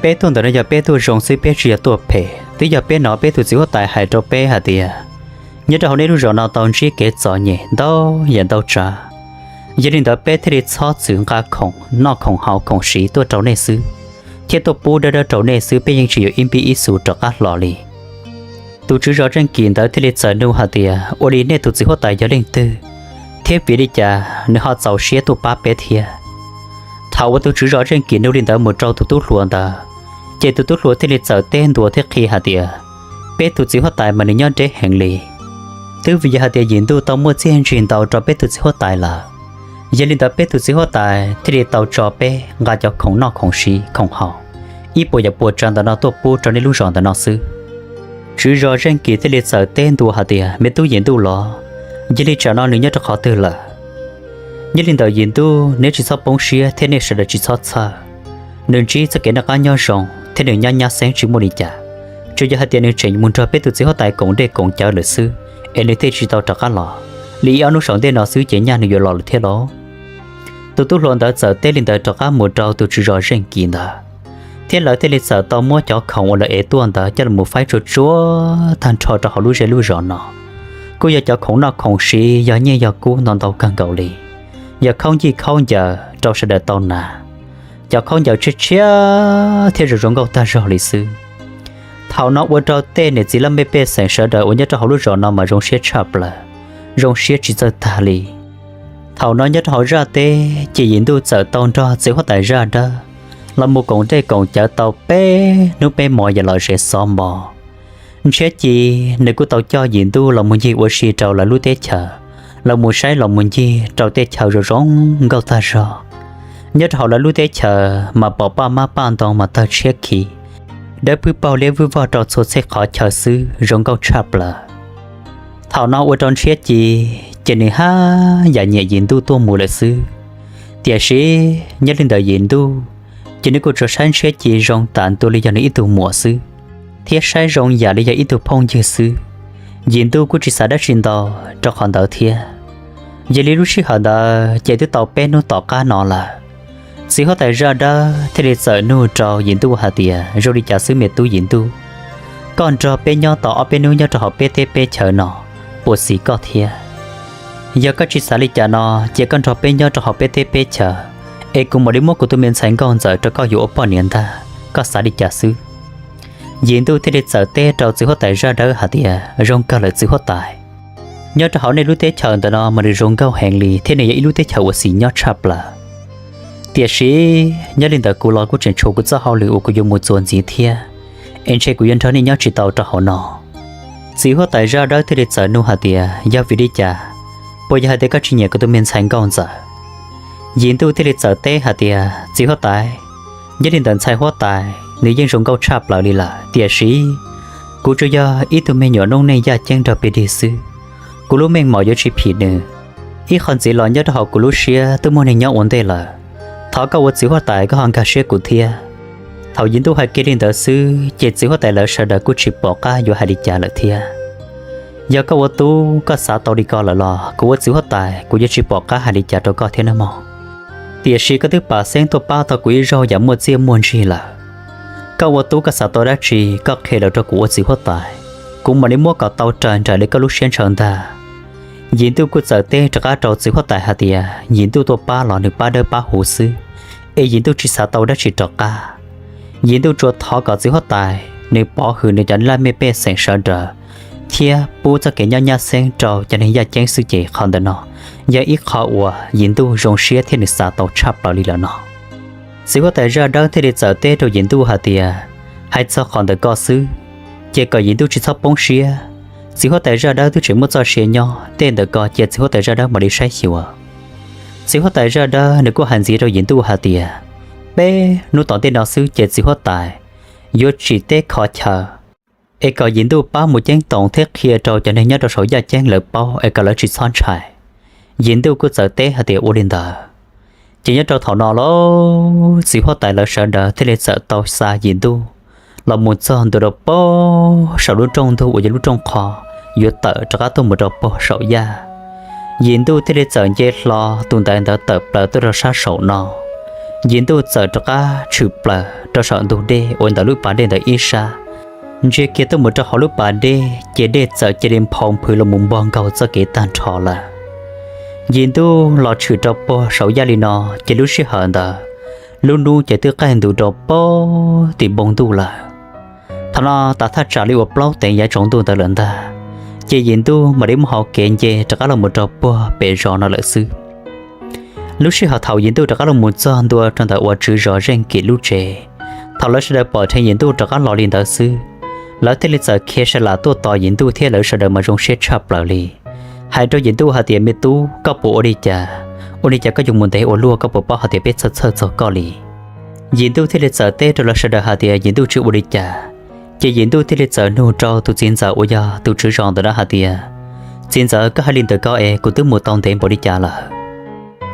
peb tuaj ntawm no yog peb tuaj zoo xwb, peb tsis yog tuaj phem. Twb yog peb hnov peb tus txiv huab tais hais rau peb hais tias nyob rau hauv nej lub zos no tau ntsib kev txom nyem ntau yam ntau tsav, yog li ntawd peb thiaj li txhob txwm nqa khoom noj khoom haus khoom siv tuaj rau nej xwb, thiab tuaj pub dawb dawb rau nej xwb, peb yeej tsis yuav ib npib ib xus rov qab hlo li. Tus tswv zos Zeej Kim ntawd thiaj li txawm nug hais tias, ua li nej tus txiv huab tais yog leej twg, thiab vim li cas nws ho txaus siab tuaj pab peb thiab? Thaum uas tus tswv zos Zeej Kim nug li ntawd mus rau tus tub hluas ntawd, ces tus tub hluas thiaj li txawm teb ntua thiab qhia hais tias, peb tus txiv huab tais mas nws nyob deb heev li, twb vim yog hais tias Yim Ntuj tau muaj txiaj ntsig ntau rau peb tus txiv huab tais lawm. Yog li ntawd peb tus txiv huab tais thiaj li tau tso peb nqa cov khoom noj khoom siv khoom haus ib puas yam puas tsav ntawm no tuaj pub rau nej lub zos ntawm no xwb. Tswv zos Zeej Kim thiaj li txawm teb ntua hais tias, me tub Yim Ntuj los, yog li tsam no nws nyob rau qhov twg lawm? Nyob li ntawm Yim Ntuj neb tsis txhob poob siab thiab nej sawv daws tsis txhob txhawj. Nws ntsib txoj kev noj qab nyob zoo thiab nws nyab nyab xeeb tsis muaj li cas, tsuas yog hais tias nws tseem mus nrog peb tus txiv huab tais koom dej koom cawv lawm xwb, es nws thiaj tsis tau rov qab los. Li ib ob hnub saum ntej no xwb ces nyaj nws yuav los lawm thiab lauj. Tus tub hluas ntawd txawm teb li ntawd rov qab mus rau tus tswv zos Zeej Kim ntawd, thiab lawv thiaj li txawm tau muab cov khoom uas lawv ev tuaj ntawd coj los faib tsuag tsuag tag nrho rau hauv lub zej lub zos no. Kuj yog cov khoom noj khoom siv, yog nyiaj yog kub ntau ntau kawg nkaus li, yog khaub ncaws khaub ncaws rau sawv daws tau hnav, cov khaub ncaws tshiab tshiab thiab zoo zoo nkauj tag zog li xwb. Thaum no ua rau tej niam txiv laj mej pej xeem sawv daws uas nyob rau hauv lub zos no mas zoo siab tshaj plaws, zoo siab tsis txawj tag li. Thaum no nyob rau hauv zaj teb ces Yim Ntuj txawm tau nrog txiv huab tais Zaj Dawb los mus koom dej koom cawv tau peb hnub peb hmos yam los zem xov mos. Ntshiab Ci nws kuj tau coj Yim Ntuj los mus ncig ua si rau lawv lub teb chaws, los mus saib los mus ncig rau tej chaw zoo zoo nkauj tag zog. Nyob rau hauv lawv lub teb chaws mas pom paj mab paj ntoo mas tawg tshiab khiv, dawb pwb paug liab vwj vog rau txhua txhia qhov chaw xwb zoo nkauj tshaj plaws. Thaum no ua rau Ntshiab Ci ces nws haj yam nyiam Yim Ntuj tuaj mus lawm xwb. Tiam sis nyob li ntawd Yim Ntuj ces nws kuj tsuas saib Ntshiab Ci zoo tas ntua li yog nws ib tug muam xwb, thiab saib zoo yam li yog ib tug phooj ywg xwb. Yim Ntuj kuj tsis xav dab tsi ntau rau qhov ntawd thiab. Yog li lub sij hawm ntawd ces twb tau peb hnub tom qab no lawm. Txiv huab tais Zaj Dawb thiaj li txawm nug rau Yim Ntuj hais tias, zoo li cas xwb me tub Yim Ntuj, koj nrog peb nyob tau ob peb hnub nyob rau hauv peb teb peb chaws no, puas xis koj thiab? Yog koj tsis xav li cas no ces koj nrog peb nyob rau hauv peb teb peb chaws, es kuv mam li muab kuv tus me ntxhais nkauj ntxawm rau koj yuav ua poj niam ntag, koj xav li cas xwb? Yim Ntuj thiaj li txawm teb rau txiv huab tais Zaj Dawb hais tias, zoo kawg lawm txiv huab tais. Nyob rau hauv nej lub teb chaws ntawm no mas nws zoo nkauj heev li thiab nws yog ib lub teb chaws uas xis nyob tshaj plaws. Tiam sis nyob li ntawd kuv los kuj tseem tshuav kuv txoj hauj lwm uas kuv yuav mus txuas ntxiv thiab, es ntshe kuv yuav nrog nej nyob tsis tau rau hauv no. Txiv huab tais Zaj Dawb thiaj li txawm nug hais tias, yog vim li cas? Puas yog hais tias koj tsis nyiam kuv tus me ntxhais nkauj ntxawm? Yim Ntuj thiaj li txawm teb hais tias, txiv huab tais, nyob li ntawd ntxhais huab tais nws yeej zoo nkauj tshaj plaws li lawm, tiam sis kuv tsuas yog ib tug me nyuam noob neej yaj ceeb nrog pig dig xwb. Kuv lub meej mom yuav tsis phim nws. Ib qho ntxiv los nyob rau hauv kuv lub siab twb muaj neeg nyob ua ntej lawm. Thov koj ua txiv huab tais koj ho nkag siab kuv thiab. Thaum Yim Ntuj hais kiag li ntawd xwb ces txiv huab tais lawv sawv daws kuj tsis pom qab yuav hais li cas lawm thiab. Yog koj ua tub koj xav tau li ko lawm los kuv ua txiv huab tais kuv yuav tsis pom qab hais li cas rau koj thiab nawb mog. Tiam sis koj twb pam xeeb tuaj pab tau kuv ib zaug yam muaj txiaj muaj ntsig lawm. Koj ua tub koj xav tau dab tsi koj qhia lawm rau kuv ua txiv huab tais, kuv mam li muab kom tau raws nraim li koj lub siab ntshaw ntag. Yim Ntuj kuj txawm teb rov qab rau txiv huab tais hais tias Yim Ntuj tuaj pab los nws pab dawb pab huv xwb, es Yim Ntuj tsis xav tau dab tsi rov qab. Yim Ntuj tsuas thov kom txiv huab tais nws pov hwm nws cov laj mej pej xeem sawv daws thiab pub txoj kev nyob nyab xeeb rau cov neeg yaj ceeb xwb ces qhov ntawm no yog ib qho uas Yim Ntuj zoo siab thiab nws xav tau tshaj plaws li lawm no. Txiv huab tais Zaj Dawb thiaj li txawm teb rau Yim Ntuj hais tias, hais txog qhov ntawm ko xwb, ces kom Yim Ntuj tsis txhob poob siab. Txiv huab tais Zaj Dawb twb tseem muaj txoj sia nyob, tej ntawm ko ces txiv huab tais Zaj Dawb mam li saib xyuas. Txiv huab tais Zaj Dawb nws kuj hais ntxiv rau Yim Ntuj hais tias, peb hnub tom ntej no xwb ces txiv huab tais yuav tsim teb khov chaw, es kom Yim Ntuj pab mus ceeb toom thiab qhia rau cov neeg nyob rau saum yaj ceeb lawv paub es kom lawv tsis txhob ntshai. Yim Ntuj kuj txawm teb hais tias ua li ntawd. Ces nyob rau thaum no los txiv huab tais lawv sawv daws thiaj li txawm tau xa Yim Ntuj los mus txog ntua rau pog saum lub rooj ntug uas yog lub rooj qho yuav tawm rov qab tuaj mus rau pog saum yaj. Yim Ntuj thiaj li txawm nce hlo tus ntaiv ntawd tawm plaws tuaj rau sab saum no. Yim Ntuj txawm rov qab tshwm plaws rau saum ntug dej uas ntawm lub pas dej ntawd ib sab. Ntsia kiag tuaj mus rau hauv lub pas dej ces dej txawm cia li nphau nphwv los mus npog nkaug txoj kev tag nrho lawm. Yim Ntuj los tshwm rau pog saum yaj li no, ces lub sij hawm ntawd lub hnub ces twb qaij ntus rau pog tim npoo ntuj lawm. Thaum no tas thaj tsam li uas plaub teev yav tsaus ntuj ntawd lawm ntag, ces Yim Ntuj mam li muab hau kev nce rov qab los mus rau pog pem zos no lawm xwb. Lub sij hawm thaum Yim Ntuj rov qab los mus txog ntua rau ntawm uas tswv zos Zeej Kim lub tsev, thaum lawv sawv daws pom dheev Yim Ntuj rov qab los li ntawd xwb, lawv thiaj li txawm khiav sa lam tuaj tos Yim Ntuj thiab lawv sawv daws mas zoo siab tshaj plaws li. Hais rau Yim Ntuj hais tias, me tub, koj puas ua li cas? Ua li cas koj yuav mus ntev ua luaj, koj puas paub hais tias peb txhawj txhawj txog koj li? Yim Ntuj thiaj li txawm teb rau lawv sawv daws hais tias Yim Ntuj tsis ua li cas. Ces Yim Ntuj thiaj li txawm nug rau tus txiv ntxawm uas yog tus tswv zos ntawm no hais tias, txiv ntxawm, koj hais li ntawd ko es kuv twb mus tau ntev npaum li cas lawm?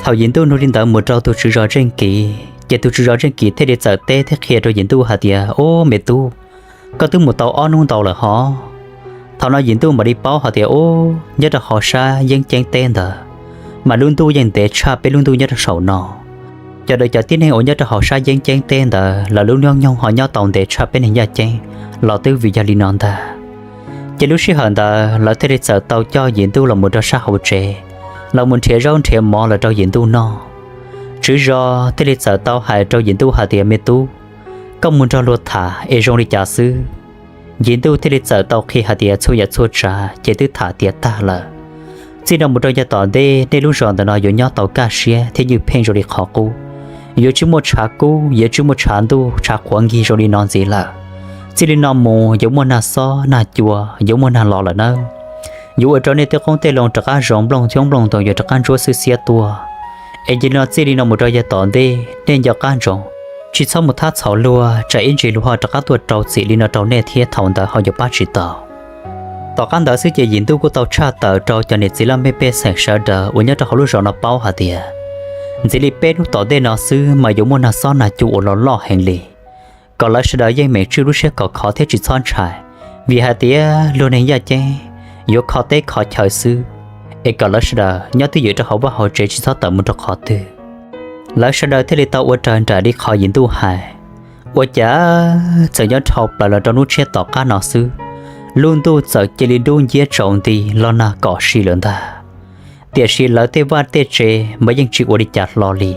Thaum Yim Ntuj nug li ntawd mus rau tus tswv zos Zeej Kim, ces tus tswv zos Zeej Kim thiaj li txawm teb thiab qhia rau Yim Ntuj hais tias, ub, me tub, koj twb mus tau ob hnub ntau lawm hov. Thaum no Yim Ntuj mam li paub hais tias, ub, nyob rau hauv sab yeeb ceeb teb ntawd mas lub ntuj yeej ntev tshaj peb lub ntuj nyob rau saum no. Cov daws cov tib neeg uas nyob rau hauv sab yeeb ceeb teb ntawd lawv lub hnub nyoog ho nyob tau ntev tshaj peb neeg yaj ceeb los twb vim yog li no ntag. Ces lub sij hawm ntawd lawv thiaj li txawm tau coj Yim Ntuj los mus rau sab hauv tsev, los mus nrhiav zaub nrhiav mov los rau Yim Ntuj noj. Tswv zos thiaj li txawm tau hais rau Yim Ntuj hais tias, me tub, koj mus nrog luag tham es zoo li cas xwb? Yim Ntuj thiaj li txawm tau qhia hais tias txhua yam txhua tsav ces twb tham tiav tag lawm. Txij no mus rau yav tom ntej nej lub zos ntawm no yuav nyob tau kaj siab thiab ywj pheej zoo li qhov qub. Yuav tsis muaj tshav kub, yuav tsis muaj tshav ntuj tshav qhuav nkig zoo li no ntxiv lawm. Txij li no mus yuav muaj nag xob nag cua, yuav muaj nag los lawm nawb. Yuav ua rau nej tej qoob tej loo rov qab zoo, nplooj xyoob nplooj ntoo yuav rov qab ntsuab xwb xiab tuaj. Es yog li no txij li no mus rau yav tom ntej nej nco qab ntsoov, tsis txhob mus thab txhaum luag, tsam ib ntsis luag ho rov qab tuaj rau txim li no rau nej thiab thaum ntawd ho yuav pab tsis tau. Tom qab ntawd xwb ces Yim Ntuj kuj tau tshaj tawm rau cov niam txiv laj mej pej xeem sawv daws uas nyob rau hauv lub zos no paub hais tias ntxiv li peb hnub tom ntej no xwb mas yuav muaj nag xob nag cua uas los loj heev li. Kom lawv sawv daws yeej meem tswj lub siab khov kho thiab tsis txhob ntshai, vim hais tias luag neeg yaj ceeb yuav kho teb kho chaw xwb, es kom lawv sawv daws nyob twj ywm rau hauv vaj hauv tsev tsis txhob tawm mus rau qhov twg. Lawv sawv daws thiaj li tau ua raws nraim li qhov Yim Ntuj hais. Ua cas txawm nyob dhau plaws los rau hnub tshiab tom qab no xwb, lub ntuj txawm cia li dub nciab tsaus nti los nag kom si lawm ntag. Tiam sis lawv tej vaj tej tsev mas yeej tsis ua li cas hlo li.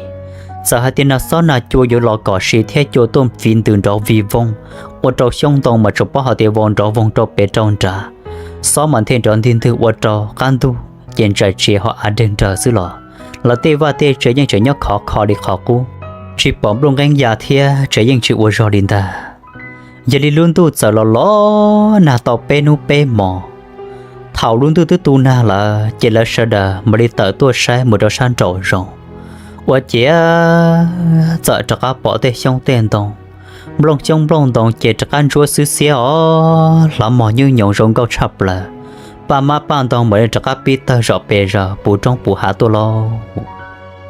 Txawm hais tias nag xob nag cua yuav los kom si thiab cua tuaj fiv ntws nrov vig voog, ua rau xyoob ntoo mas tsuas paub hais tias vau nrov voog rau pem rau nrad, xob mas nthe nrov ntig ntwg ua rau qab ntuj ces ntsais tsev ho av deg nrawg xwb los lawv tej vaj tej tsev yeej tseem nyob khov kho li qhov qub, tsis pom nplooj nqeeb ya thiab tsev yeej tsis ua zog li ntag. Yog li lub ntuj txawm los los nag tau peb hnub peb hmos. Thaum lub ntuj twb tu nag lawm ces lawv sawv daws mam li tawm tuaj saib mus rau sab nraum zoov, ua ciav txawm rov qab pom tej xyoob tej ntoo, nplooj xyoob nplooj ntoo ces rov qab ntsuab xwb xiab os, hlav mog nyuj nyoos zoo nkauj tshaj plaws. Paj mab paj ntoo mam li rov qab pib tawg zom pes zaws puv roob puv hav tuaj lauj.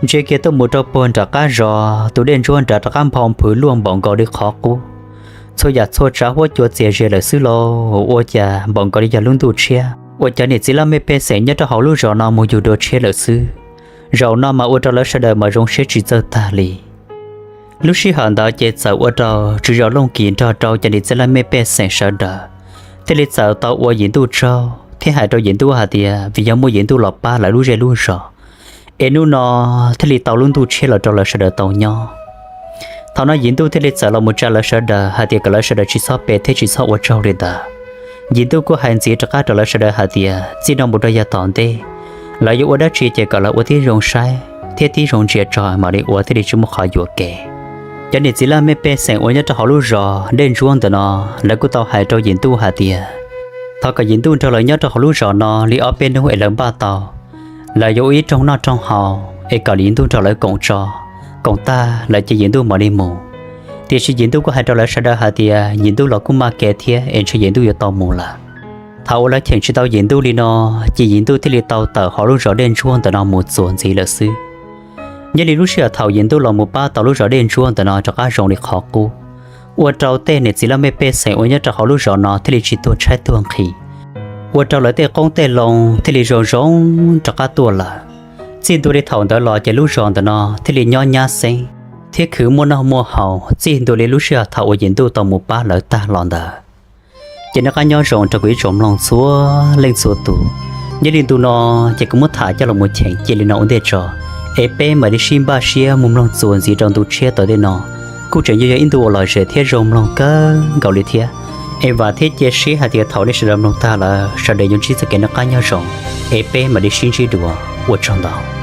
Ntsia kiag tuaj mus rau puag nram qab zos, tus dej ntsuab nrad rov qab nphau nphwv luaj npaum nkaus li qhov qub. Txhua yam txhua tsav huab cua txias ze lawm xwb lauj, ua cas npaum nkaus li yog lub ntuj tshiab uas cov niam txiv laj mej pej xeem nyob rau hauv lub zos no mus yug dua tshiab lawm xwb. Zaum no mas ua rau lawv sawv daws mas zoo siab tsis txawj tag li. Lub sij hawm ntawd ces txawm ua rau tswv zos Looj Kis nrog rau cov niam txiv laj mej pej xeem sawv daws thiaj li txawm tau ua Yim Ntuj tsaug thiab hais rau Yim Ntuj hais tias vim yog muaj Yim Ntuj los pab lawv lub zej lub zos, es hnub no thiaj li tau lub ntuj tshiab los rau lawv sawv daws tau nyob. Thaum no Yim Ntuj thiaj li txawm los mus tsa lawv sawv daws hais tias kom lawv sawv daws tsis txhob pe thiab tsis txhob ua tsaug li ntawd. Yim Ntuj kuj hais ntxiv rov qab rau lawv sawv daws hais tias txij no mus rau yav tom ntej, lawv yuav ua dab tsi ces kom lawv ua tib zoo saib thiab tib zoo ntsia tso mam li ua thiaj li tsis muaj qhov yuam kev. Cov niam txiv laj mej pej xeem uas nyob rau hauv lub zos Dej Ntsuab ntawm no, lawv kuj tau hais rau Yim Ntuj hais tias thov kom Yim Ntuj nrog lawv nyob rau hauv lub zos no li ob peb hnub es lawv npaj tau, lawv yuav ua ib rooj noj rooj haus es kom Yim Ntuj nrog lawv koom tso, koom tag lawm ces Yim Ntuj mam li mus. Tiam sis Yim Ntuj kuj hais rau lawv sawv daws hais tias Yim Ntuj los kuj maj kev thiab es ntshe Yim Ntuj yuav tau mus lawm. Thaum uas lawv cheem tsis tau Yim Ntuj li no, ces Yim Ntuj thiaj li tau tawm hauv lub zos Dej Ntsuab ntawm no mus txuas ntxiv lawm xwb. Nyob li lub sij hawm thaum Yim Ntuj los mus pab tau lub zos Dej Ntsuab ntawm no rov qab zoo li qhov qub, ua rau tej niam txiv laj mej pej xeem uas nyob rau hauv lub zos no thiaj li tsis tuag tshaib tuag nqhis, ua rau lawv tej qoob tej loo thiaj li zoo zoo rov qab tuaj lawm. Txij ntua li thaum ntawd los ces lub zos ntawm no thiaj li nyob nyab xeeb thiab khwv muaj noj muaj haus txij ntua li lub sij hawm thaum uas Yim Ntuj tau mus pab lawv tag los ntawd. Ces noj qab nyob zoo rau kuv ib tsoom mloog txhua leej txhua tus. Nyob li ntu no ces kuv muab tham coj los mus cheem cia li no ua ntej tso, es peb mam li sib npaj siab mus mloog txuas ntxiv rau ntu tshiab tom ntej no. Kuj tseem yog yog ib ntu uas lom zem thiab zoo mloog kawg nkaus li thiab. Es vam thiab cia siab hais tias thaum nej sawv daws mloog tag lawm sawv daws yuav ntsib txoj kev noj qab nyob zoo, es peb mam li sib ntsib dua. Ua tsaug ntau.